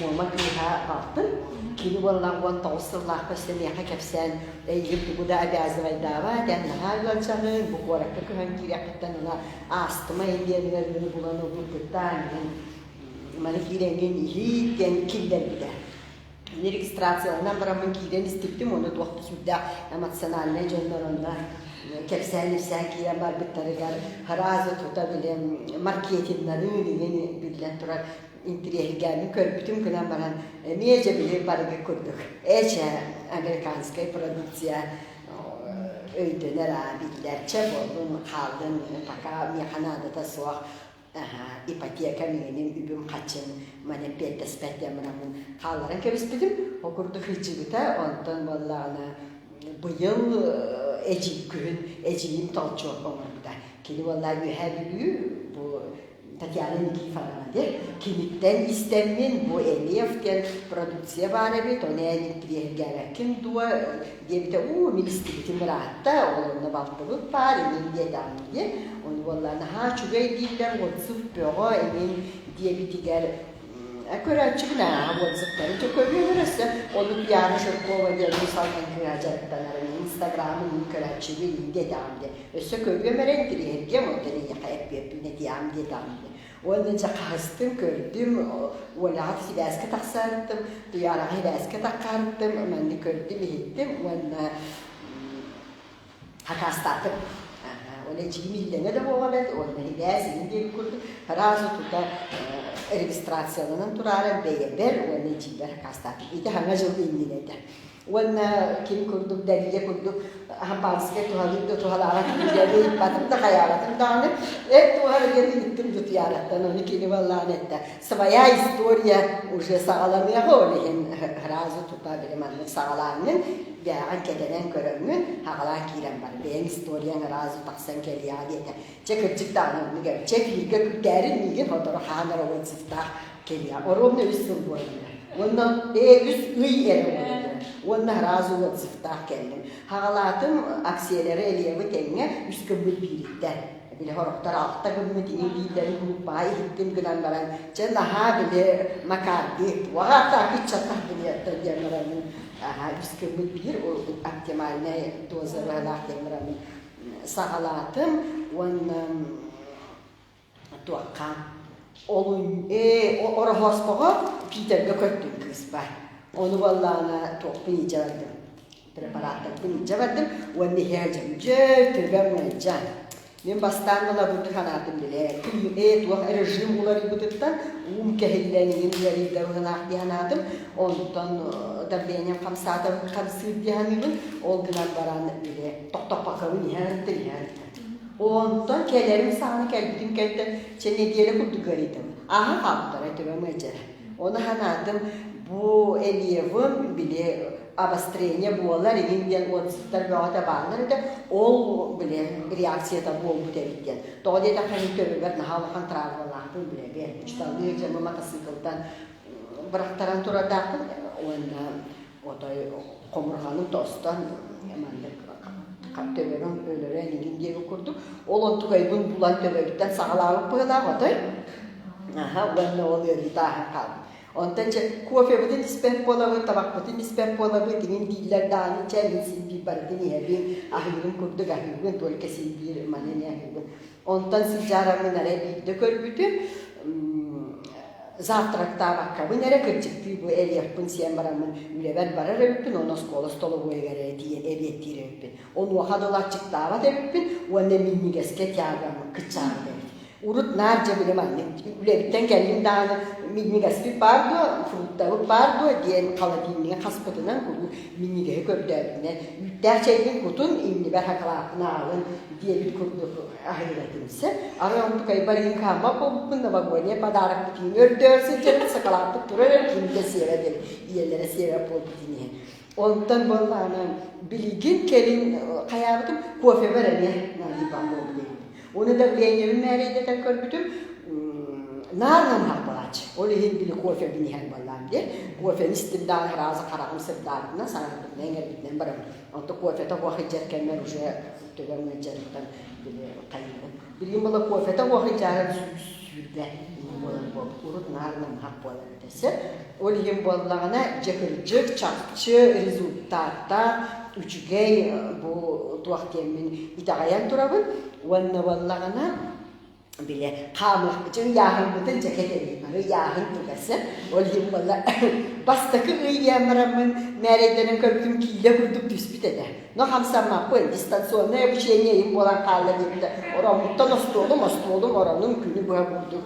Муома кыыһа балтым. Кини буоллаах 19 сыллаахха өссө миэхэ кэпсээн, эйигин тугу да обязывайдаабат, эн наһаа ыалдьаҕын, бу куоракка көһөн киириэххиттэн ыла аастыма диэн ыарыыны булан ылбыппыттаан иһин маны киирэҥҥин иһиит диэн киллэрбитэ. Мин регистрацияланан бараммын киирэн истибитим, уонна туох да сүрдээх эмоциональнай дьоннор онно кэпсээн-ипсээн киирэн барбыттарыгар сразу тута били маркетиннарын иҥин биллэн турар интириэһиргээммин көрбүтүм гынан баран эмиэ дьэ били барыгы курдук эчэ американскай продукция өйдөнөр аа биллэр чэ буоллун хааллын пока миэхэ наадата суох ипотека миҥиним үбүм хаччым маны эппиэттэспэт диэн бараммын хаалларан кэбиспитим ол курдук ыйдьыбыта онтон буоллаҕына быйыл эдьиий күһүн эдьиийим толчок оҥорбута кини буоллаа үөһээ бүлүү бу Татьяна Никифоровна диэн киниттэн истэммин бу Элиев диэн продукция баар эбит, ону эн интириэһиргээбэккин дуо диэбитэ уу мин истибитим ыраатта, ол онно балтыбыт баар эҥин диэтэҕим диэн ону буолла наһаа үчүгэй дииллэр отзыв бөҕө эҥин диэбитигэр көрөөччүбүн ааҕа отзывтары дьэ көрүөм өссө ону Туйаара Жиркова диэн Уус Алдан кыыһа дьарыктанар инстаграмын мин көрөөччүбүн диэтэҕим диэн Өссө көрүөм эрэ интириэһиргиэм, онтон эйиэхэ эппиэппин этиэҕим диэтэҕим дии. Уонна дьэ хаһыстым, көрдүм, Оляҕа сибээскэ тахсарыттым, Туйаараҕа сибээскэ таххарыттым, маннык көрдүм, иһиттим уонна хакаастаатым. Ол эдьиийим иллэҥэ да буолан эт, уонна сибээс иһин диэбит курдук сразу тута регистрацияланан тураары бэйэбэр уонна эдьиийбэр хакаастаатым. Ити хаҥа дьыл иннинэ этэ. Уонна ким курдук Дария курдук хампаанскай туһалыыр да туһалаабат диэн ыйыппатым да хайаабатым даҕаны эт туһар диэн ыйыттым Дутуяраттан ону кини баллаан этте своя история уже саҕаланыаҕа ол иһин сразу тута били маннык саҕалааҥҥын бэйэҕин кэтэнэн көрөҥҥүн хаҕалаан киирэн бар бэйэҥ историяҥ сразу тахсан кэлиэҕэ диэтэ чэ кырдьык даҕаны оннук эбит чэ бииргэ күүтээрин миигин сотору хаан эрэ отзывтаах кэлиэҕэ оруобуна үс сыл буолла уонна ээ үс ый эрэ буолла уонна сразу отзывтаах кэллим хаҕалаатым акциялары элиэбы тэҥҥэ үс гыммыт биириттэн били сорохтор алта гыммыт иҥин дииллэрин группаҕа иһиттим гынан баран чэ наһаа били макарды туох ыччаттах билиэттэр диэн бараммын үс гыммыт биир оптимальнай доза быһалаах диэн бараммын саҕалаатым уонна туохха олун ээ ороһооспоҕо Питергэ көрдүм кыыспар ону буоллаҕына туохпун илдьэ бардым препараттарбын илдьэ бардым уонна иһэ сылдьабын дьэ төбөм ыалдьан мин бастаан ылабыт санаатым билэ ээ туох режим уларыйбытыттан уум кэһиллэн иҥин ыарыйда быһылаах дии санаатым онтон давлением хамсаата хамсыыр дии саныыбын ол гынан баран били тохтоппоккобун иһэн иһэн Онтон кэлэрим саҕана кэлбитим кэннэ чэ нэдиэлэ курдук ыарыйдым. Ааһа хаалбыттара төбөм ыалдьара. Ону санаатым бу Элиевым били обострение буолар иһин диэн отзывтар бөҕөтө бааллар этэ. Ол били реакцията буолбут эбит диэн. Тоҕо диэтэххэ мин төбөбөр наһаа улахан травмалаахпын билэбин. Учууталлыы дьону матасыыкылтан бырахтаран турардаахпын уонна отой хомурҕаным тостон маннык төбөбүн өлөрөн иҥин диэбит курдук ол онтукайбын булан төбөбүттэн саҕалаабыт быһыылаах отой аха уонна ол ыарыыта ааһан хаалбыт онтон чэ кофебытын испэт буолабыт табахпытын испэт буолабыт иҥин дииллэр даҕаны чэ мин син биир барытын иһэбин аһыырым курдук аһыыбын только син биир маны эмиэ аһыыбын Онтон сылдьаараммын эрэ биирдэ көрбүтүм, завтрактаабаккабын эрэ кырдьыктыы бу элиэхпин сиэн бараммын үлэбэр барар эбиппин уонна оскуола столовойугар эрэ тиийэн эбиэттиир эбиппин. Онуоха дылы аччыктаабат эбиппин уонна минньигэскэ тягам кыччаабыт эбит. Урут наар дьэ били маннык үлэбиттэн кэллим даҕаны минньигэспит баар дуо, фруктабыт баар дуо диэн холодильнигы хаспытынан куруук минньигэһи көрдөөбүтүнэн үүттээх чэйбин кутун, иннибэр хакалааппын аҕалын диэбит курдук аһыыра түмсэ. Арай онтукайбар иһин хааммат буолбуппун новогодняй подарокпытын өрдөөр сылдьабыт, сакалааппыт турар эрэ ким да сиэбэт эбит, ийэлэрэ сиэбэт буолбутун иһин. Онтон буоллаҕына билигин кэлин хайаабытым кофебар эмиэ налипан буолбут эбит. Уну давлениебин мээрэйдэтэн көрбүтүм наар намыһах буолааччы. Ол иһин били кофебин иһэр буоллаам диэн. Кофены истим даҕаны сразу хараҕым сырдаабытынан, саҥарбытынан, иҥэрбитинэн барабын. Онто кофета суох илдьэр кэммэр уже төбөм ыалдьарыттан били хайыыбын. Билигин була кофета суох илдьээрэн 120 буолар буолбут. Урут наар намыһах буолар этэ сөп. Ол иһин буоллаҕына дьэ кырдьык, чахчы результаттаах үчүгэй бу туох диэммин итэҕэйэн турабын. Уонна буоллаҕына бile хаамыахпытын ыйааһыммытын дьэ кэтэбин бары ыйааһын тугасы ол иһин буолла бастакы ый диэн бараммын мээрэйдэнэн көрбүтүм киилэ курдук түспүт этэ но хамсаммаппын дистанционное обучение им буолан хаалла диэбитэ ороммуттан остуолум остуолум оронум күнү быһа курдук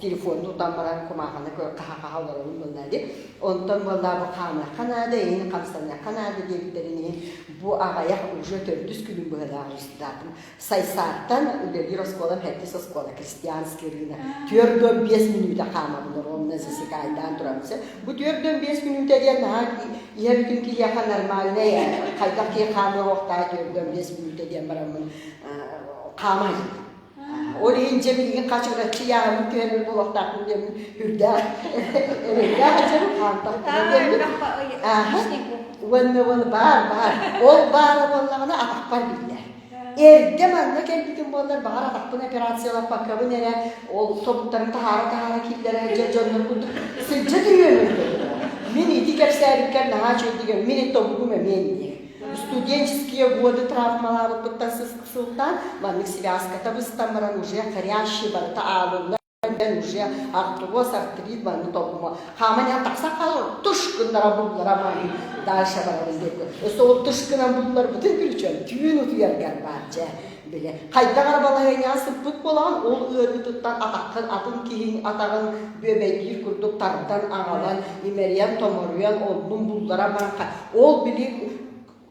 телефону тутан баран кумааҕыны хаһа-хаһа олоробун буолла дии онтон буолла бу хаамыахха наада иһин хамсаныахха наада диэбиттэрин иһин бу аҕайах уже төрдүс күнүм быһыылаах результатым Сайсаартан үлэлиир оскуолам Хэттис оскуола, крестьянский рынок. 45 мүнүүтэ хаамабын ровно засекайдаан турабын. Бу 45 мүнүүтэ диэн наһаа иһэ бүтүн киһиэхэ нормальный хайдах киһи хаамыахтаах 45 мүнүүтэ диэн бараммын хаама Ол иһин дьэ билигин хачыгыраччы яамын түһэрэр буолуохтаахпын диэммин үрдээх эрэйдээх дьэ хаамтахпына диэммин уонна уонна баар баар ол баара буоллаҕына атахпар биллэр Эрдэ манна кэлбитим буоллар, баҕар атахпын операциялаппаккабын эрэ, ол тобуктарын таһаара-таһаара киллэрэ сылдьар дьоннор курдук сылдьа түһүөм этэ. Мин ити кэпсээбиккэр наһаа үчүгэйдик мин тобугум эмиэ инник. Студенческие годы травмалаабыппыттан сылтаан маннык связката быстан баран уже хрящи барыта аалылла. Мен уже артроз, артрит манны толкума. Хааман ян тахса хаалар, туш гыннара буллара маны дальше барабыз деп. Өссө ол туш гынан буллар бүтүн күрүчөн түүн утуйаргар баар дьэ. Биле хайдах арбалаһыҥҥа сыппыт буолан ол ыарыытыттан атаххын атын киһиҥ атаҕын бүөбэйдиир курдук тардан аҕалан имэрийэн томоруйан оннун буллара баран ол били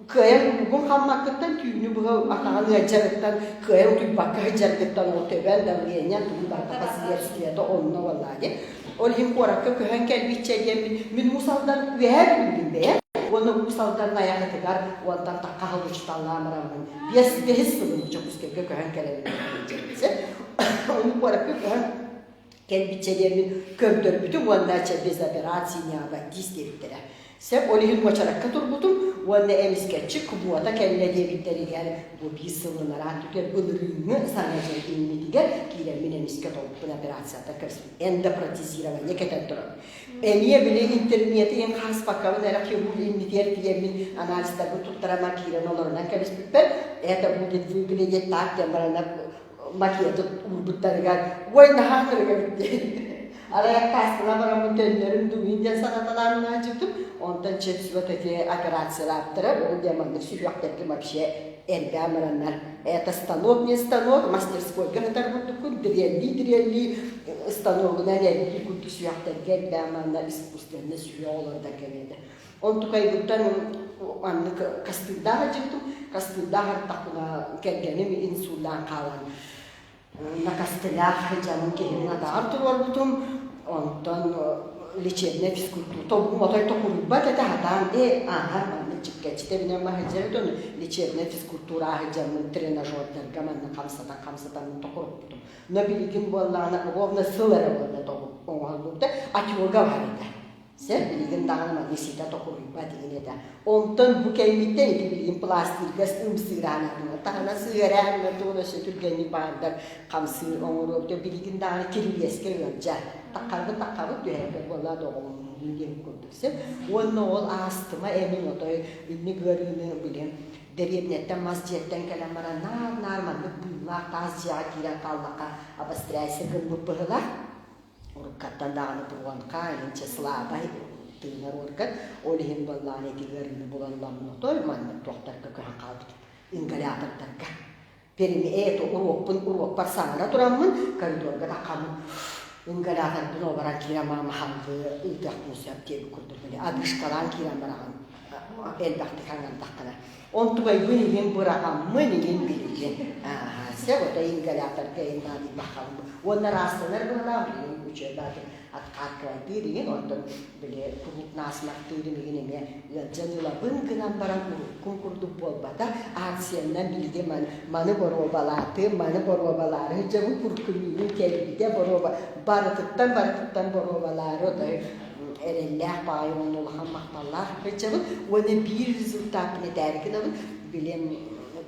кыайан угун хаммаккыттан түүнү быһа атаҕын ыалдьарыттан кыайан утуйбакка сылдьаргыттан ол төбөн давление тугун барыта последствията онно буоллаа дии. Ол иһин куоракка көһөн кэлбиччэ диэммин мин Уус Алдан үөһээ Бүлүүбүн бэйэм уонна Уус Алдан Найахытыгар уонтан тахха учууталлаан бараммын биэс бэһис сылым Дьокуускайга көһөн кэлэбин Ону куоракка көһөн кэлбиччэ диэммин көрдөрбүтүм уонна чэ без операции не обойтись диэбиттэрэ. Сөп, ол иһин уочаракка турбутум уонна эмискэччи квота кэллэ диэбиттэригэр бу биир сылынараа түгэн былырыыҥҥы саҥа дьыл иннитигэр киирэммин эмискэ толкун операцията көрсүм. Эндопротезирование кэтэн туран. Эмиэ били интернети иһин хааспаккабын эрэ хирург иннитигэр тиийэммин анализтарбын туттарама киирэн олорунан кэбиспиппэр это будет выглядеть так диэн баранар макеты уурбуттарыгар ой наһаа көрөгөбүт диэн арай аккаастана бараммын төннөрүм дугуйун диэн санаталаан ыалдьыбытым онтон чепсиба такие операциялаабыттара ол диэн маннык сүһүөхтэргин вообще эрбээн бараннар это станок не станок мастерскойга сытар курдуккун дрелли-дрелли станогунан эрбиир курдук сүһүөхтэргэ эрбээн манна искусственно сүһүөх олордон кэлиэтэ Онтукайбыттан маннык кастыырдаах илдьибитим. Кастыырдаах артахпына кэргэним инсуллаан хаалан на костылях дьонун киһини атаҕар туруорбутум. Онтон лечебная физкультура тобугум отой токуруйбат этэ хатаан э ааһар маннык чиккэччитэ маһыдьар этэ лечебная физкультура аһыдьаммын тренажердарга манна хамсатан хамсатан токуруппутум. Но билигин буоллаҕына ровно сыл эрэ буолла тобук оҥоһуллубута отёга бар этэ. Сэр билигин даҕаны маннык ситэ токуруйбат игин этэ. Онтон бу кэнниттэн ити билигин пластырга ымсыыраан таһына сыыраан тугун өссө түргэнник баардар хамсыыр оҥоруо билигин даҕаны кирилиэскэ ыалдьар. Таххарбыт таххабыт түһэрбэт буолла доҕолоҥ диэн курдук сир. Уонна ол астыма эмин отой инник ыарыыны билин дэриэбинэттэн мас дьиэттэн кэлэн баран наар-наар маннык быыллаах таас дьиэҕэ киирэн хааллахха обостряйся гыммыт быһылаах. Уруккаттан даҕаны бронха, инчэ слабай тыынар орган, ол иһин буоллаҕына ити ыарыыны булалламмын отой маннык туохтарга көһөн хаалбытым ингалятордарга. Переми это уруокпун уруокпар саҥара тураммын коридорга таххаммын ингаляторбын оборон киирэн баран хаалгыы ыытыахпын сөп диэбит курдук били одышкалаан киирэн бараҕын элбэхтик хаҥнардаххына. Онтукайбын иһин быраҕаммын иһин билигин. Ааһа, сөп ото ингаляторга иһин наадыйбаххабын. Уонна ыраастанар быһалаах билигин учебатын откаркайдыыр иһин, онтон били куруук наасмактыырым иһин эмиэ ыалдьан ылабын гынан баран уруккум курдук буолбата. Акцияннан билигин маны боруобалаатым, маны боруобалаары сылдьабын, куркуйуунун кэлбитэ боруоба барытыттан барытыттан боруобалаары отой эрэллээх баҕайы уонна улахан махталлаах ыччабын уонна биир результаппын этээри гынабын билим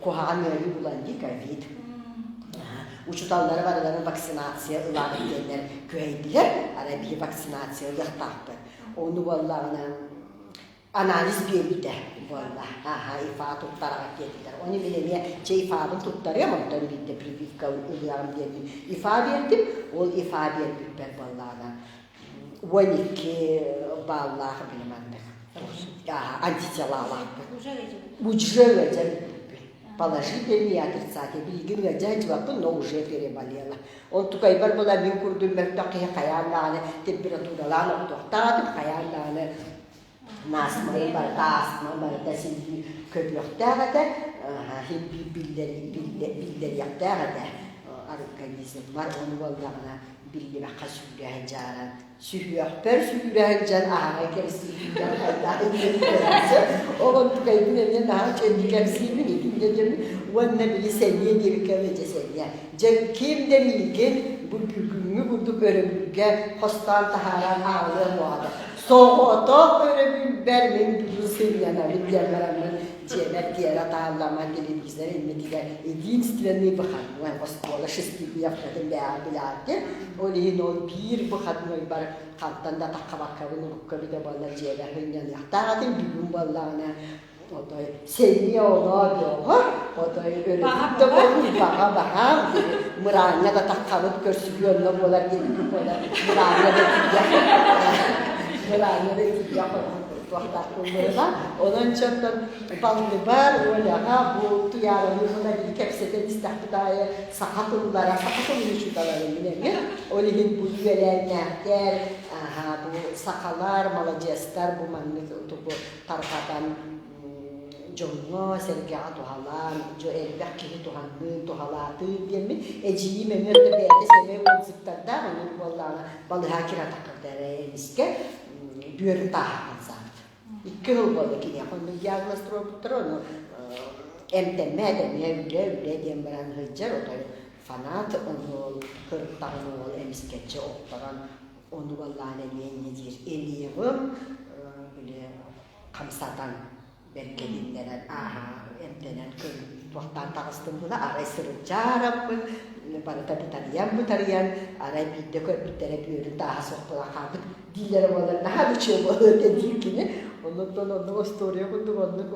куһаҕан ыарыы булан дии ковид учуталлары барыларын вакцинация ылаҕын диэннэр күһэйдилэр арай биһи вакцинация ылыахтаахпыт ону буоллаҕына анализ биэрбитэ буолла аха ифа туттараҕа диэтилэр ону мин эмиэ чэ ифабын туттарыам онтон биирдэ прививка ылыаҕым диэммин ифа биэрдим ол ифа биэрбиппэр буоллаҕына 12 бааллаах били маннык антителалаахпыт. Уже ыалдьан бүппүт. Положительный и отрицательный. Билигин ыалдьа сылдьыбаппын, но уже переболела. Онтукайбар була мин курдук мөлтөх киһи хайаан даҕаны температуралаан охтуохтаах этим, хайаан даҕаны наасмайым барыта астма барыта син биир көбүөхтээх этэ, син биир биллэриэхтээх этэ организммар. Ону буоллаҕына биллибэххэ сүүрэ сылдьааран сүһүөхпэр сүүрэ сылдьан аһаҕай кэпсиибин хайдах ол онтукайбын эмиэ наһаа чэнди кэпсиибин итиннэ дьэбин уонна били сэниэ диэбиккэ дьэ сэниэ дьэ ким да миигин бу бүгүҥҥү курдук өрөбүлгэ хостоон таһааран аҕалыа буоҕа соҕотох өрөбүлбэр мин бүгүн сынньанабын диэн бараммын дьиэбэр тиэрэ таалламан телевизор иннитигэр единственный выходной оскуола шестидневкатын бэйэҕэ билээхтин ол иһин ол биир выходнойбар хантан да таххабаккабын урукка эбитэ буолла дьиэбэр сынньаныахтаах этим бүгүн буоллаҕына. Отой сэниэ оноо бөҕө, отой өрөбүл да буолун баҕа баһаам, мыраанньа да таххабыт көрсүһүү онно буолар диэбит буолар, мыраанньа да тиийэ, мыраанньа да тиийэ туохтаах буоллаҕына, онон чоттон баллыбар Оляҕа бу Туйааралыы мына кэпсэтэн истэхпит аайы саха тыллара, саха тылын учууталарын мин эмиэ, ол иһин бу үөлээннээхтэр, бу сахалар, маладьыастар бу маннык тугу тарҕатан дьоҥҥо-сэргэҕэ туһалаан, дьо элбэх киһи туһанныын, туһалаатын диэммин эдьиийим эмиэ да бэйэтэ сэмэй отзывтардаах, онон буоллаҕына балыһаа киратаххыта эрэ эмискэ бүөрүн тааһа хамсаабыт. Икки сыл буолла киниэхэ онно диагноз туруорбуттара, ону эмтэммэт эмиэ үлэ, үлэ диэн баран сылдьар, отой фанат, ону ол кырыттаҕын уол эмискэччи охторон ону баллаан эмиэ инньэ диир Ильевым били хамсатан бэркэ биллэрэн ааһа эмтэнэн туохтаан таҕыстым була арай сырыдьаараммын барыта бытарыйан бытарыйан арай биирдэ көрбүттэрэ бүөрүн тааһа суох була хаалбыт дииллэрэ буолар наһаа да үчүгэй буолуо этэ диир кини оннуттан оннук остуоруйа курдук оннук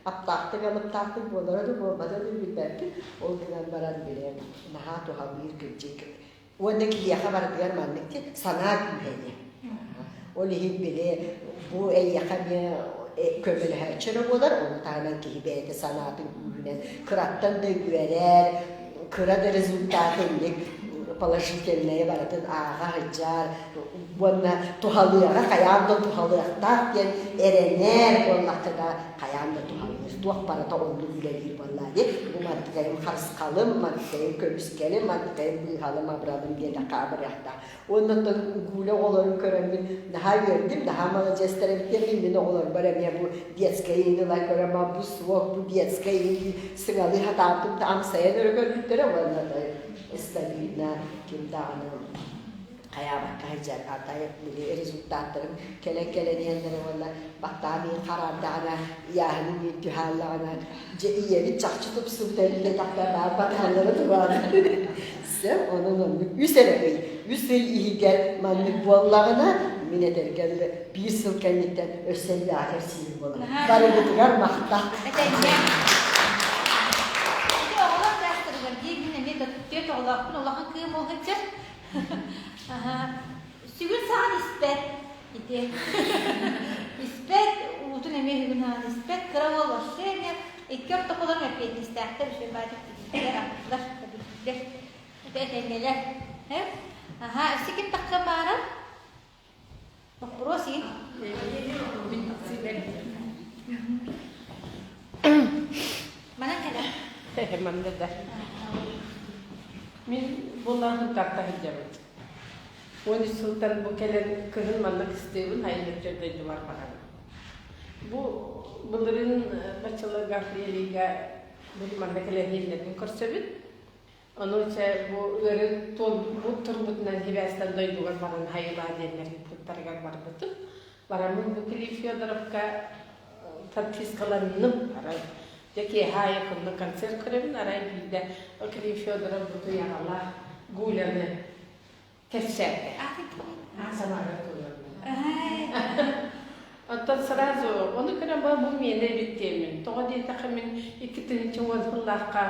аптаахтык алыптаахтык буолара да буолбата да билбэппин ол гынан баран били наһаа туһалыыр кырдьык Уонна киһиэхэ барытыгар маннык диэн санаа күүһэ диэн. Ол иһин били бу эйиэхэ эмиэ көмөлөһөөччү эрэ буолар, ону таһынан киһи бэйэтэ санаатын күүһүнэн кыраттан да үөрэр, кыра да результаты инник положительнайы барытын ааҕа сылдьар уонна туһалыаҕа хайаан да туһалыахтаах диэн эрэнэр буоллаххына хайаан да туһалыыр туох барыта оннук үлэлиир буоллаа дии бу мантыкайым харысхалым мантыкайым көмүскэлим мантыкайым быыһалым абыралым диэтэххэ абырыахтаах уонна оттон Гуля оҕолорун көрөммүн наһаа үөрдүм наһаа маладьыастар эбит диэммин мин оҕолорбор эмиэ бу детскай иин ыла көрөм бу суох бу детскай иин сыҥалыы сатаабытым да амсайан өрө көрбүттэрэ уонна стабильно ким даҕаны хайаабакка сылдьар атай били результаттарын кэлэн кэлэн иһэллэрэ уонна баттаан иһин хараардаҕына ыйааһынын биир түһааллаҕына дьэ ийэбит чахчы тупсубута диэтэхпэ баар батаһаллара тураан сөп онон оннук үс эрэ ый үс ый иһигэр маннык буоллаҕына мин этэргэ дылы биир сыл кэнниттэн өссө элбэҕи кэпсиир буолар барыбытыгар махтал Этэҥҥэ. Ити оҕолор саастарыгар дии мин эмиэ түөрт оҕолоохпун улахан кыым ол сылдьар Сүгүн саҕан испэт ити. Испэт, уутун эмиэ сүгүн саҕан испэт. Кыра уол вообще эмиэ икки ортокулар эппиэтинэстээхтэр, үчүгэй баайдык билиилэр, ахтылар, билиилэр, этэҥҥэлэр. Аха, өссө ким тахсан баара? Вопрос есть? Манан кэлэр. Манна да. Мин булаһын тарта сылдьабын. 13 сылтан бу кэлэн кыһын манна кыстыыбын, айыллар дойдубар барабын. Бу былырыын баччаларга апрелига бу манна кэлэн иһиллэрбин көрсөбүт. Ону чэ бу ыарыы туолбут турбутунан сибээстэн дойдугар баран хайылаа диэннэр ыыппыттарыгар барбытым. Бараммын бу Клим Федоровка подпискаланным арай. Дьэ киэһэ аайы хонно концерт көрөбүн, арай биирдэ Клим Федоров бу туйаҕалаах Гуляны кэпсээтэ. Самара Оттон сразу ону көрөн бу бу миэнэ эбит диэммин. Тоҕо диэтэххэ мин 2010 сыллаахха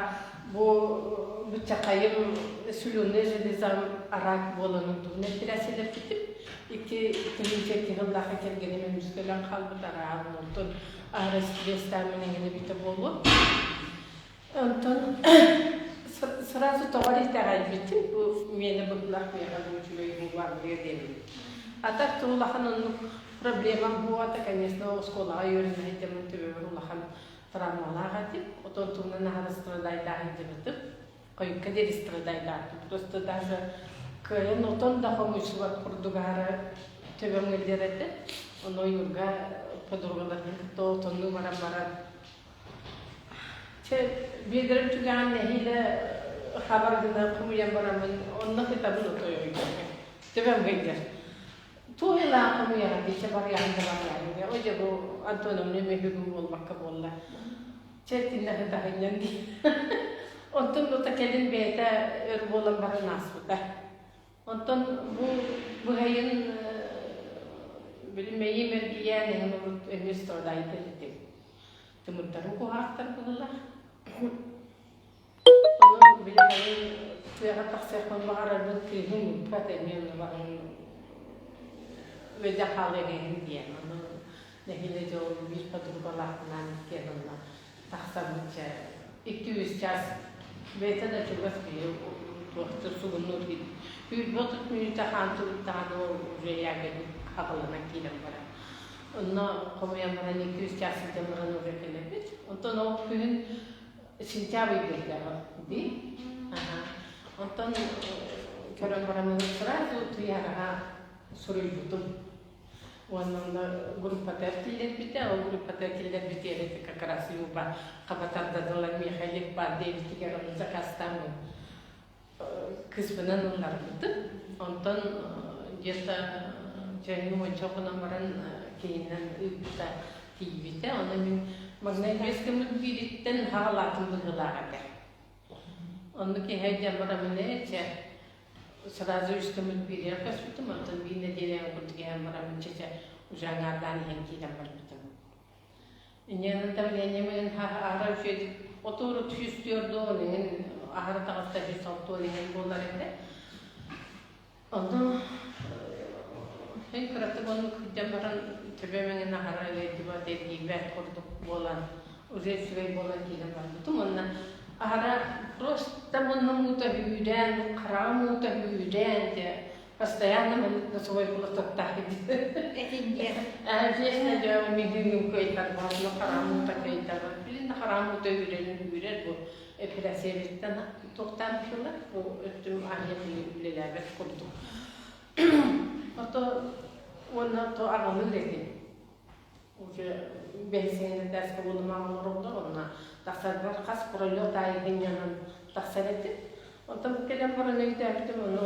бу быччакайым слюнный железам рак буолан урдугун эппирээсилэппитим. 2002 сыллаахха кэргэним эмискэ өлөн хаалбыт араабын онтон аһара стресстааммын эҥин эбитэ буолуо. Онтон сразу тоҕо эрэ итэҕэйбитим, бу миэнэ быһыылаах миэхэ бу үчүгэй уһугу диэбит. А так то улахан оннук проблемам буолбата, конечно, оскуолаҕа үөрэнэ сылдьаммын төбөбөр улахан травмалаах этим. Отон туһунан аһара страдайдаах сылдьыбытым. Хойукка диэри страдайдаатым. Просто даже кыайан отон да хомуйсубат курдук аһара төбөм ыалдьар этэ. Ону ойуурга подругаларбын кытта отоннуу баран баран Чэ, биэдэрим түгэҕин нэһиилэ хабар гына хомуйан бараммын, онно сытабын отойойдорго. Төбөм ыйдар. Туох илаан хомуйаҕын дии, чэ барыаҕын да барыаҕын дии. О дьэ бу Антоновна эмиэ бүгүн буолбакка буолла. Чэ итиннэ сытаһынньан дии. Онтон тута кэлин бэйэтэ өр буолан баран ааспыта. Онтон бу быһайын били мэйиим эргийээн эһэм урут эмиэ страдает этим. Тымырдарым куһаҕаттар быһыылаах. Онон били хайын тыаҕа тахсыахпын баҕарарбын кыыһым ыыппат эмиэ онно баран ыалдьа хаалыаҥ эҥин диэн. Ону нэһиилэ дьол биир подругалаахпынаан иккиэн онно тахсаммыт чэ икки-үс чаас бэйэтэ да чугас киһи туохтуур сугуннуур киһи 30 мүнүүтэ хаамсыбыттаҕына ол уже ягодник хаҕыланан киирэн барар. Онно хомуйан баран икки-үс чаас сылдьан баран уже кэлэбит. Онтон ол күһүн сентябрь диэтэҕэ дии. Аха. Онтон көрөн баран сразу Туйараҕа суруйбутум. Уонна онно группатыгар киллэрбитэ, ол группатыгар киллэрбитигэр это как раз Люба хаба тардадылар Михаил баар диэбитигэр ону заказтааммын кыыспынан ылларбытым. Онтон где-то дьэҥҥэ уонча хонон баран киһинэн ыыппыта тиийбитэ. Ону мин маҥнай биэс гыммыт биириттэн хаҕалаатым быһыылаах этэ. Онно киһи дьэ барамын ээ чэ сразу үс гыммыт бииригэр көспүтүм, онтон биир нэдиэлэҕэ курдук иһэн бараммын чэ чэ уже аҥаардаан иһэн киирэн барбытым. Инньэ давлением аһара үчүгэйдик отуору түстүөр иҥин аһара таҕыста 160 иҥин буолар этэ. Онно эн кыратык оннук сылдьан баран төбөм эҥин аһара ыалдьыбат, эргийбэт курдук буолан уже үчүгэй буолан киирэн барбытым. Уонна аһара просто муннум уута үүрээн, хараҕым уута үүрээн дьэ Постоянно маннык носовой платоктаах Этинниэх. Честно дьэ мигиҥҥин кыайтарбат, харааммыта кыайтарбат. Билин да харааммыта үүрэрин үүрэр бу эпэрээссийэбиттэн туохтаан быһыылар бу өттүм аһыйа үлэлээбэт курдук. Ото уонна то аҕалыыр этим. Уже бэһисиҥин этээскэ буолумаҕа олороллор, онно тахсарбар хас пролет аайы сынньанан тахсар этим. Онтон кэлэн баран өйдөөбүтүм, ону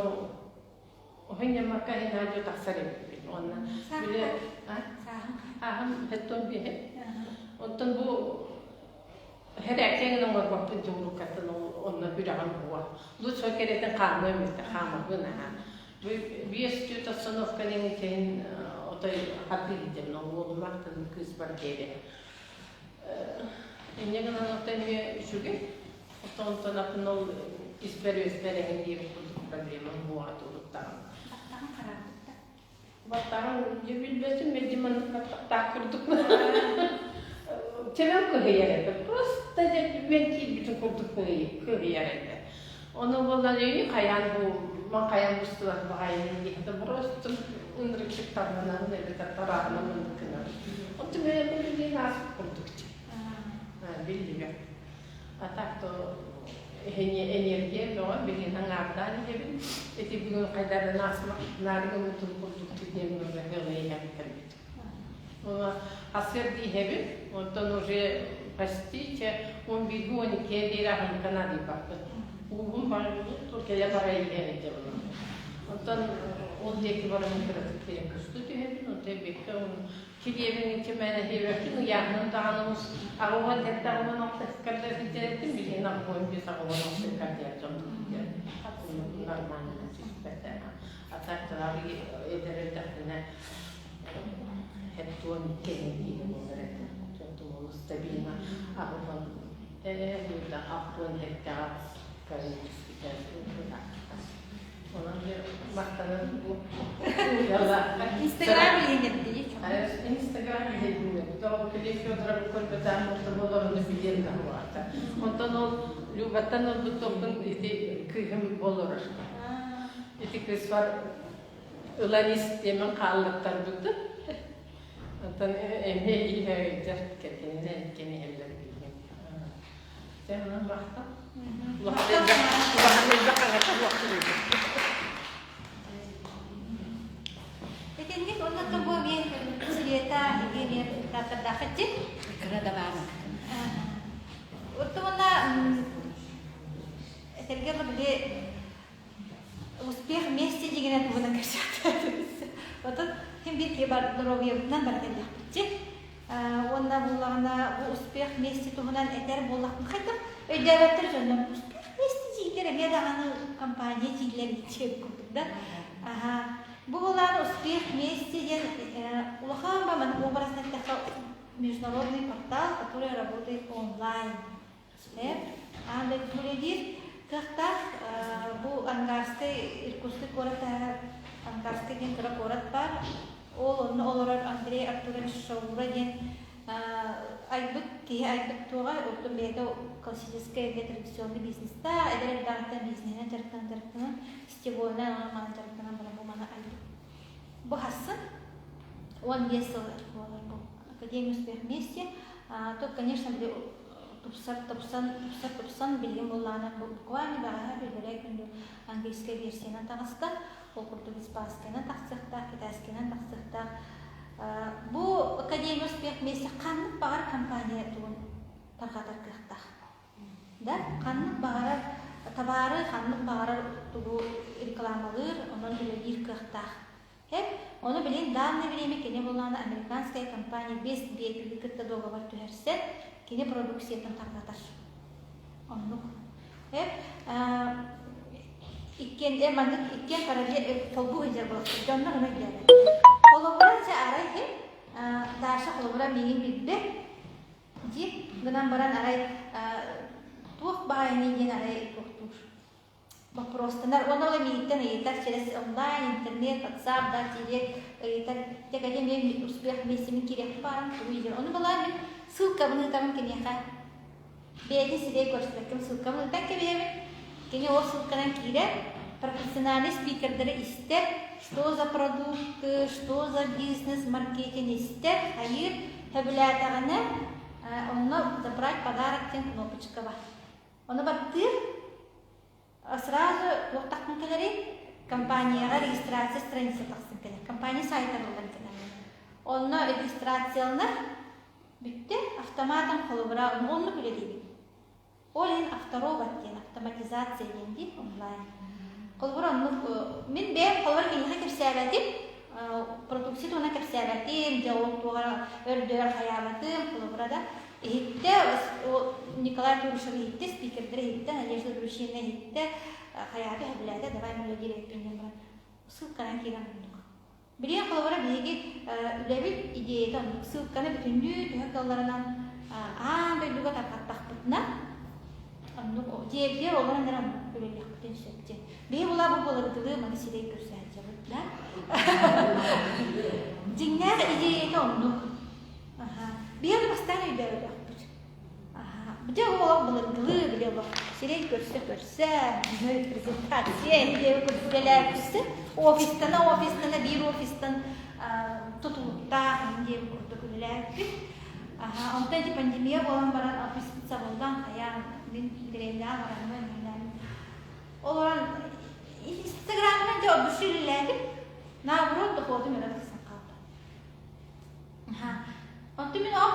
уһун-ньаммакка иһин тахсар эбиппин. Уонна били ааһым хэттон биэһи. Онтон бу хэрээккэҥин оҥорбоппун дьууруккаттан онно үрэҕим буо. Лучше кэрэтин хаамыам этэ, хаамабын аһаа. Биэс түөрт остановка диэн киһин отой хатыы илдьэн уолум аттын кыыс бар диэри. Инньэ гынан отой эмиэ үчүгэй. Онтон атын ол испэр-үөспэр эҥин диэбит курдук проблема буола туруттаҕым. Баттаҕын хараабыт да? Баттаҕын дьэ билбэтим, мэлдьи маннык баттахтаах курдук. Төбөм кыһыйар этэ. Просто дьэ мен киирбитин курдук кыһыйар этэ. Ону буоллар өйү хайаан бу ман хайаан бустубат баҕайы диэхтэ просто ынырыктык тарбанан эбэтэр тарааҕынан маннык гынар. Оттон бэйэм билигин ааспыт курдук биллибэт. А так то энергия бөҕө билигин аҥаардаан иһэбин. Ити бүгүн хайдарын аасмак наарыгыммытын курдук диэн ыла кэлбит. Асыр иһэбин, онтон уже почти он бииргэ он иккиэ диэри аһылыкка наадыйбаппын. Уубун барыбыт кэлэ бара иһэр этэ Онтон ол диэки бараммын кыратык перекусту түһэбин, онтон эбиэккэ килиэбин иччимээнэ иһиэбэппин, ыйааһыным даҕаны аҕуһан эттэҕинэн алтыскарда сылдьар билигин аҕуһан биэс аҕуһан алтыскар диэн дьон нормально түспэтэ. А так эдэр эрдэхпинэ Хеттуон кэнники буолар этэ. Онтум стабильно аҕыллан алтуон эттэҕэ көрөн түспүтэ. Онон махтанан бу Инстаграм иһинэрдии. Инстаграм иһинэр. Тоҕо Филипп Федоров көрбөтөөн болоруну билиэн да хуата. Онтон ол Любаттан ылбыт топпун ити кыыһым болорор. Ити кыыс бар ылан ис диэмэн хааллаттарбытым. Онтон эмиэ иһэ кэргэнинэн иккиэн иһэллэр билигин. Дьэ, онон махтал. Улахан элбэх аҕата Итинник онно бу эмиэ Света Евгения тааттардааххытчы. Кыра да баар. Оттон уонна этэргэ били Успех вместе дьиҥинэн туһунан кэпсээтэ. Отон ким биир киһи бар доруобуйабытынан бара кэллэхпитчи. Уонна буллаҕына бу успех вместе туһунан этэр буоллахпын хайдах өйдөөбөттөр дьоннор успех вместе дииллэр эмиэ даҕаны компания дииллэр диэн курдук да. Аха. Бу булаан успех вместе диэн улахан ба маннык уобарасынан эттэххэ международный портал, который работает онлайн. Аан дойду үлэлиир кыахтаах. Бу Ангарскай, Иркутскай куорат Ангарскай диэн кыра куорат баар. Ол онно олорор Андрей Артурович Шаура диэн айбыт киһи айбыт туоҕа, оттон бэйэтэ классическай эмиэ традиционный бизнестаах, эдэр эрдэҕиттэн бизнеһинэн дьарыктанан дьарыктанан, сетевойунан онон манан дьарыктанан баран бу маны айбыт. Бу хассын 15 сыл буолар бу Академия успех вместе. Тут, конечно, тупсар тупсан тупсар тупсан билигин буоллаҕына буквально бэҕэһээ биллэрээ күндү английскай версиянан таҕыста. Ол курдук испанскайынан тахсыахтаах, китайскайынан тахсыахтаах. Бу Академия успех вместе ханнык баҕар компания тугун тарҕатар кыахтаах. Да, ханнык баҕарар табаары, ханнык баҕарар тугу рекламалыыр, онон үлэлиир кыахтаах. Һэп, ону билин данное время кини булаана американская компания Best Bakery кытта договор түһэрсэн, кини продукциятын тарҕатар. Оннук. Һэп, иккиэн маннык иккиэн параллель холбуу сылдьар буолахтар. Дьоннор ону өйдөөбөттөр. Холобура, чэ арай һэп, Даша холобура миигин билбэт, диир гынан баран арай туох баайыный диэн арай туохтуур боппуруостанар уонна ол миигиттэн ыйытар через онлайн интернет ватсап да телег ыйытар текаде мен успех вместе мин киириэхпин баарым тугуй диэн ону балаан мин ссылкабын ыытабын киниэхэ бэйэтин сирэй көрсүбэкким ссылкабын ыытан кэбиһэбин кини ол ссылканан киирэр профессиональный спикердары истэр что за продукты что за бизнес маркетинг истэр хайыыр сөбүлээтэҕинэ онно забрать подарок диэн кнопочка бар Ону баттыыр сразу туох тахсан кэлэрий? Компанияҕа регистрация страница тахсан кэлэр. Компания сайта буолан кэлэр. Онно регистрацияланар бүттэ, автоматом холобура оннук үлэлиибит. Ол иһин авторобот диэн автоматизация диэн дии онлайн. Холобура оннук мин бэйэм холобура киниэхэ кэпсээбэтим, продукция туһунан кэпсээбэтим, дьэ ол туоҕа өрдөөр хайаабатым, холобура да Иһиттэ, Николай Турышев иһиттэ, спикердэр иһиттэ, Надежда Друщина иһиттэ, хайаата сөбүлээтэ, давай мелодия эппин диэн баран ссылканан киирэн оннук. Билигин холобура биһиги үлэбит идеята оннук ссылканы бүтүннүү төһө кыалларынан аан дойдуга тарҕаттахпытына оннук дьиэбитигэр олорон эрэ оннук үлэлиэхпитин сөп диэн. Биһи була бу былыргылыы маны сирэй көрсөөччүбүт да. Дьиҥнээх идеята оннук. Биһиги бастаан өйдөөбөтөхпүт. Дьэ олох былыргылыы били олох сирэй көрсө-көрсө, презентация диэби курдук офистана офистана биир офистан тутулуктаах диэби курдук үлэлээбиппит. Онтон ити пандемия буолан баран офиспыт сабыллан хайаан мин дэриэбинэҕэ бараммын үлэлээн олорон инстаграмынан дьэ от души үлэлээтим. Наоборот дохуотум өрө тахсан хаалла. Онтон мин ол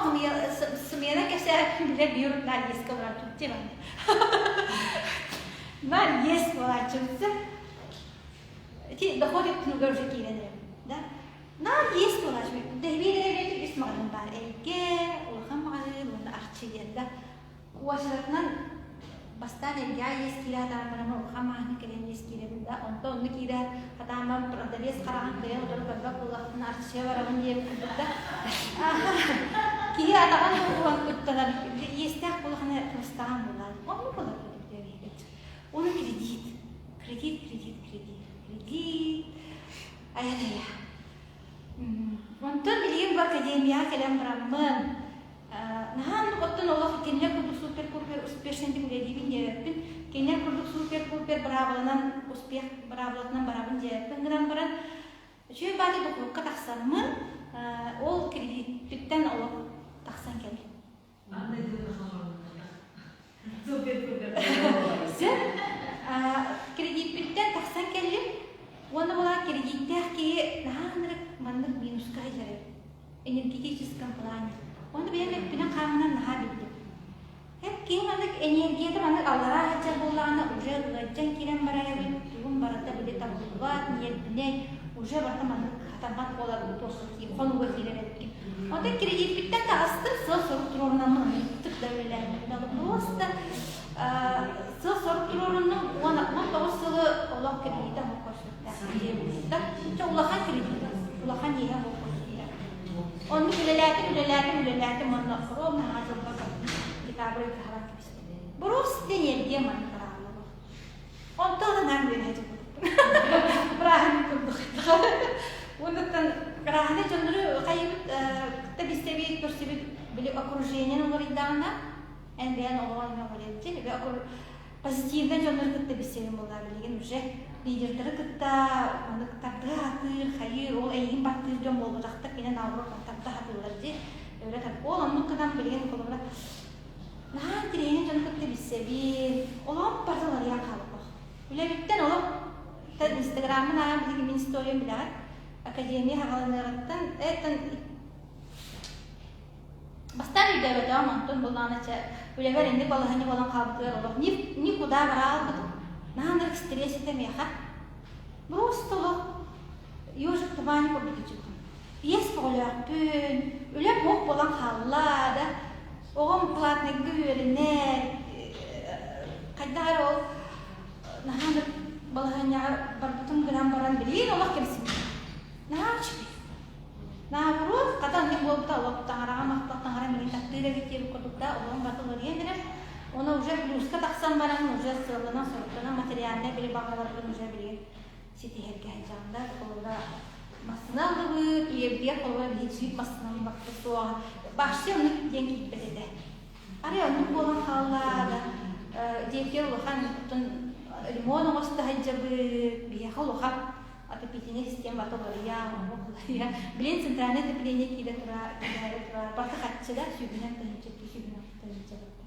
сымыйана кэпсээбиппин билэр биир наар иэскэ олорон түптэ барда. Наар иэс буолааччыбытса. Ити доход өттүнүгэр уже киирэн эрэбин да. Наар иэс буолааччыбыт. Дэһбиир эрэ үс маҕаһыын баар. Эйгэ, улахан маҕаһыын уонна Арчы диэн да. Уочаратынан бастаан эргээ иэс киирэ сатаан баран улахан маһыны кэлэн иэс киирэбин да, онтон онно киирэ сатаан баран продавец хараҕын кыайан утары көрбөт буоллахпына арчыйа барабын диэбит курдук да киһи атаҕын буолуон куттанар иэстээх буоллахына кыбыстаҕан буолаар оннук буолар курдук Уну кредит кредит кредит кредит кредит айан-айа онтон билигин бу академияҕа кэлэн бараммын Наһаа оннук оттон олох кинилэр курдук супер-пупер успешный үлэлиибин диэбэппин. Кинилэр курдук супер-пупер быраабыланан успех быраабылатынан барабын диэбэппин гынан баран үчүгэй баҕайы дохуокка тахсаммын ол кредиппиттэн олох тахсан кэллим. Сөп. Кредиппиттэн тахсан кэллим. Уонна буолан кредиттээх киһи наһаа ынырык маннык минуска сылдьар эбит. Энергетическом плане. Ону бэйэм эппинэн-хааммынан наһаа биллим. Эп киһи маннык энергията маннык аллараа сылдьар буоллаҕына уже ыалдьан киирэн барар эбит, тугум барыта били табыллыбат, ньиэрбинэй, уже барыта маннык хатаммат буолар хонууга киирэр эбиккин. Онтон кредиппиттэн таҕыстым, сыал-сорук туруорунаммын ынырыктык да үлэлээтим. Просто сыал-сорук туруоруннум, 19 сылы олох кредитэ оҥорбор сүрдээх. Улахан кредит, улахан иэһэ оҥорбор сүрдээх. Оннук үлэлээтим, үлэлээтим, үлэлээтим уонна ровно аҕа дьылга декабрь ыйга кэбистим. Просто энергия маннык араҕаллар. Онтон ынан үөрэ дьылбыт. Бырааһынньык курдук. Уоннаттан бырааһынай дьоннору хайыбыт кытта билсэбит, көрсүбүт били окружениены уларыйдаҕына, эн бэйэн оҕоҕор эмиэ уларыйаччы, позитивнай дьоннору кытта билсэбин буоллар билигин уже лидердары кытта маннык тардыһа сатыыр, хайыыр, ол эйигин баттыыр дьон буолбатахтар, кинэ наоборот тарда сатыыллар дии. Өрө ол оннук гынан билигин холобура наһаа интириэһинэй дьону кытта билсэбин, олоҕум барыта уларыйан хаалбатах. Үлэбиттэн олох инстаграммын ааҕан билигин мин историям билэҕит. Академия хаҕаланыаҕыттан эттэн Бастаан өйдөөбөтөҕүм, онтон буллаҕына чэ, үлэбэр инник балаһыанньа буолан хаалбытыгар олох никуда бара хаалбытым. Наһаа ынырык стресс этэ миэхэ. Просто олох ежик в тумане курдук иччитим. Иэс көҕүлөөхпүн, үлэм ох буолан хаалла да, оҕом платныйга үөрэнэр, хайдах эрэ ол наһаа ынырык балаһыанньаҕа барбытым гынан баран билигин олох кэмсиммитим. Наһаа үчүгэй. Наоборот, хата оннук буолбута олох таҥараҕа махтал таҥара миигин таптыыр эбит диэбит курдук да олоҕум барыта уларыйан эрэр. Уонна уже плюска тахсан баран уже сыалланан соруктанан материальнай били баҕаларбын уже билигин ситиһэргэ сылдьаҕын да холобура массыына ыллыбыт, үйэбитигэр холобура биһиги сүүп массыынаны бакты суоҕа. Вообще оннук диэн киирбэт этэ. Арай оннук буолан хаалла да диэки улахан ремонт оҥосто сылдьабыт, биһиэхэ улахан отоплительная система барыта уларыйа, оҥоһук уларыйа. Билин центральное отопление киирэ турар, киирэ турар, барыта харчы да сүүһүнэн тыһыынча, сүүһүнэн тыһыынча барда.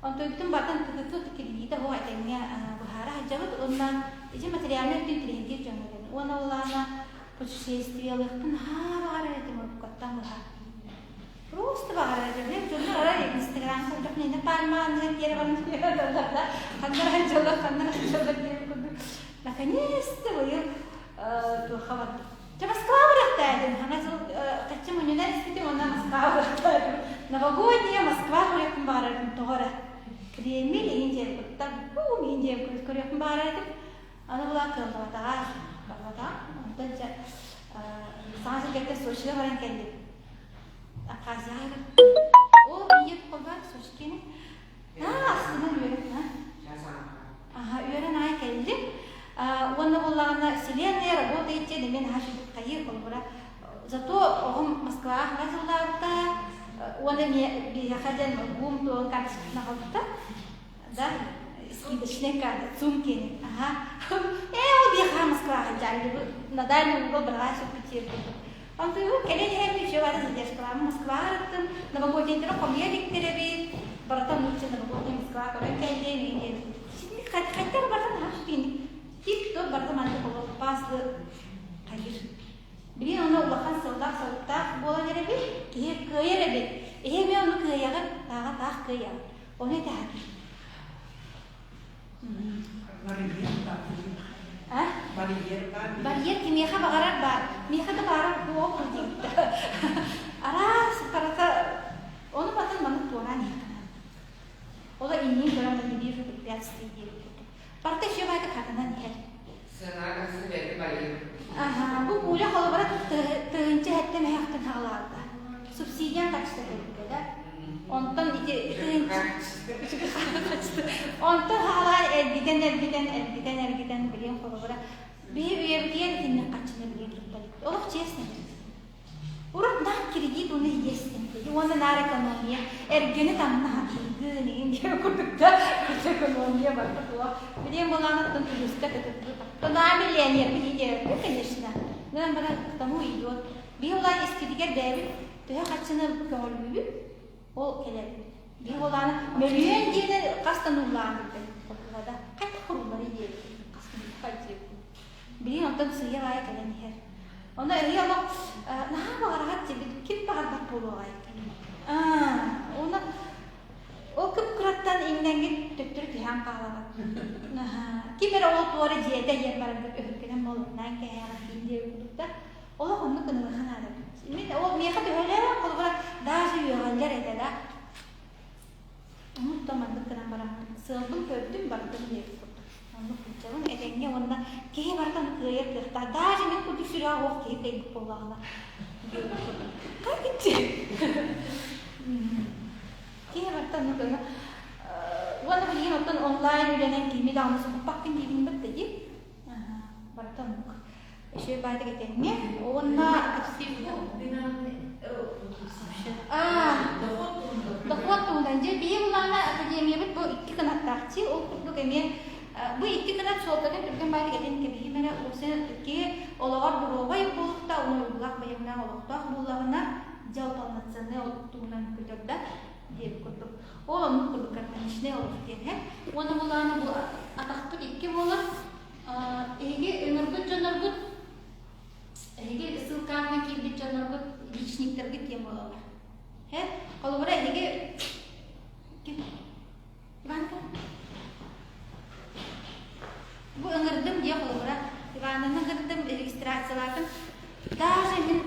Онтон бартан кытытыт кредита оһо этэҥҥэ быһаара сылдьабыт уонна ити материальнай өттүн тириһиргиир дьоҥҥо диэн. Уонна улаана путешествиялыахпын наһаа баҕарар этим уруккаттан быһа. Просто баҕарар этим. Мен дьоннор арай Инстаграм көрдөхпүнэ пальма анныгар тиэрэ баран да ханнара дьоллор ханнара дьоллор диэн курдук. Наконец-то быйыл туохха бардым. Дьэ Москва барыахтаатым. Хана жыл хаччы мунньунан испитим уонна Москва барыахтаатым. Новогодняя Москва көрүөхпүн баҕарарым тоҕо эрэ. Кремль иһин диэн куттан, бу иһин диэн көрүөхпүн баҕарар этим. Аны була кыаллыбатаҕа, барбатаҕа. Онтон дьэ саҥа сиргэтэ Сочига баран кэллим. Абхазияҕа Ол ийэ холбоон Сочикини аа астынан үөрэн Аха үөрэн аай кэллим. Уонна буоллаҕына вселенная работает диэн эмиэ наһаа үчүгэй хайыы холобура. Зато оҕом Москваҕа хаҥа сыллаабыта уонна эмиэ биһиэхэ диэн бум туон карточкатын аҕалбыта. Да, скидочная карта, сумки. Ага. Э, ол биэхэ Москваҕа дьаҥгыбы на дальний угол брала Санкт-Петербург. Онтуйу кэлэн иһэн еще бары задержкалааммын Москваҕа ырыттым. Новогоднейдары хомуйа иликтэр эбит. Барыта нуучча новогодний Москва көрөн кэллим. Хайдах барыта наһаа үчүгэй. Тип-топ барыта маннык олох паслы хайыр. Билигин ону улахан сыллаах-соруктаах буолан эрэбит. Киһи кыайар эбит. Эһи эмиэ ону кыайаҕыт, тааҕа таах кыайаҕыт. Ону этэҕин. Барьер баар. А? Барьер баар. Барьер кимиэхэ баҕарар баар. Миэхэ да баара суох диэбиттэ. Араас барыта ону батын маннык туораан иһэххин. Ола иннин көрөн не вижу препятствий диэбит курдук. Барыта еще баайдык хатанан иһэр. Сцена бэйэтэ барьер. Аха, бу пуля холобура тыһыынча сэттэ мөһөхтөн хаҕалаабыта. Субсидиян качество кэлбитэ да. Онтон ити тыһыынча Онтон хаалаан эргитэн эргитэн эргитэн эргитэн билиэн холобура биһи үйэбитигэр итинник хаччыны билиэн туттар олох честно Урут наар кредит уонна иэстэн уонна наар экономия эргэни тамна хатыыгын игин диэн курдук да экономия барыта туох билиэн буолаанаттан плюска тутаа миллионербин идея конечно гынан баран к тому идет биһи улаан испитигэр бэйэбит төһө хаччыны көҕүлүүбүт ол кэлэр биһи буолааны мөлүйүөн диэни хас да нуллаан билбэт да хайдах куруллары диэбит хас да Билигин онтон сыыйа-баайа кэлэн иһэр. Ону эһиги олох наһаа баҕараҕыт диэбит ким баҕарбат буолуоҕай? Аа, уонна ол кып-кыраттан иҥнэҥҥит төттөрү түһэн хаалаҕыт. Ким эрэ ол туора дьиэтэ иһэн баран өһүргэнэн буолумнаан кээһэҕит диэн диэбит курдук да, олох оннук гыныаха наада. Мин ол миэхэ төһөлөөх холобура даже үөҕэллэр этэ да. Оннук да маннык гынан баран сыалбын көрдүм бардым диэбит курдук. Оннук сылдьабын этэҥҥэ уонна киһи барыта ону кыайар кыахтаах. Даже мин курдук сүрэҕэ суох киһи кыайбыт буоллаҕына. Кайгыччы. Киһи барыта оннук гына уонна билигин оттон онлайн үлэнэн кими даҕаны соһуппаккын диибин бытта дии. Барыта оннук. Үчүгэй баайдык этэҥҥэ. Уонна дохуот туһунан. Дьэ, биһи былаана академиябыт бу икки кынаттаах дии. Ол курдук эмиэ бу икки кынат суолтатын түргэн баайдык этэн кэбиһим эрэ. Уопсайынан икки олоҕор доруобай буолуохта, уонна уйгулаах байымнаах олохтоох буоллаҕына, дьэ ол полноценный туһунан көтөр да диэбит курдук. Ол оннук курдук гармоничный олох диэн һэ. Уонна булаана бу атахпыт икки буолар. Эһиги ыҥырбыт дьонноргут, эһиги ссылкаҕа киирбит дьонноргут личниктэргит диэн буолаллар. Һэ? Холобура, эһиги ким? Иванка? Бу ыҥырдым диэ холобура. Ивананы ыҥырдым, регистрациялаатым. Даже мин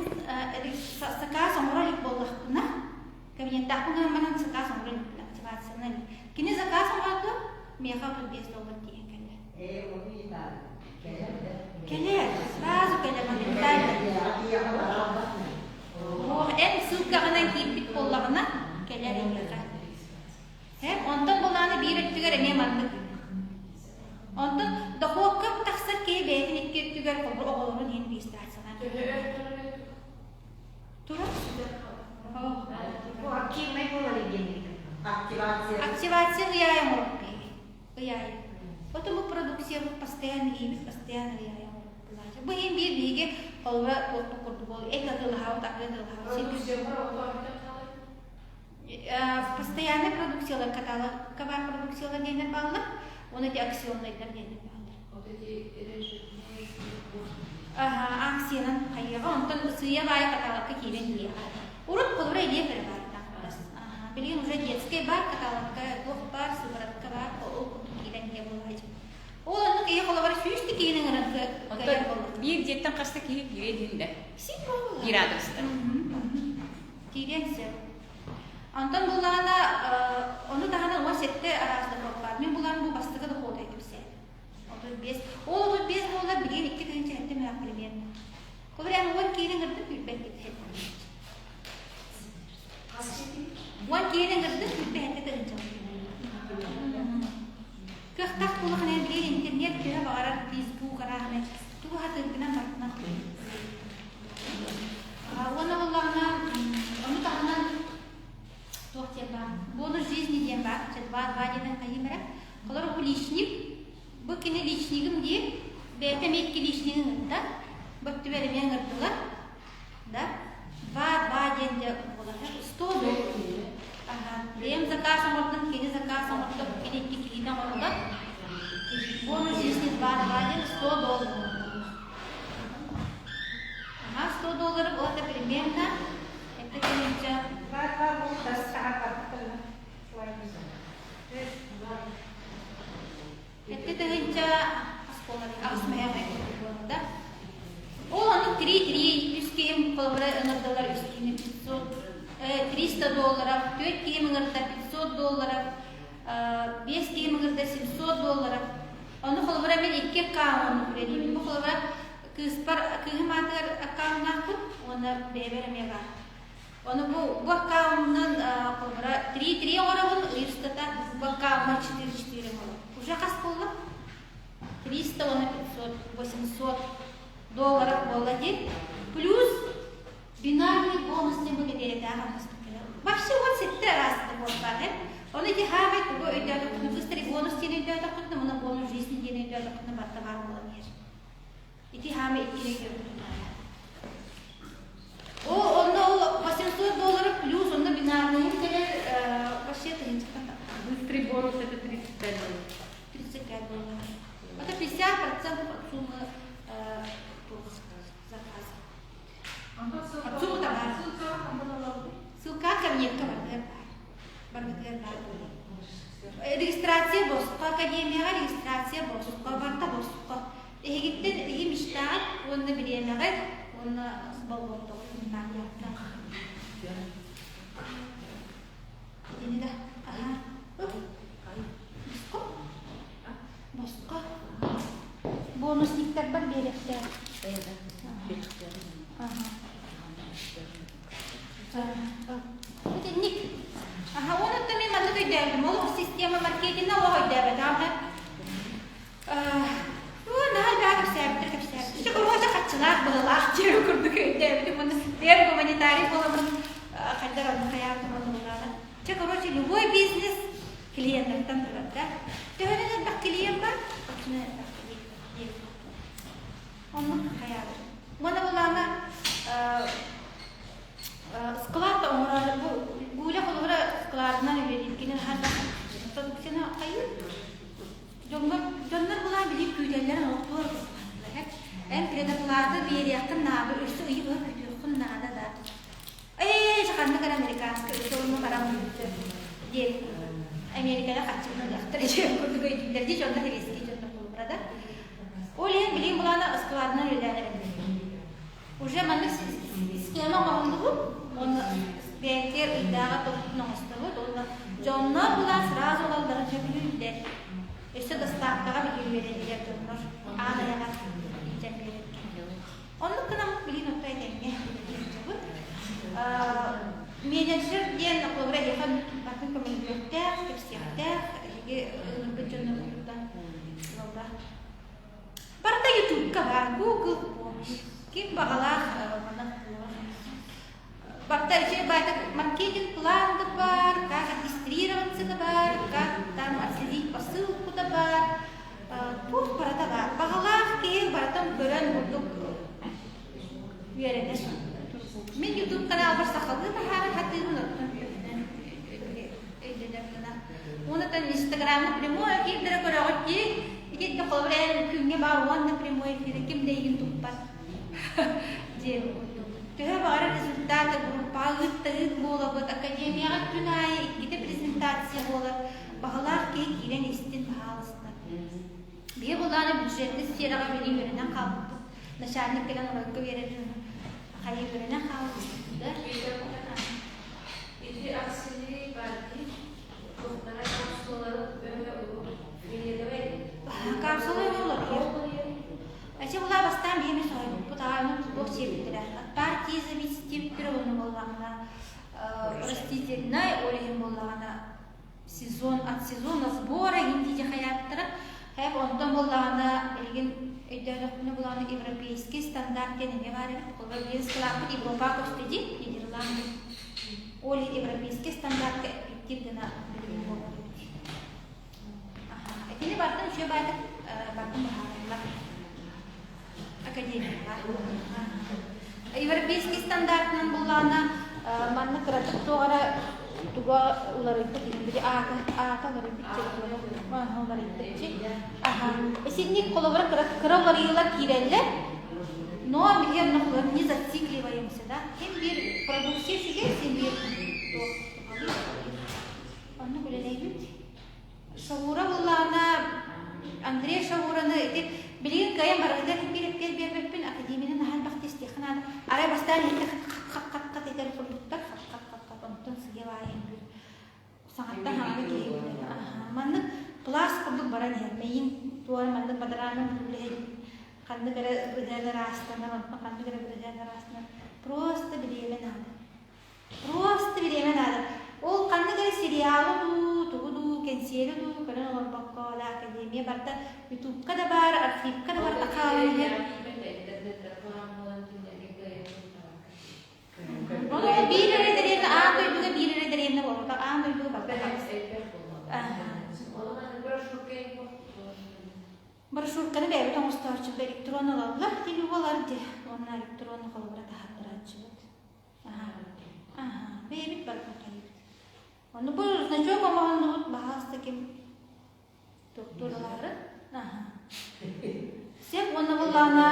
сакаас оҥоро илик буоллахпына, кабинеттаахпын гынан баран заказ оҥоро иликпин, активацияны илик. Кини заказ оҥордо, миэхэ 35 доллар тиийэн кэллэ. Кэлэр, сразу кэлэр, моментально. Ох, эн ссылкаҕынан киирбит буоллаҕына, кэлэр эйиэхэ. Һэ, онтон былааны биир өттүгэр эмиэ маннык. Онтон дохуокка тахсар киһи бэйэтин икки өттүгэр холбур оҕолорун иһин регистрациялаан. Турар? Бу активнай буолар диэн Активация. Активация ыйаайа оҥорор киһи. Ыйаайа. Потом бу продукциябыт постоянно иһибит, постоянно ыйаайа оҥорор. Бу иһин биир биһиги холобура туохпут курдук буолуо. Эт атыылаһабыт, арыы атыылаһабыт. Постоянный продукциялар каталогка баар продукциялар диэннэр бааллар, уонна эти акционнайдар диэннэр бааллар. Вот эти Ага, акциянан хайыаҕа, онтон сыыйа баайы каталогка киирэн иһиэҕэ. Урут холобура илиэ эрэ баар Ага, билигин уже детскэй баар, каталогка туох баар, сыворотка баар, ол курдук киирэн иһэ буолааччы. Ол оннук киһи холобура сүүстэ киһини ыҥыран Оттон биир дьиэттэн хаста киһи киирэ диһиндэ? Син буолла. Биир адрестан. Киириэн сөп. Онтон буллаҕына, ону таһынан 17 араас дохуот баар. Мин булан бу бастакы дохуотай кэпсээн. 35. Ол 35 буолар билигин 2007 мөөх примерно. Холобур, эн 10 киһини ыҥырдым сүүрбэт киһи. 10 киһини ыҥырдым сүүрбэ тыһыынча. Кыахтаах буоллахына билигин интернет төһө баҕарар Facebook арааһынай тугу хатыыргынан барытынан Уонна буоллаҕына, ону таһынан туох диэн баар, бонус жизни диэн баар, два диэн хайыым эрэ. Холор бу личник, бу кини личнигим диир, бэйэтэ эмиэ икки личнигин ыҥырда, бөттүбэр эмиэ ыҥырдылар, да, два-два диэн дьэ буолар, 100 доллар. Ага, бэйэм заказ оҥордум, кини заказ оҥордо, кини икки киһини оҥордо. Бонус жизни два-два диэн 100 доллар. Ага, 100 долларов это примерно, это тысяча. Это тыһыынча аҕыс да. Ол ону 3-3 үс киһим холобура ыҥырдылар үс киһини 500 300 долларов, түөрт киһим ыҥырда 500 долларов, биэс киһим ыҥырда 700 долларов. Ону холобура мин икки аккаунт үлэлиибин. Бу холобура кыыспар кыыһым аатыгар аккауннаахпын уонна бэйэбэр эмиэ баар. Ону бу бу аккауннан холобура 3-3 оҥоробун, ый устата бу аккауммар 4-4 оҥоробун. Уже хас буолла? 300 уонна 500, 800 долларов буолла дии. Плюс бинарный бонус диэн бу нэдиэлэтээҕи хамнаспыт кэлэр. Вообще вот сэттэ араас буолбаат э. Ону ити хаамай тугу өйдөөтөххүнэ, быстрый бонус диэн өйдөөтөххүнэ, муна бонус жизни диэн өйдөөтөххүнэ барыта баар буолан иһэр. Ити хаамай иккини өйдөөтөххүнэ. О, онно ол 800 долларов плюс онно бинарныйын кэлэр вообще тыһыынчаттан Быстрый бонус это 35 долларов. 35 долларов. Это 50% от суммы заказа. От суммы товара. Ссылка кабинетка барытыгар баар. Барытыгар баар. Регистрация босхо, академияҕа регистрация босхо, барыта босхо. Эһигиттэн эһи мечтаҕыт уонна бириэмэҕит уонна болҕомтоҕут вниманиеҕыт. Итини да, аха. Босхо. Босхо. Бонусниктарбар биэриэхтээх. Аха. Итинник. Аха, онуттан мен маннык өйдөөбүтүм. Олох система маркетинга олох өйдөөбөтөҕүм. Оо, наһаа элбэҕи кэпсээбиттэр, кэпсээбиттэр. Чэ, короче, хаччылаах, быһылаах диэн курдук өйдөөбүтүм. Уонна бэйэм гуманитарий буоламмын хайдах онно хайаабытым оннулааҕын. Чэ, короче, любой бизнес клиенттартан турар да. Төһөнөн элбэх клиент бар, оччонон элбэх клиент. Оннук хайаабыт. Уонна булаана склад оҥорор бу Гуля холобура складынан үлэлиир кини наһаа продукцияны хайыыр Дьоҥҥо дьоннор булаан билип күүтэллэрин олохтуур Эн предоплата биэриэххин наада, өссө ыйы быһа күүтүөххүн наада да. Ээ, ханнык эрэ американскай өссө онно баран бүттэ диэн Америкаҕа хаччыгын ылыахтар диэн курдук өйдүүллэр дии дьоннор сэбиэскэй дьоннор холобура да. Ол иһин билигин булаана ыскыладынан үлэлээн эрэбин. Уже маннык схема оҥоһуллубут, уонна бэйэтигэр ыйдааҕы тохтун оҥостобут, уонна дьоннор булаан сразу ылалларын сөбүлүүллэр. Өссө доставкаҕа биһиги үөрэннилэр дьоннор аан айаҕар илдьэн биэрэргэ. Оннук гынаммыт билигин отто этэҥҥэ үлэлии сылдьабыт. Менеджер диэн холобура эһиэхэ батын көмөлөһүөхтээх, кэпсиэхтээх, эһиги ыҥырбыт дьонноргутуттан ылаллар. Барыта Ютубка баар, Google помощь. Ким баҕалаах манна Барыта үчүгэй баайдык маркетинг план да баар, как регистрироваться да баар, как там отследить посылку да баар, туох барыта баар. Баҕалаах киһи барытын көрөн курдук үөрэнэр. Мин YouTube каналбар сахалыы таһаара сатыыбын, оттон өйдөнөр гына. Уонна Инстаграмҥа прямой эфирдэрэ көрөҕүт дии. Итиннэ холобур эн күҥҥэ баар уонна прямой эфиры ким да эйигин туппат диэн курдук. Төһө баҕарар результаты группаҕа ыыт да ыыт буолабыт. Академияҕа күн аайы иккитэ презентация буолар. Баҕалаах киһи киирэн истин, баһаалыста. Биһи булааны бюджетный сфераҕа билии үөрэнэн хаалбыппыт. Начальник кэлэн оройго биэрэрин хайыы үөрэнэн хаалбыппыт да. Ити ахсынньы партия туохтара капсулалары өҥө билиэтэбэй. Капсула өҥө уларыйар. Эчи була бастаан биһиги соһуйбуппут аҕай туох сиэбиттэрэ. От партии зависит диэбиттэрэ уонна буоллаҕына растительнай ол иһин буоллаҕына сезон от сезона сбора индии хайааттара Хэп онтон буоллаҕына билигин өйдөөтөхпүнэ буоллаҕына европейский стандарт диэн эмиэ баар эбит. Холобура биир сылаахпыт Европа көстө дии, Нидерланды. Ол европейский стандартка эппиттиир гына билигин буолар эбит. Итини бартын үчүгэй баайдык бартын быһаараллар. Академияҕа. Европейский стандартынан буллаҕына манна кыратык туох эрэ туга уларыйбыт били аата аата уларыйбыт уларыйбыт аха исинник холобура кыра кыра уларыйыылар киирэллэр но биһи онно не зацикливаемся да син биир продукция үчүгэй син биир туох оннук үлэлээбит Шаура буллаҕына, Андрей Шаураны ити билигин кыайан барыгытыгар биир эппиэт биэрбэппин, академияны наһаа элбэхтэ истиэххэ наада. Арай бастаан иһиттэ хат-хат-хат этэр курдуктар, хат-хат-хат-хат, онтон сыйа баайан бир саҥаттан хаҥаны киһи Маннык пласт курдук баран иһэр. Мэйин туора маннык бадараанын үлэһит ханнык эрэ быһыан ыраастанар, онтон ханнык эрэ быһыан ыраастанар. Просто бириэмэ наада. Просто бириэмэ наада. Ол ханнык эрэ сериалы дуу, тугу дуу, кэнсиэри дуу көрөн олорбокко да академия барыта ютубка да баар, архивка да барыта хаалан иһэр. Ону ол биир эрэ дэриэбинэ аан дойдуга биир эрэ дэриэбинэ буолбатах, аан дойдуга барыта Брошюрканы бэйэбит оҥостооччубут электрон ылаллар, телеволар дии, уонна электрон холобура таһааттарааччыбыт. Аһаа, бэйэбит барытын хайыыбыт. Ону бу значок оҥоһуннубут, баһаалыста ким туохтууралаары. Аһаа. Сеп уонна буллаҕына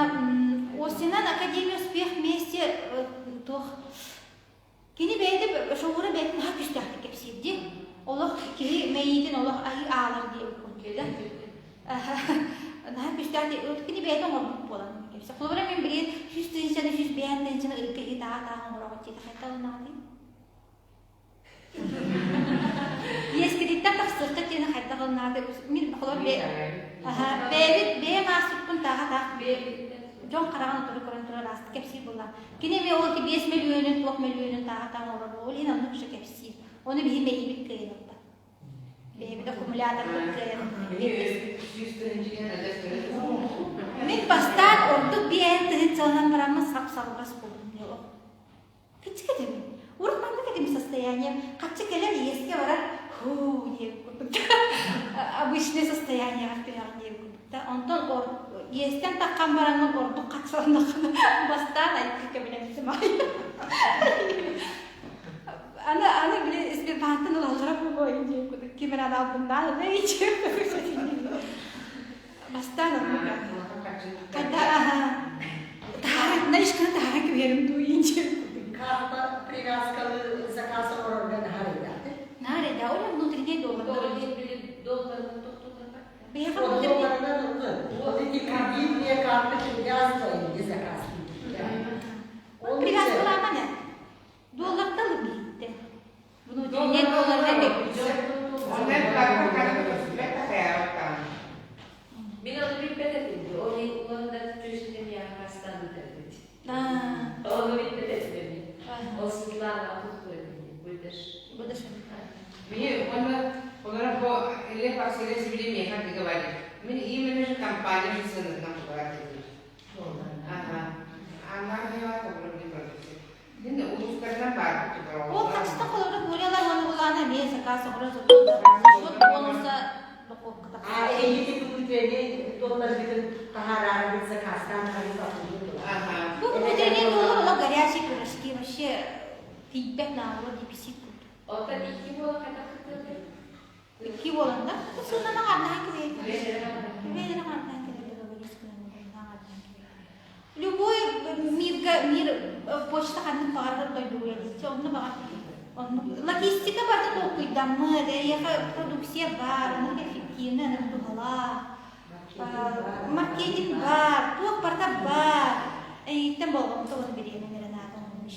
Осинан Академия успех вместе туох кини бэйэтэ шоура бэйэтин наһаа күүстээхтик кэпсиир дии. Олох киһи мэйиитин олох айыы аалар диэбит курдук да. Наһаа күүстээх кини бэйэтэ оҥорбут буолан кэпсэ. Холобура мин билигин 100 тыһыынчаны 105 тыһыынчаны ыйга иһи таа-таа оҥороҕут диэтэ хайдах ылынаҕытый? Иэскититтэн тахсыахха диэни хайдах ылынаҕытый? Мин холобура бэйэбит бэйэм ааспыппын тааҕа таах дьон хараҕын утары көрөн. турар аастык кэпсиир буолла. Кини эмиэ ол 5 мөлүйүөнүн, туох мөлүйүөнүн тааһатаан олорор ол иһин оннук же кэпсиир. Ону биһи мэйиибит кыайан ылбат. Бэйэбит аккумуляторбыт кыайан Мин бастаан ордук биэһин тыһыынчаланан бараммын сап-салҕас буоллум. Кыччык этим. Урут маннык этим состояние. Хаччы кэлэр иэскэ барар хуу диэбит курдук. Обычное состояниеҕа түһэҕин диэбит курдук да. Онтон иэстэн таххан бараммын ордук хаччыланнаххына бастаан айыкка кэбилэммитим аҕай. Аны аны били Сбербанктан ылаллара буолуо диэн курдук ким эрэ аналбыннаан ылай Бастаан оннук Когда таһааран наличканы таһааран кэбиһэрим дуу иинчи. Карта привязкалы заказ оҥорорго наһаа эрэйдээх. Наһаа эрэйдээх. Ол внутренний доллар. Долларынан тохтотор. Биһиэхэ внутренний Долларынан ыллын. Вот эти кредитные карты привязка или заказ. Привязкалааман ээ. Доллартан ылбиттэ. Внутренний долларга Мин ону билбэт этим. Ол иһин улахан да түөсүнэн яхастан ыытарбыт. Ону билбэт этим. Ол Светлана туттур этим. Быдаш. Быдаш. Мне он олора по Лев Арсеньевич себе меха говорит. Мин именно же компания же сынынан кубарат Ага. Она дела не продукция. Мин улуустарынан баар Ол хачта холобура Гулялар уонна Улаана эмиэ заказ оҥорон сот бонуса дохуокка А эйити внутренний долларгытын таһаараарбыт заказтаан Ага. Бу внутренний доллар оно горячий пирожки вообще тиийбэт наоборот дефицит курдук. Оттон икки буола хайдах кыттыахай? Икки буолан да сыынан аҥардаан кэлэр. Бэйэлэрэ аҥардаан кэлэр договорились Любой мирга мир почта ханнык баҕарар дойдуга үлэлиир. Онно баҕар логистика барыта толкуйдаммыт, эйиэхэ продукция баар, оннук эффективно, оннук туһалаах. Маркетинг баар, туох барыта баар. Эйииттэн болҕомто уонна бириэмэ эрэ наада оҥорон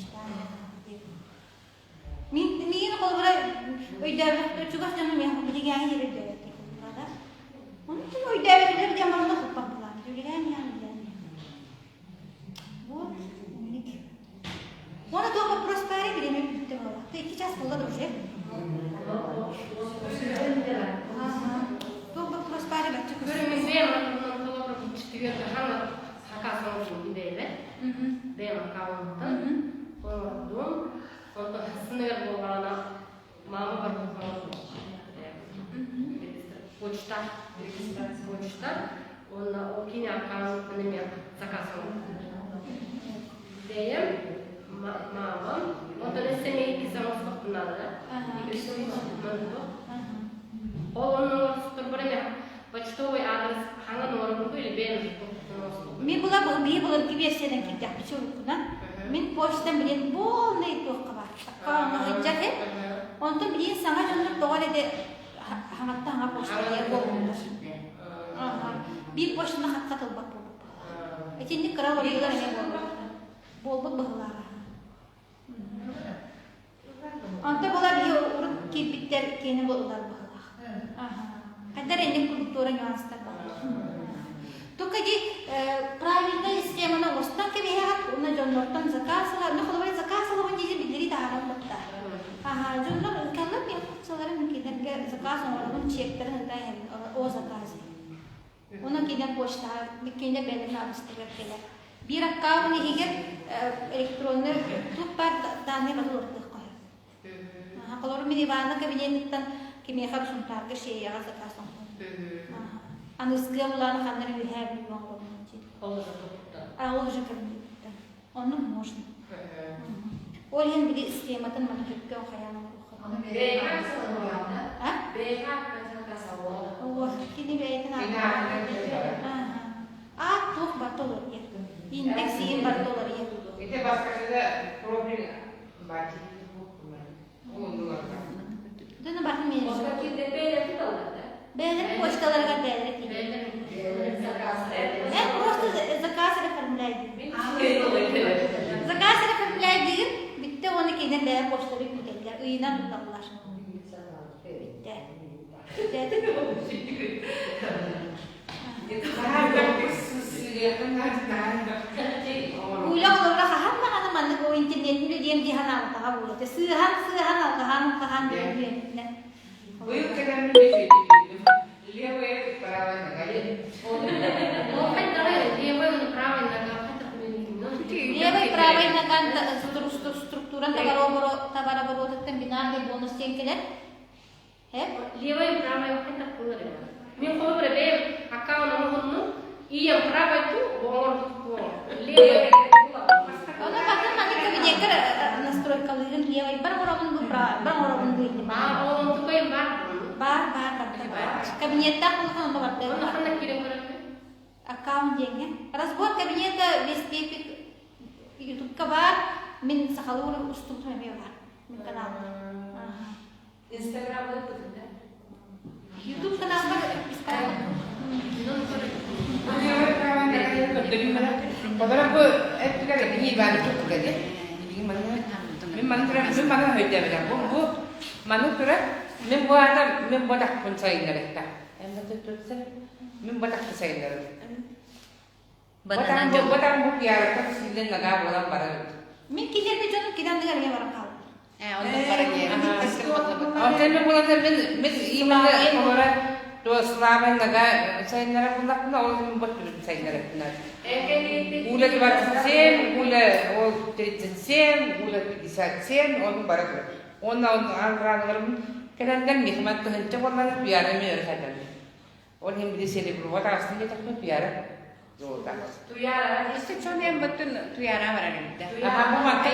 Мин миигин холобура өйдөөбөт чугас дьонум миэхэ билигээҥи диэн өйдөөбөттөр холобура да. Ону өйдөөбөтүлэр диэн баран хуппат булаан. Үлэлээн иһэн үлэлээн иһэн. Вот, умник. Уонна туох вопрос баары бириэмэ бүттэ буолла. Ты икки час буолла да уже. Туох вопрос баары бачча Көрүҥүн бэйэм атымынан холобура кичтигэр хаҥа сакаасын бэйэбэ. Бэйэм аккаунтан оҥордум. Онтон сыныгар буоллаҕына мама бар почта почта уонна ол кини аккаунтун эмиэ заказ оҥордум. Бэйэм мамам онтон өссө эмиэ икки оҥостохпун наада икки оҥостохпун Ол онно оҥостторбор эмиэ почтовый адрес хаҥан оҥоробун или бэйэм Мин була бии былыргы версиянан киирдэхпит уруккунан. Мин почтам билин полный туохха бар. Аккаунт һэ. Онтон билин саҥа дьоннор тоҕо эрэ хаҥатта хаҥа почта диэн буолбуттар. Биир почтаны хатта тылбат буолбут. Итинник кыра уларыйыылар эмиэ буолбут. Буолбут быһыылааҕа. Онто була биһи урут киирбиттэр киэнэ буоллар быһыылаах. Хайдар инник культура нюанстар баар. Только ди правильная схеманы оҥостон кэбиһэҕит уонна дьоннортон заказ ыла, ну холобура заказ ылабын диэн биллэрии таһааран батта. Аха, дьоннор ыкаллар мен хапсаларын кинилэргэ заказ оҥоробун чектарын ыта о заказе. Онон кинилэр почтаҕа кинилэр бэйэлэрин аадырыстарыгар кэлэр. Биир аккаунт иһигэр электронный туох баар дааннай бары уларытыахха сөп. Холобур, мин Иванна кабинетыттан кимиэхэ эрэ Сунтаарга шеяҕа заказ оҥордум. Аныскыа булааны ханна эрэ үөһээ Бүлүүгэ оҥоробун диэн. Ол уже туттан. А, ол уже кабинеттан. Оннук можно. Ол иһин били схематын маны сөпкө хайаан оҥоруохха. А? Ого, кини бэйэтин аатын. Аат туох барыта уларыйар. Индекс иһин барыта уларыйар. Ити бастакыга профиль бар. Дыны батын менеджер. Бэйэлэрин почталарыгар бэйэлэрэ тиийэр. Эн просто заказ оформляй диир. Заказ оформляй диир, бүттэ уонна кинилэр бэйэ почталарын күүтэллэр, ыйынан туталлар. Бүттэ. наҕа буолуо. Сыыһан, сыыһан, алҕаһаан, алҕаһаан диэн Быйыл кэлэммин үчүгэйдик Левая правая нога. Ол хайдаҕый? Левая уонна правая нога хайдах Левая правая нога структуран товарооборотуттан бинарный бонус диэн кэлэр. Левая и правая хайдах буолар эбит. Мин холобура бэйэм аккаунт оҥоһуннум, ийэм правой ту, оҥорбут левая. Ону батын маннык кабинекка настройкалыырын левой бар оҥоробун бу бар оҥоробун бу инни. Аа, ол онтукайым бар. Бар, бар, бар. Кабинеттаах улахан онно барда. Онно ханна киирэн көрөммүн? Аккаунт диэҥҥэ. Разбор кабинета весь пепик ютубка бар. Мин сахалыы устубутум эмиэ бар. Мин каналбар. Инстаграмда ыппытын да? Ютуб каналбар Олора бу эттигэр эбии Иваны туттуга ди. Мин маны тура мин маны өйдөөбөтөх. Бу бу маны тура мин бу ата мин бу атахпын сайыннарыкта. Мин бу атахпын сайыннарым. Бытанан Бу атах бу пиарыттан силлен нага буолан барар. Мин килерби дьонум кини анныгар эмиэ баран хаалар. Оннук баран Онтон мен булата мен мен именно олора то слабый нога сайыннара буллахпына ол мин бот түбүт сайыннарыппына. Уля 27, Уля ол 37, Уля 57, onun бара турар. Онна аңғыраңғырым кэлэннэр михмат тыһынча буолланы туяра мен өрө сайдаммын. Ол иһин били сереброва таҕыстын диэтэхпин туяра золото. Туяра. Өссө чон бөттүн туяра барар эбит. Аха бу манта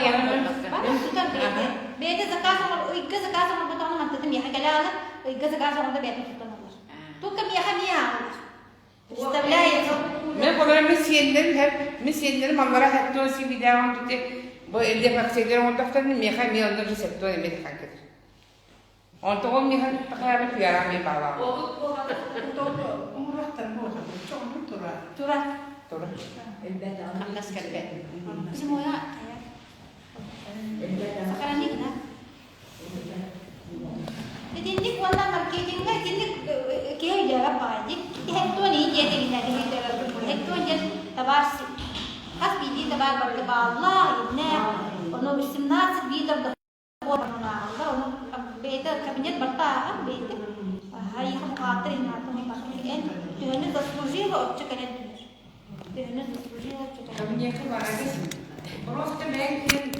Баран тутар бэйэтэ. Бэйэтэ заказ оҥор, ыйга заказ оҥорботоҕуна мантыты миэхэ кэлэ аҕалар, ыйга заказ оҥордо бэйэтэ тутан ылар. Только миэхэ миэ аҕалар. Представляете? Мен холоро мен сиэннэрим хеп, мен сиэннэрим аллара хеттуон сибидээҕин тути бу эллиэх акциялар оҥордохторуна миэхэ эмиэ онно рецептуон эмиэ тахан кэтэр. Онтоҕум миэхэ тахайабын туйаарам мен баҕалаах. Оҥоруохтар буолар. Чоҕун тура. Тура. Тура. Хамнас кэлбэт. Зимоя Сохрани гына. Итинник уонна маркетиҥҥа итинник киһи өйдөөбөт баҕайы дии. Хеттуон ии диэтигинэ киһи өйдөөбөт. Хеттуон диэн табаар хас биирдии табаар барыта бааллаах, иннээх. Ону 18 видов ааҕаллар. Ону бэйэтэ кабинет барыта ааҕар бэйэтэ. Айыха бухгалтер инаатын эн төһөнү заслужила оччо кэлэн түһэр. Төһөнү заслужила оччо кэлэн. Кабинетка барагыс. Просто бэйэҥ киэн